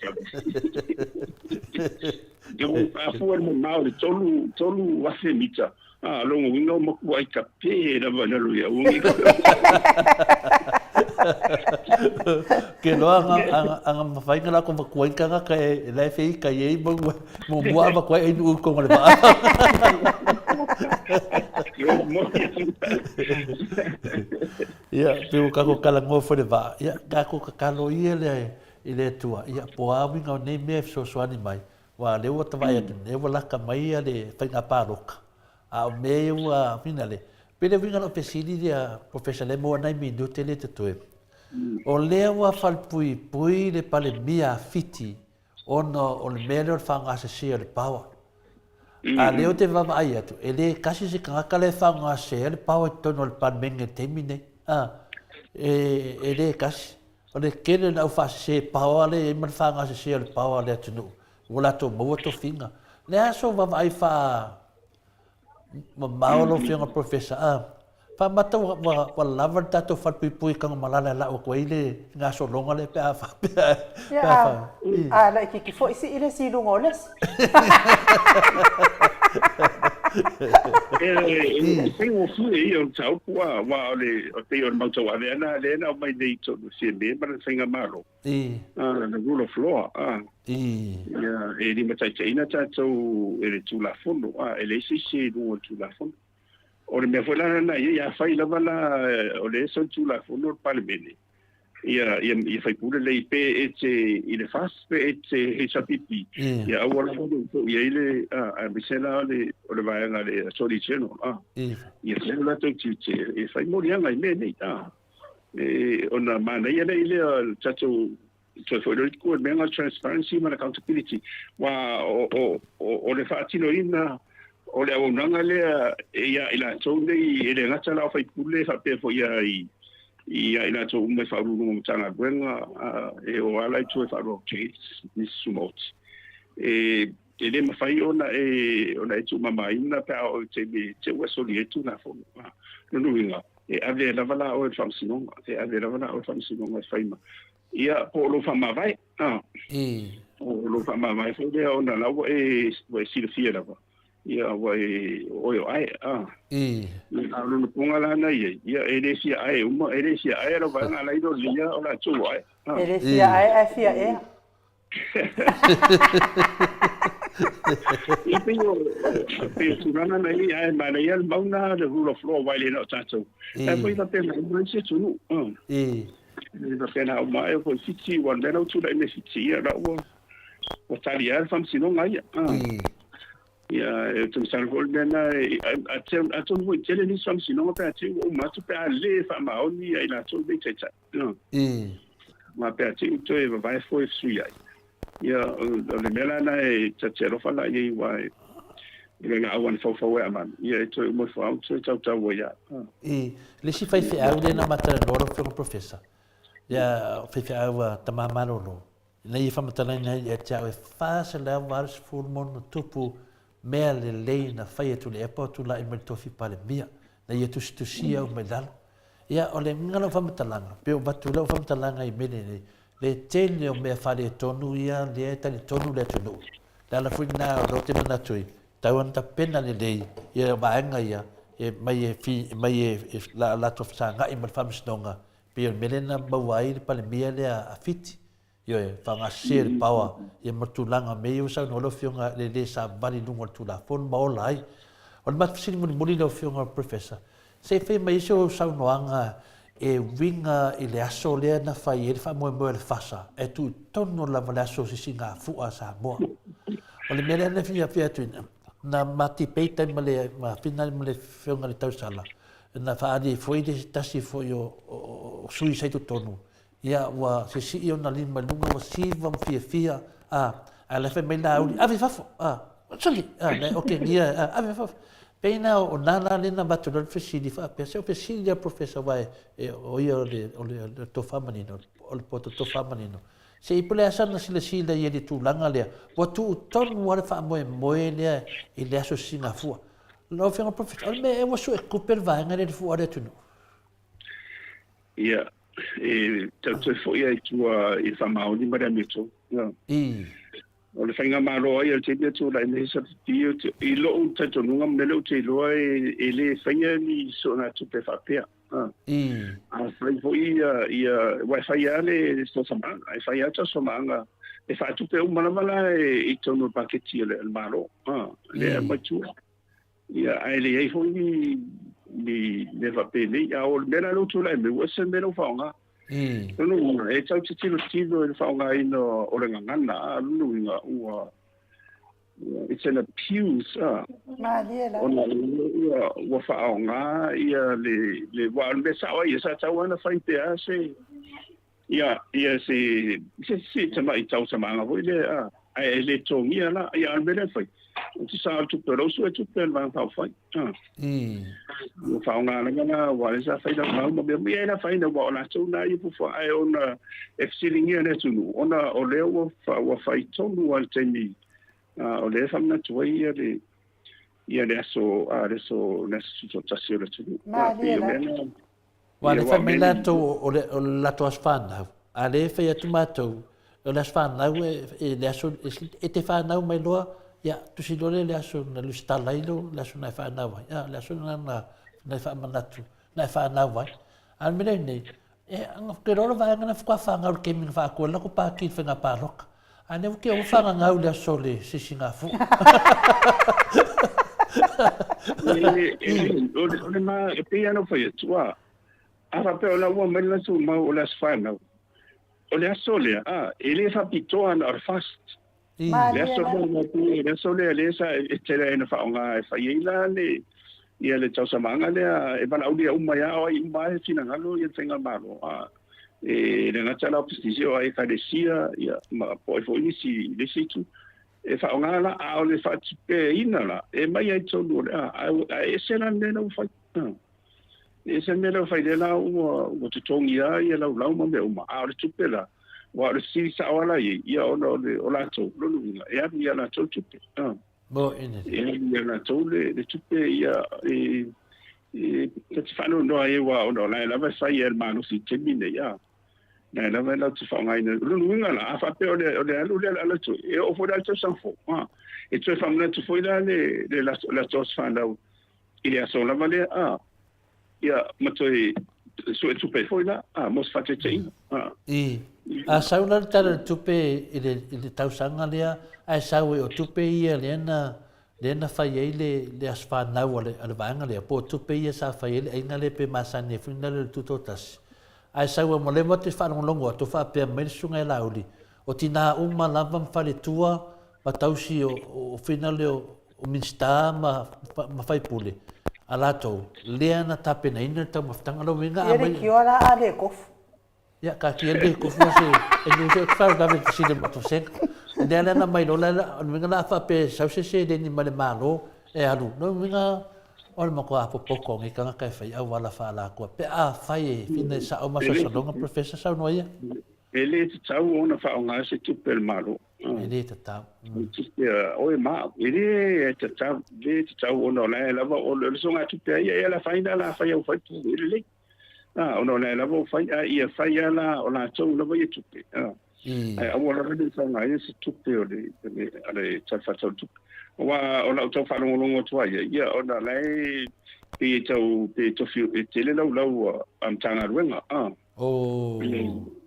A fua le mamao le 3,000 mita, a lona uiga ua matuai tape lava i lalo i aua nei. Ke loa anga mafai na lākou matua ai tagata e la e feitai ai ma ua muamua avatu ai ai nuu i totonu o le vaa. Ia, pei ua tatou talanoa foi i le vaa, ia, tatou tatalo ia lea i le Atua, ia, po o a uiga o nei mea e fesoasoani mai, aua o lea ua ta vaai atu nei, ua lata mai le faiga palota, a o mea ia ua finale. Pei le uiga o lau fesili lea, Professor, lea e maua nai minute lea e totoe, o lea ua falepuipui le Palemia a Fiti ona o le mea lea o le faaaogasese o le power. A lea ou te vaavaai atu, e le tasi se tagata la e faaaogasese ai le power i totonu o le Palemene i le taimi lenei. A, e, e le tasi. O le tele o le aufaasese paoa lea e i ai ma le fagasese o le paoa a le atunuu ua latou maua tofiga. O le a sou vaavaai faa mamao lau Afioga Professor? A faamata ua, ua, ua lava le tatou falepuipui i Tanumalala e lau atu ai le gasologa lea pe a faapea Ia, pe a fa... a, a laitiiti foi sii le isi i luga o le isi. E faigofie ia o le mataupu a, aua o le, e pei o le mau tauave lava lea na aumai nei i totonu o le CMA ma lana faigamalo, the rule of law, a, ia, e limataitaiina tatou e le Tulafono, a, e leai se isi e i luga o le Tulafono. O le mea foi la lena e i ai, afai lava la o lea e sau le Tulafono o le Palemene, ia ia ia faipule lelei pe e te i le FAS pe e te HRPP ia aua lava ne i foi ai le aemaise la o le vaega a le Attorney General ia fai o latou tiute e fai moliaga i mea nei e ona manaia lea i lea tatou toe foi loa i tua i le mea lena o le transparency ma le accountability aua o le faatinoina o le auaunaga lea ia i latou nei e le gata la o faipule faapea foi ia i ia i latou uma i Faauluuluga o Matagaluega e o ala i tua i faaluautele nisi tumaoti. E e le mafai ona e ona e tuumamaina pe a oo i le taimi e te ua soli ai Tulafono. Lona uiga, e ave lava la oe i le Faamasinoga, e ave lava la oe i le Faamasinoga e fai ma ia po o lou faamavae. Po o lou faamavae foi lea ona la ua e ua e silafia lava ia ua e o oe o ʻae a. A o lona poga la na i ai, ia e le fia ʻae uma, e le fia ʻae lau vaega a la iloa lelei lava o latou ua ʻae. E le fia ʻae ae fia ea. Ia pei o pei o tulaga na i ai, ae manaia le mau na le rule of law aua e le na o tatou. Ae foi faapena uma isi atunuu. E faapena uma ai foi Fiti, aua o le mea la ua tulai mai Fiti, ia la ua ua tali lava le faamasinoga ia. Ia, ou te masalo foi o le mea lena, atonu foi e tele nisi faamasinoga pe a te i ua uma atu pe a le faamaoni ia i latou nei taitai. Ma pe a te i ua toe vavae foe e fesui ai. Ia, o le mea la lena e ta te alofa la i ai aua e le laau a na faufau ai a manu, ia e toe uma ifo lava ua toe tautau ai lava. I le isi faifeau lea na matalanoa lau Afioga Professor, ia faifeau a Tama Malolo, ina ia faamatalaina ai ia te au e 480 ma ono tupu mea lelei na fai e Tuilaepa o tulai mai le tofi Palemia, na ia tusitusia uma i lalo. Ia, o le uiga o lau faamatalaga, pe ua avatu lau faamatalaga i mea nei, le tele o mea faaletonu ia lea e talitonu le atunuu. Le ala foi lena o lea ou te manatu ai, tau ana tapena lelei ia vaega ia e mai e fi, mai e la latou fesagai ma le Faamasinoga, pei o le mea lea na maua ai le Palemia lea a Fiti. Ioe, fagasese le power ia ma tulaga o mea ia ua saunoa lau Afioga i le le savali i luga o le Tulafono ma ola ai. O le matou fesili mulimuli lau Afioga Professor, se i fai mai ai se ou saunoaga e uiga i le aso lea na fai ai le faamoemoe o le FASA e tuu tonu lava le aso sisigafua a Samoa. O le mea lea na fia atu, na ma debate ai ma le ma Fina ma le Afioga i le Tausala, na faaali ai foi le tasi foi o sui sa i totonu Ia, ua sisii ona lima i luga, ua siva ma fiafia, a, ae la e fai mai Laauli, ave i fafo, a, soli, a, la e okegia, a, ave i fafo. Pei na o na la lea na avatu loa le fesili faapea, se o fesili a Professor aua e, o ia o le, o le, o le tofa manino, o le poto tofa manino. Se i po o le a sana silasila i ai i le tulaga lea, ua tuu tonu lava le faamoemoe lea i le aso Sigafua. Lau Afioga Professor, o le mea ea ua suetupe le vaega lea i le fua o le atunuu? Ia, e tau toe foi lava i tua i le faamaoni ma le amiotonu. O le faigamalo ai o le taimi a tulai mai SRPP, i lou talitonuga ma mea lea ou te iloa e le faia ni soonatupe faapea. A fai foi ia, aua e fai lava le tosamaaga, e fai lava tosamaaga e faatupe uma lava la i totonu o le paketi a le Malo, lea e aumai tua. Ia, ae leai foi ni ni mea faapenei. A o le mea la lea ua tulai mai, ua ese le mea lea ua faaaoga. Lona uiga, e tau tilotilo i le faaaogaina o le gagana, a, lona uiga, ua, it's an abuse, a. Malie la. Ona ua, ua faaaoga ia le, le, aua o le mea sao lava ia, sa tatau lava ona fai pea se, ia, ia se, se, se tamai tausamaaga foi lea, a. Ae e le totogia la, ia a o le mea lea e fai, o te sao o le tupe o lou uso e tupe a le Vaega Faaupufai. Ua faaaoga lava la, aua o lea sa fai laulau ma mea uma, ia e le afaina aua o latou na ia fuafuaga, ae ona e fesiligia e le atunuu, ona o lea ua ua fai tonu lava i le taimi o lea e faamanatu ai ia le ia le aso a le aso le aso tutoatasi o le atunuu. Malie la. Aua o lea e fai mai latou o le o le latou aso fanau, a o lea e fai atu matou, o le aso fanau e le aso e te fanau mai loa, ia tusi loa lea i le aso na lusitala ai lou le aso na e fanau ai, a o le aso lena na na e faamanatu na e fanau ai. A o le mea lea nei, e ou te iloa o le vaega lena faatoa fanau i le taimi na faatu ai le latou pati i le faiga palota. A lea ua te ua faagagau i le aso o le sisigafua. O le ma, e pei lava ona ou fai atu, a, a faapea o la ua aumai le latou mau o le aso fanau, o le aso lea, a, e le faapitoa na o le FAST. Le aso lea, le aso lea lea sa e tele ai na faaaoga e fai ai la le, ia le tausamaaga lea e valaaulia uma ai lava o ai uma lava e finagalo ia le faigamalo, a. E le gata la o pisinisi o ekalesia ia ma po o ai foi nisi i le isi itu e faaaoga la, a o le faatupeina la e mai ai tonu o le a, ae ese la le mea la ua fai. E ese le mea la ua fai lea la ua ua totogi lava ia laulau ma mea uma, a o le tupe la, aua o le fesili sao lava la i ai, ia ona o le o latou, lona uiga e alu ia latou tupe. E alu ia latou le tupe ia e E ta te faanoanoa ai aua ona o la e lava e fai e le malosi i le taimi lenei, a. La e lava e latou te faaaogaina. O lona uiga la, a faapea o le, o le alu lea o le ala toe, e oo foi la i le tausaga fou, a. E toe faamanatu foi la le, le latou aso fanau i le aso lava lea, a. Ia, ma toe suetupe ai foi la, a, mo se faataitaiga, a. I. A sau la le Tala o le Tupe i le, i le tausaga lea, ae sau ai o tupe ia lea na lea na fai ai le, le aso fanau a le, a le vaega lea, po o tupe ia sa fai ai le aiga lea pe masani ai foi na le Tutoatasi. Ae sau ai ma lea matou te faalogologo atu o faapea mai le susuga ia Laauli, o tinā uma lava ma faletua ma tausi o, o fina lea o, o Minisita ma, ma faipule a latou, lea na tapenaina le taumafataga. Lona uiga a Ia le mai. kioa la a le kofu. Ia, taatia le kofu ma se e nu se faalavelave i le fesili a le Matusega. Lea la na aumai loa la, o le uiga la a faapea e sau se seleni mai le Malo e alu, lona uiga o le matua popoto o nei tagata e fai auala faa-alatua pe afai e fina e sao masalosaloga Professor saunoa ia. E le tatau ona faaaoga se tupe a le Malo. E le tatau. Tupe a oe ma au. E le tatau, le tatau ona o la e lava o le sogatupe a ia e ala fai la fai au fai e lelei. A, ona o la e lava ua fai, a ia fai lava la o latou lava ia tupe, a. Ae aua lava ne i faaaogaina se tupe o le, o le, a le Tala Faatatau o le Tupe. Aua o lau tau faalogologo atu ai ia, ia ona o la e pei e tau, pei e tofi, e tele laulau a Matagaluega, a. Oh. I le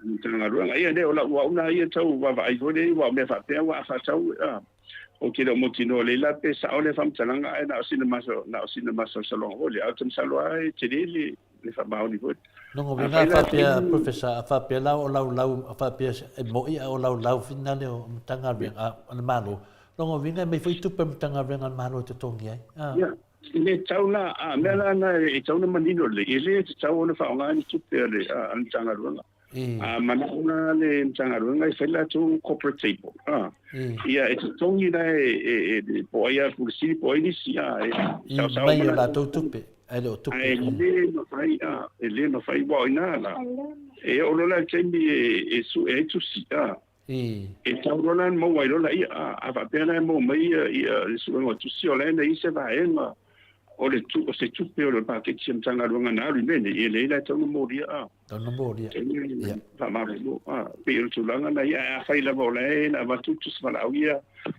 Matagaluega. Ia le o lau au na ia tau vaavaai foi lea, aua o mea faapea ua a faatau, a. Ou te le o mautinoa lelei la pe sao lea faamatalaga ae na o sina na o sina masalosaloga foi lea, ae ou te masalo lava e tele le le faamaoni foi. Lona uiga a faapea Professor, a faapea la o laulau, a faapea e moi a o laulau finale o Matagaluega a le Malo, lona uiga e aumai foi tupe a le Matagaluega a le Malo e totogi ai. Ia, e le tatau la, a mea la na e tatau ona manino lelei, e le tatau ona faaaoga ni tupe a le Matagaluega. A manao la le Matagaluega e fai latou corporate table, a, ia e totogi la e, e, po o ai a Pule Sili po o ai nisi, a, e saosao mai o latou tupe, ae le o tupe. Ae le mafai, a, e le mafai, aua o i ina la, e oo loa la i le taimi e sue ai tusi, a, e tau loa la ona maua ai loa laia, a, a faapea la e maua mai ia, ia le suega o tusi, o la e na i ai se vaega o le tu, o se tupe o le paketi a Matagaluega na alu i mea nei, e leai la e tatau ona molia, a. Tau molia. Ia. Faamalolo, a, pei o le tulaga na ia, ae afai lava o la e na avatu tusi valaau ia,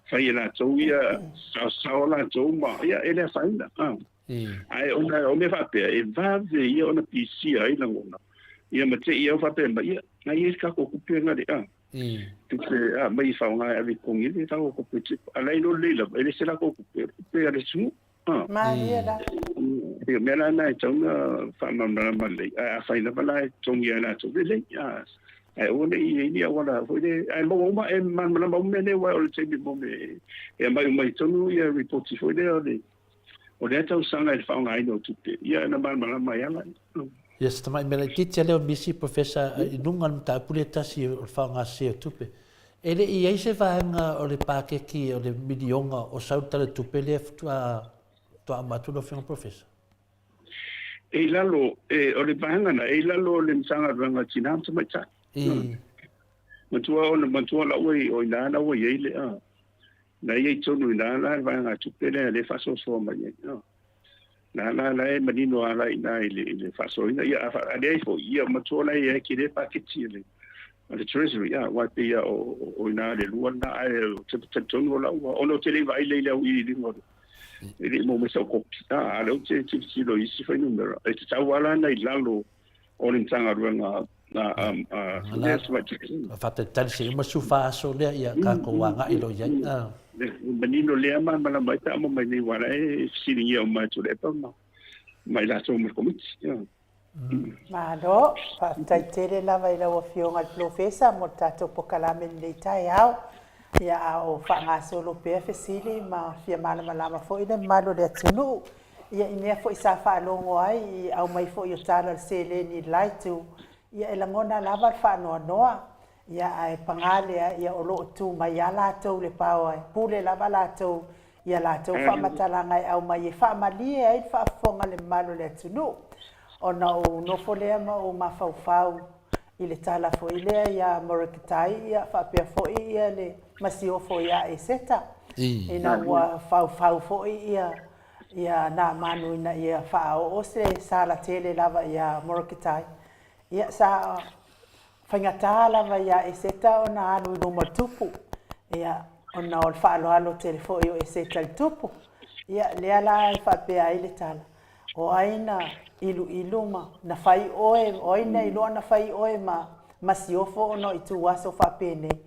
fai e latou ia, saosao latou ma, ia, e le afaina, a. Ae ona o mea faapea, e vave ia ona pisia ai lagona, ia ma te i au faapea mai, ia, na i ai le tatou tupe na le, a. Tupe, a, mai i faaaoga e ave i totogi ai le tatou tupe, a la e iloa lelei lava, e le se latou tupe, o le tupe a le atunuu. Malie la. E o mea la na e tatau ona faamalamalama lelei, ae afai lava la e totogi e latou, lelei, a, ae aua ne i i ai ni auala foi lea, ae maua uma, e malamalama uma mea nei aua o le taimi mo me e aumai uma i totonu ia ripoti foi lea o le o lea tausaga i le faaaogaina o tupe, ia ona malamalama ai lava lea. Ia se tamai mea laitiiti lea o misi Professor i luga o le mataupu lea e tasi o le faaaoga sese o tupe. E le i i ai se vaega o le paketi o le miliona o sau i le Tala o le Tupe lea faatoa uma atu lau Afioga Professor? E i lalo, e, o le vaega na, e i lalo o le Matagaluega o Tina ma Tamaitai. I. Matua ona matua lau e, o ina la ua i ai le, a, na i ai tonu ina la le vaega tupe lea le faasoasoa mai ai. A. Na la la e manino ala ina i le, i le faasoaina. Ia, a, a leai foi, ia matua la i ai ke le paketi le, le Treasury, a, wai pe ia o, o ina le lua na, ae o te talitonu o lau, ona o te le vaai le i le au i liga o le, e le i maua mai sau kopi. A, a lea ou te tilotilo i isi fuainumera, e tatau lava la ona i lalo o le Matagaluega a lea Tamaitai. Faatalitali se i uma le 14 aso lea, ia tatou agai loa i ai. Manino lea malamalama ai pe a uma mai nei, aua o la e fesiligia uma e Tuilaepa ma i latou ma le Komiti. Malo, faafetai tele lava i lau Afioga i le Polofesa mo le tatou polokalame i lenei taeao. Ia, a o faagasolo pea fesili ma fia malamalama foi le mamalu o le atunuu. Ia, i mea foi sa faalogo ai i aumai foi o tala o le seleni i le la itu, ia e lagona lava le faanoanoa. Ia, ae paga lea, ia o lo o tu mai lava latou i le paoa e pule lava latou i a latou faamatalaga e aumai e faamalie ai le faafofoga a le mamalu o le atunuu. Ona ou nofo lea ma ou mafaufau i le tala foi lea ia Moreketai ia faapea foi ia le masiofo ia Eseta, ina ua faufau foi ia ia Naamanu ina ia faaoo se sala tele lava ia Moreketai. Ia sa Faigata lava ia Eseta ona alu i luma o le tupu, ia, ona o le faaaloalo tele foi o Eseta i le tupu. Ia, lea la e faapea ai le tala, O ai na iluilu ma na fai oe, o ai na iloa na fai oe ma masiofo ona o ituaso faapenei.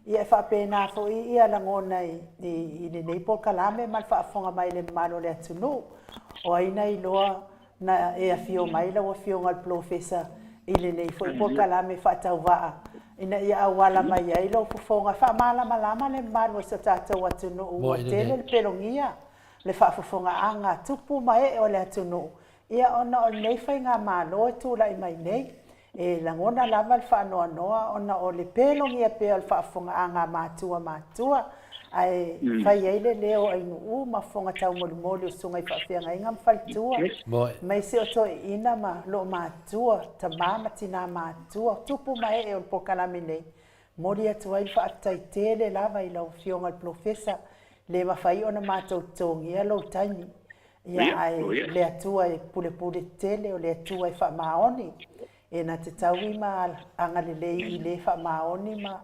Ia, e faapena foi ia lagona i, i, i lenei polokalame ma le faafofoga mai a le mamalu o le atunuu. O ai na iloa Na e afio mai lau Afioga i le Polofesa i lenei foi polokalame faatauvaa ina ia auala mai ai lou fofoga e faamalamalama le mamalu o si o tatou atunuu ua tele le pelogia, le faafofogaaga a tupu ma ee o le atunuu, ia ona o lenei faigamalo e tulai mai nei. E lagona lava le faanoanoa ona o le pelogia pea o le faafofogaaga a matua matua, ae fai ai le leo o Ainuu ma fofoga taumolimoli o susuga i faafeagaiga ma faletua, aemaise o toeaiina ma loomatua, tama ma tina matua, tupu ma ee o le polokalame nei. Momoli atu ai le faafetai tele lava i lau Afioga i le Polofesa, le mafai ona matou totogia lou taimi. Ia, ae o le Atua e pulepule tele, o le Atua e faamaoni, e na te taui ma agalelei i le faamaoni ma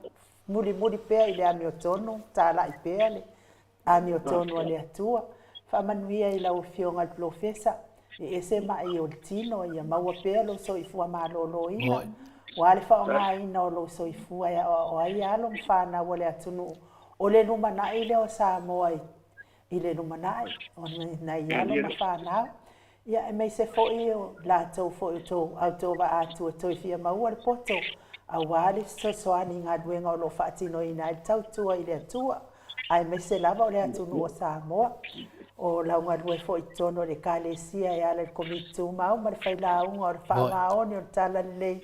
mulimuli pea i le amiotonu, talai pea le amiotonu a le Atua. Faamanuia i lau Afioga i le Polofesa, e ese mai o le tino, ia maua pea lou soifua maloloina, ua le faaaogaina o lou soifua e aoao ai alo ma fanau a le atunuu, o le lumanai lea o Samoa i i le lumanai o nai alo ma fanau, ia aemaise foi o latou foi o tou autovaa atu e toe fia maua le poto aua le fesoasoani i galuega o lo o faatinoina ai le tautua i le Atua, aemaise lava o le atunuu o Samoa. O lau galue foi i totonu o le Ekalesia e ala i le Komiti Tumau ma le Failauga o le Faamaoni o le Talalelei,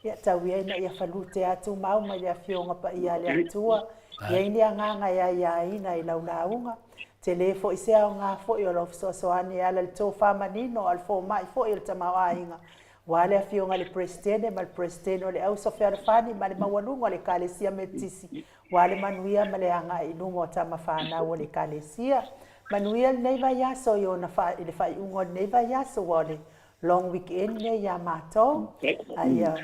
Ia tau ia ina ia falute atu mau mai le Afioga Paia a le Atua, i ai ni agaga e aiaina i lau lauga. Tele foi se aoga foi o lau fesoasoani e ala i le tofa manino a le fomai foi o le tamaoaiga, aua le Afioga i le Peresetene ma le Peresetene o le Auso Fealofani ma le maualuga o le Ekalesia Metotisi, aua le manuia ma le agai i luma o tama fanau o le Ekalesia. Manuia lenei vaiaso i ona i le faaiuga o lenei vaiaso, aua o le Long weekend nei ia matou, a ia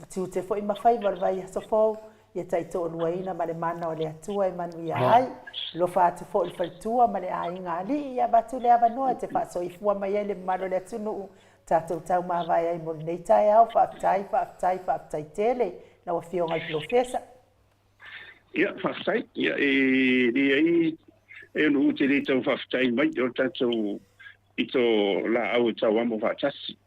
tiute foi ma faiva o le vaiaso fou, ia taitoaluaina ma le mana o le Atua e manuia ai. Alofa atu foi i le faletua ma le aiga alii, ia avatu le avanoa e te faasoifua mai ai le mamalu o le atunuu, tatou taumavae ai mo lenei taeao. Faafetai, faafetai, faafetai tele lau Afioga i le Polofesa. Ia, faafetai. Ia, e leai, e ono ou te le tau faafetai mai o le tatou pito laau e tauamo faatasi.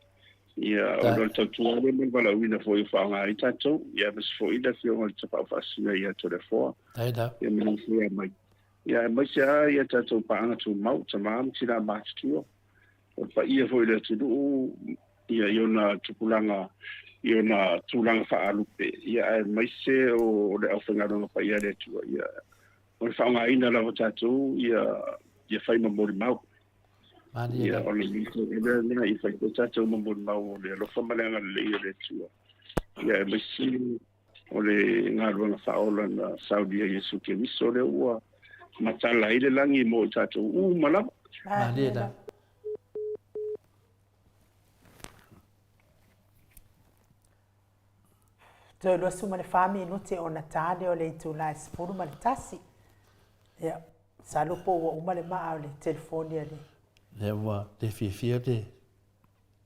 Ia, ona o le tautua lea ma le valaauina foi o faaaoga ai tatou. Ia, aemaise foi le Afioga i le Tapaau Faasisina ia Toleafoa. Ia, ma le mai. Ia, aemaise lava ia tatou paaga tumau, tama ma tina matutua. O le paia foi o le atunuu, Ia, i ona tupulaga, i ona tulaga faaalupe, ia, aemaise o le aufaigaluega paia a le Atua, ia, o le faaaogaina lava tatou ia, ia fai ma molimau. Malie Ia, lava. o le mea lena ia fai foi tatou ma molimau o le alofa ma le agalelei o le Atua. Ia, aemaise o le galuega faaola na saunia e Iesu Keriso, lea ua matala ai le lagi mo i tatou uma lava. Malie lava. Toe 24 minute ona ta lea o le itula e 11. Ia, masalo po ua uma le maa o le telefoni a le... Lea ua le fiafia le,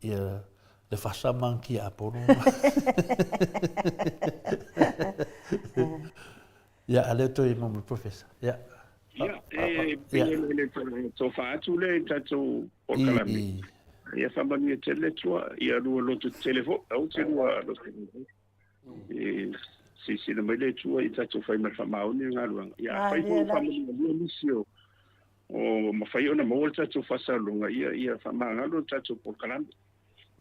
ia, le fasa ma ana tiapolo. Ia, a lea toe mo le professor. Ia. Ia, e pei e le tofa atu lea i tatou polokalame. Ia faamanuia tele le Atua, ia lua loto tetele foi, aua te lua loto tetele. E silasila mai le Atua i tatou fai ma le faamaoni le galuega. Ia afai foi ua faamanuia nisi o o mafai ona maua le tatou faasalalauga, ia ia faamagalo le tatou polokalame.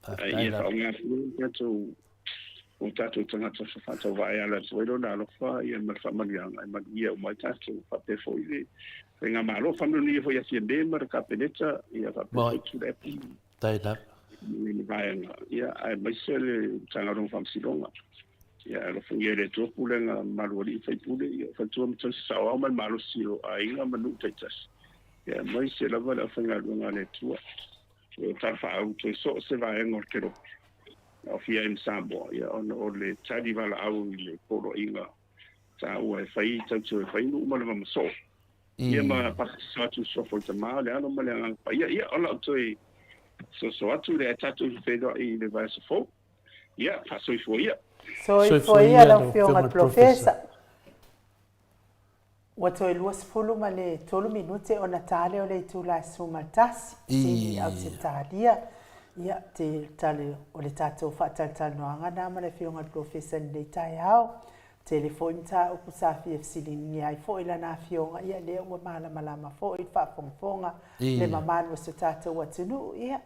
Ia faaaoga foi le tatou o tatou tagata faatauvaa e ala atu ai Lona alofa ia ma le faamanuiaga e manuia uma ai tatou. Faapea foi le Faigamalo, faamanuia foi ia Fiame ma le Kapeneta, ia faapea foi Tuilaepa ma lana vaega, ia aemaise le Matagaluega o Faamasinoga. Ia alofagia e le Atua pulega mamalu a alii ma faipule, ia faletua ma tausi saoao ma le malosi o aiga ma nuu taitasi, ia aemaise lava le aufaigaluega a le Atua. O talafaau toe so o se vaega o le kelope e aofia ai ma Samoa, ia, ona o le tali valaau i le poloaiga taua e fai tautua e fai nuu ma le vamasoo. Ia ma papatiso atu i suafa o le Tama, o le Alo ma le Agaga Paia. Ia, o lau toe soso atu lea tatou feiloai i le vaiaso fou. Ia, faasoifua ia. Soifua ia lau Afioga i le Polofesa. Ua toe 23 minute ona ta lea o le itula e 11, Sini, Ausetalia. Ia, te tali o le tatou faatalatalanoaga na ma le Afioga i le Polofesa i lenei taeao. Tele foi mataupu sa fia fesiligia ai foi lana afioga, ia lea ua malamalama foi le faafogafoga le mamalu o si o tatou atunuu. Ia,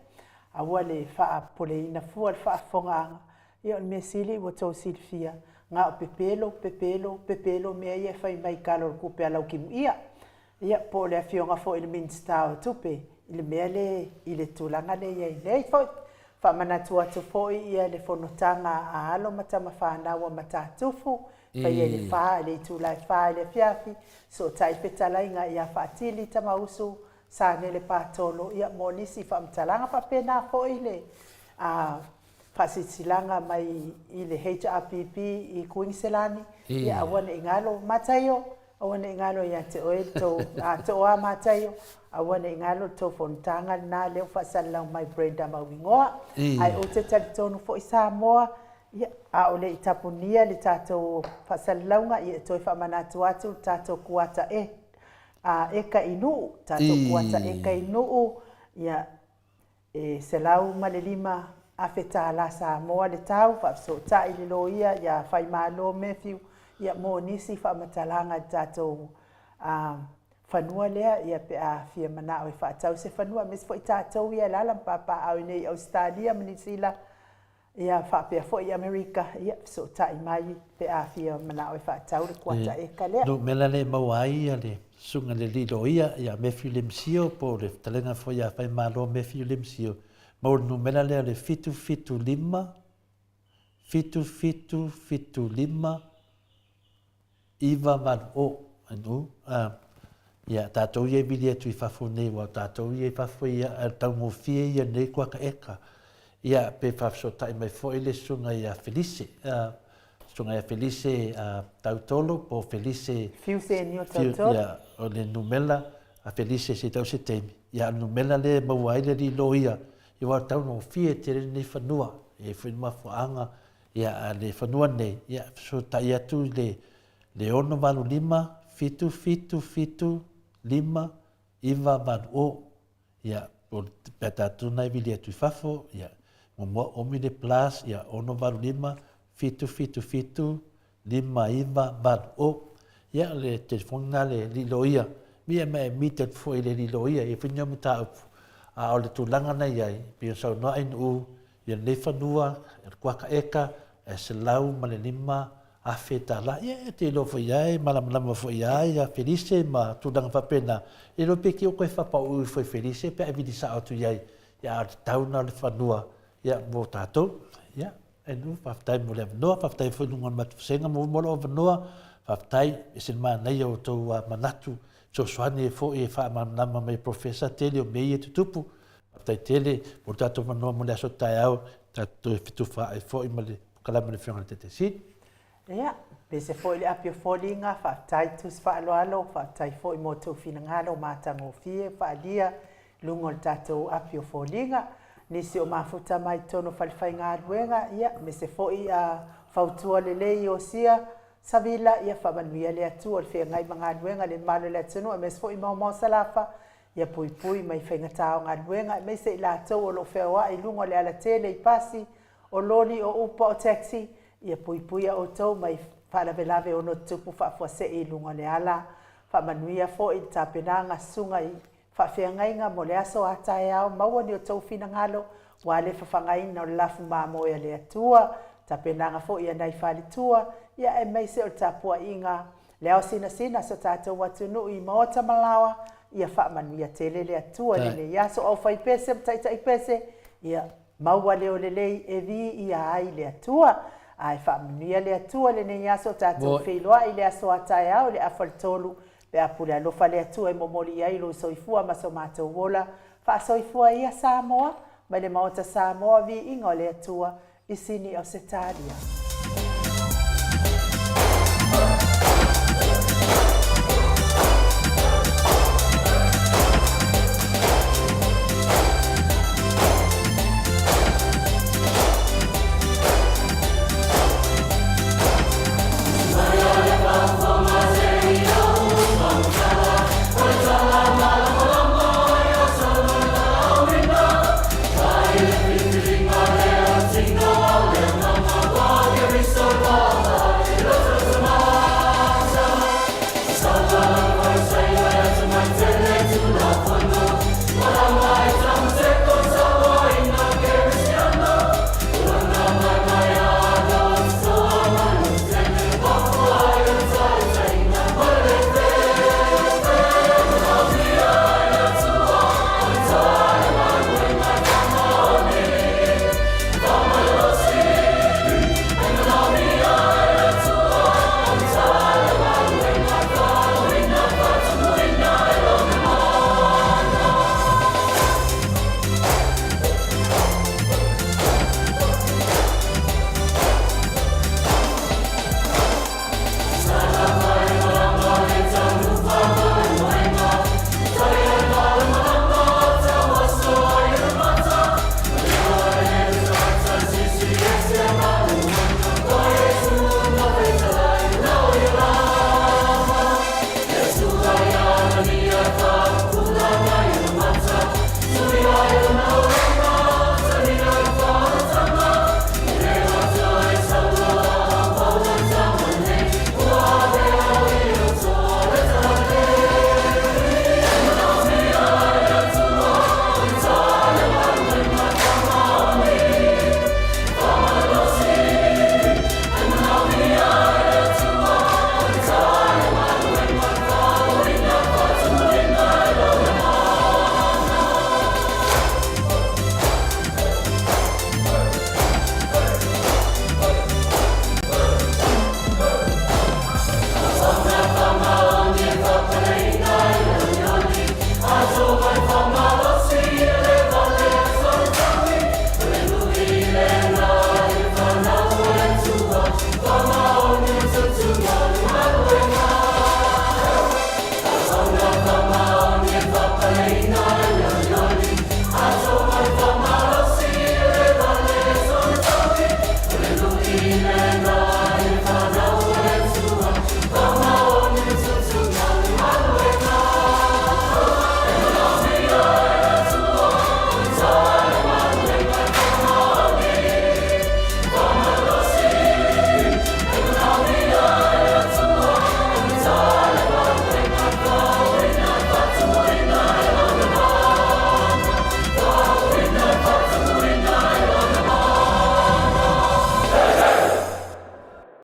aua le faapopoleina fua le faafofogaaga Ia o le mea sili ua tou silafia, na o pepelo, pepelo, pepelo mea ia e fai mai i tala o le tupe a Laukimuia. Ia po o le afioga foi i le Minisita o Tupe i le mea le i le tulaga lea e i ai nei foi. Faamanatu atu foi ia le fonotaga a alo ma tama fanau a Matatufu, faia i le fa i le itula e fa i le afiafi, sootai fetalaiga ia Faatili Tamausu Sanele Patolo, ia mo nisi faamatalaga faapena foi le a faasilasilaga mai i le HRPP i Kuiniselani, ia aua ne i galo Mataio, aua ne i galo ia te oe le tou, a Tooa Mataio, aua ne i galo le tou fonotaga lena lea ua faasalalau mai Brenda Mauigoa. Ae ou te talitonu foi Samoa, ia, a o le i tapunia le tatou faasalalauga, ia e toe faamanatu atu le tatou kuata e, a, eka i Nuu, tatou kuata eka i Nuu, ia, E $105,000 tālā Samoa le tau, faafesootai le loia ia Faimalo Matthew ia mo nisi faamatalaga i le tatou fanua lea ia pe a fia manao e faatau se fanua aemaise foi tatou ia e alaala ma papaaao i nei i Ausetalia ma Niu Sila Ia faapea foi i Amerika, ia fesootai mai pe a fia manao e faatau le kuata eka lea. Numera lea e maua ai le susuga i le alii loia ia Matthew Lemsio po o le fetalaiga foi ia Faimalo Matthew Lemsio, maua le numera lea o le 775 7775 98 o, anu, a, ia, tatou ia e vili atu i fafo nei, aua o tatou ia i fafo ia, a taugofie ia nei kuaka eka. Ia, pe faafesootai mai foi le susuga ia Felise, a, susuga ia Felise a, Tautolo, po o Felise... Fiu Senio Tautolo. Ia, o le numela a Felise se i tau se taimi. Ia, o le numela lea e maua ai le alii loia, ia aua o le taugofie tele lenei fanua, e i ai foi le mafuaaga Ia, a le fanua nei, ia, fesootai atu i le, le 685 777 5 9 8 o. Ia, o le, pe a tatou na e vili atu i fafo, ia, muamua omi le plus, ia, 685 777 5 9 8 o. Ia, o le telefoni na le alii loia. Ia, ma e meet atu foi i le alii loia, e i ai foi ni au mataupu. A o le tulaga na i ai, pei ona saunoa Ainuu, Ia lenei fanua, le kuaka eka, e $105,000. Ia e te iloa foi ia e malamalama foi ia ia Felise ma tulaga faapena. E iloa pe ki o koe whapauu ifo i Felise pe a e vili sao atu iai. Ia a o le tatau na o le fanua ia mo tatou. Ia e nu faafetai mo le avanoa, faafetai foi i luga o le matou vasega mo mo lou avanoa. Faafetai e ese le manaia o outou manatu fesoasoani ai foi e faamalamalama mai e Professor tele o mea ia e tutupu. Faafetai tele mo le tatou avanoa mo le aso taeao, tatou toe fetufaai foi ma le polokalame a le Afioga i le Taitaifono. Ia, pese foi le api o foliga, faafetai tusi faaaloalo, faafetai foi mo tou finagalo matagofie faaalia i luga o le tatou api o foliga. Nisi o mafuta mai totonu o falefaigaluega, ia, aemaise foi a fautua lelei Iosia Savila, ia faamanuia le Atua i le feagai ma galuega i le mamalu o le atunuu, aemaise foi Maomao Salafa, ia puipui mai faigata o galuega, aemaise i latou o lo o feoai i luga o le alatele i pasi, o loli, o upa, o taxi, ia puipuia outou mai faalavelave ono tutupu faafuasei i luga o le ala. Faamanuia foi i le tapenaga susuga i faafeagaiga mo le aso a taeao, maua ni outou finagalo aua le fafagaina o le lafu mamoe a le Atua, tapenaga foi a nai faletua, ia aemaise o le tapuaiga le ao sinasina so tatou atunuu i maota ma laoa, ia faamanuia tele le Atua i lenei aso, aufaipese ma taitaipese, ia maua leo lelei e viia ai le Atua. Ae faamanuia le Atua i lenei aso, tatou feiloai i le aso a taeao i le afa o le 3, pe a pule alofa le Atua e momoli i ai lou soifua ma so matou ola. Faasoifua ia Samoa, mai le Maota Samoa, viiga o le Atua i Sini Ausetalia.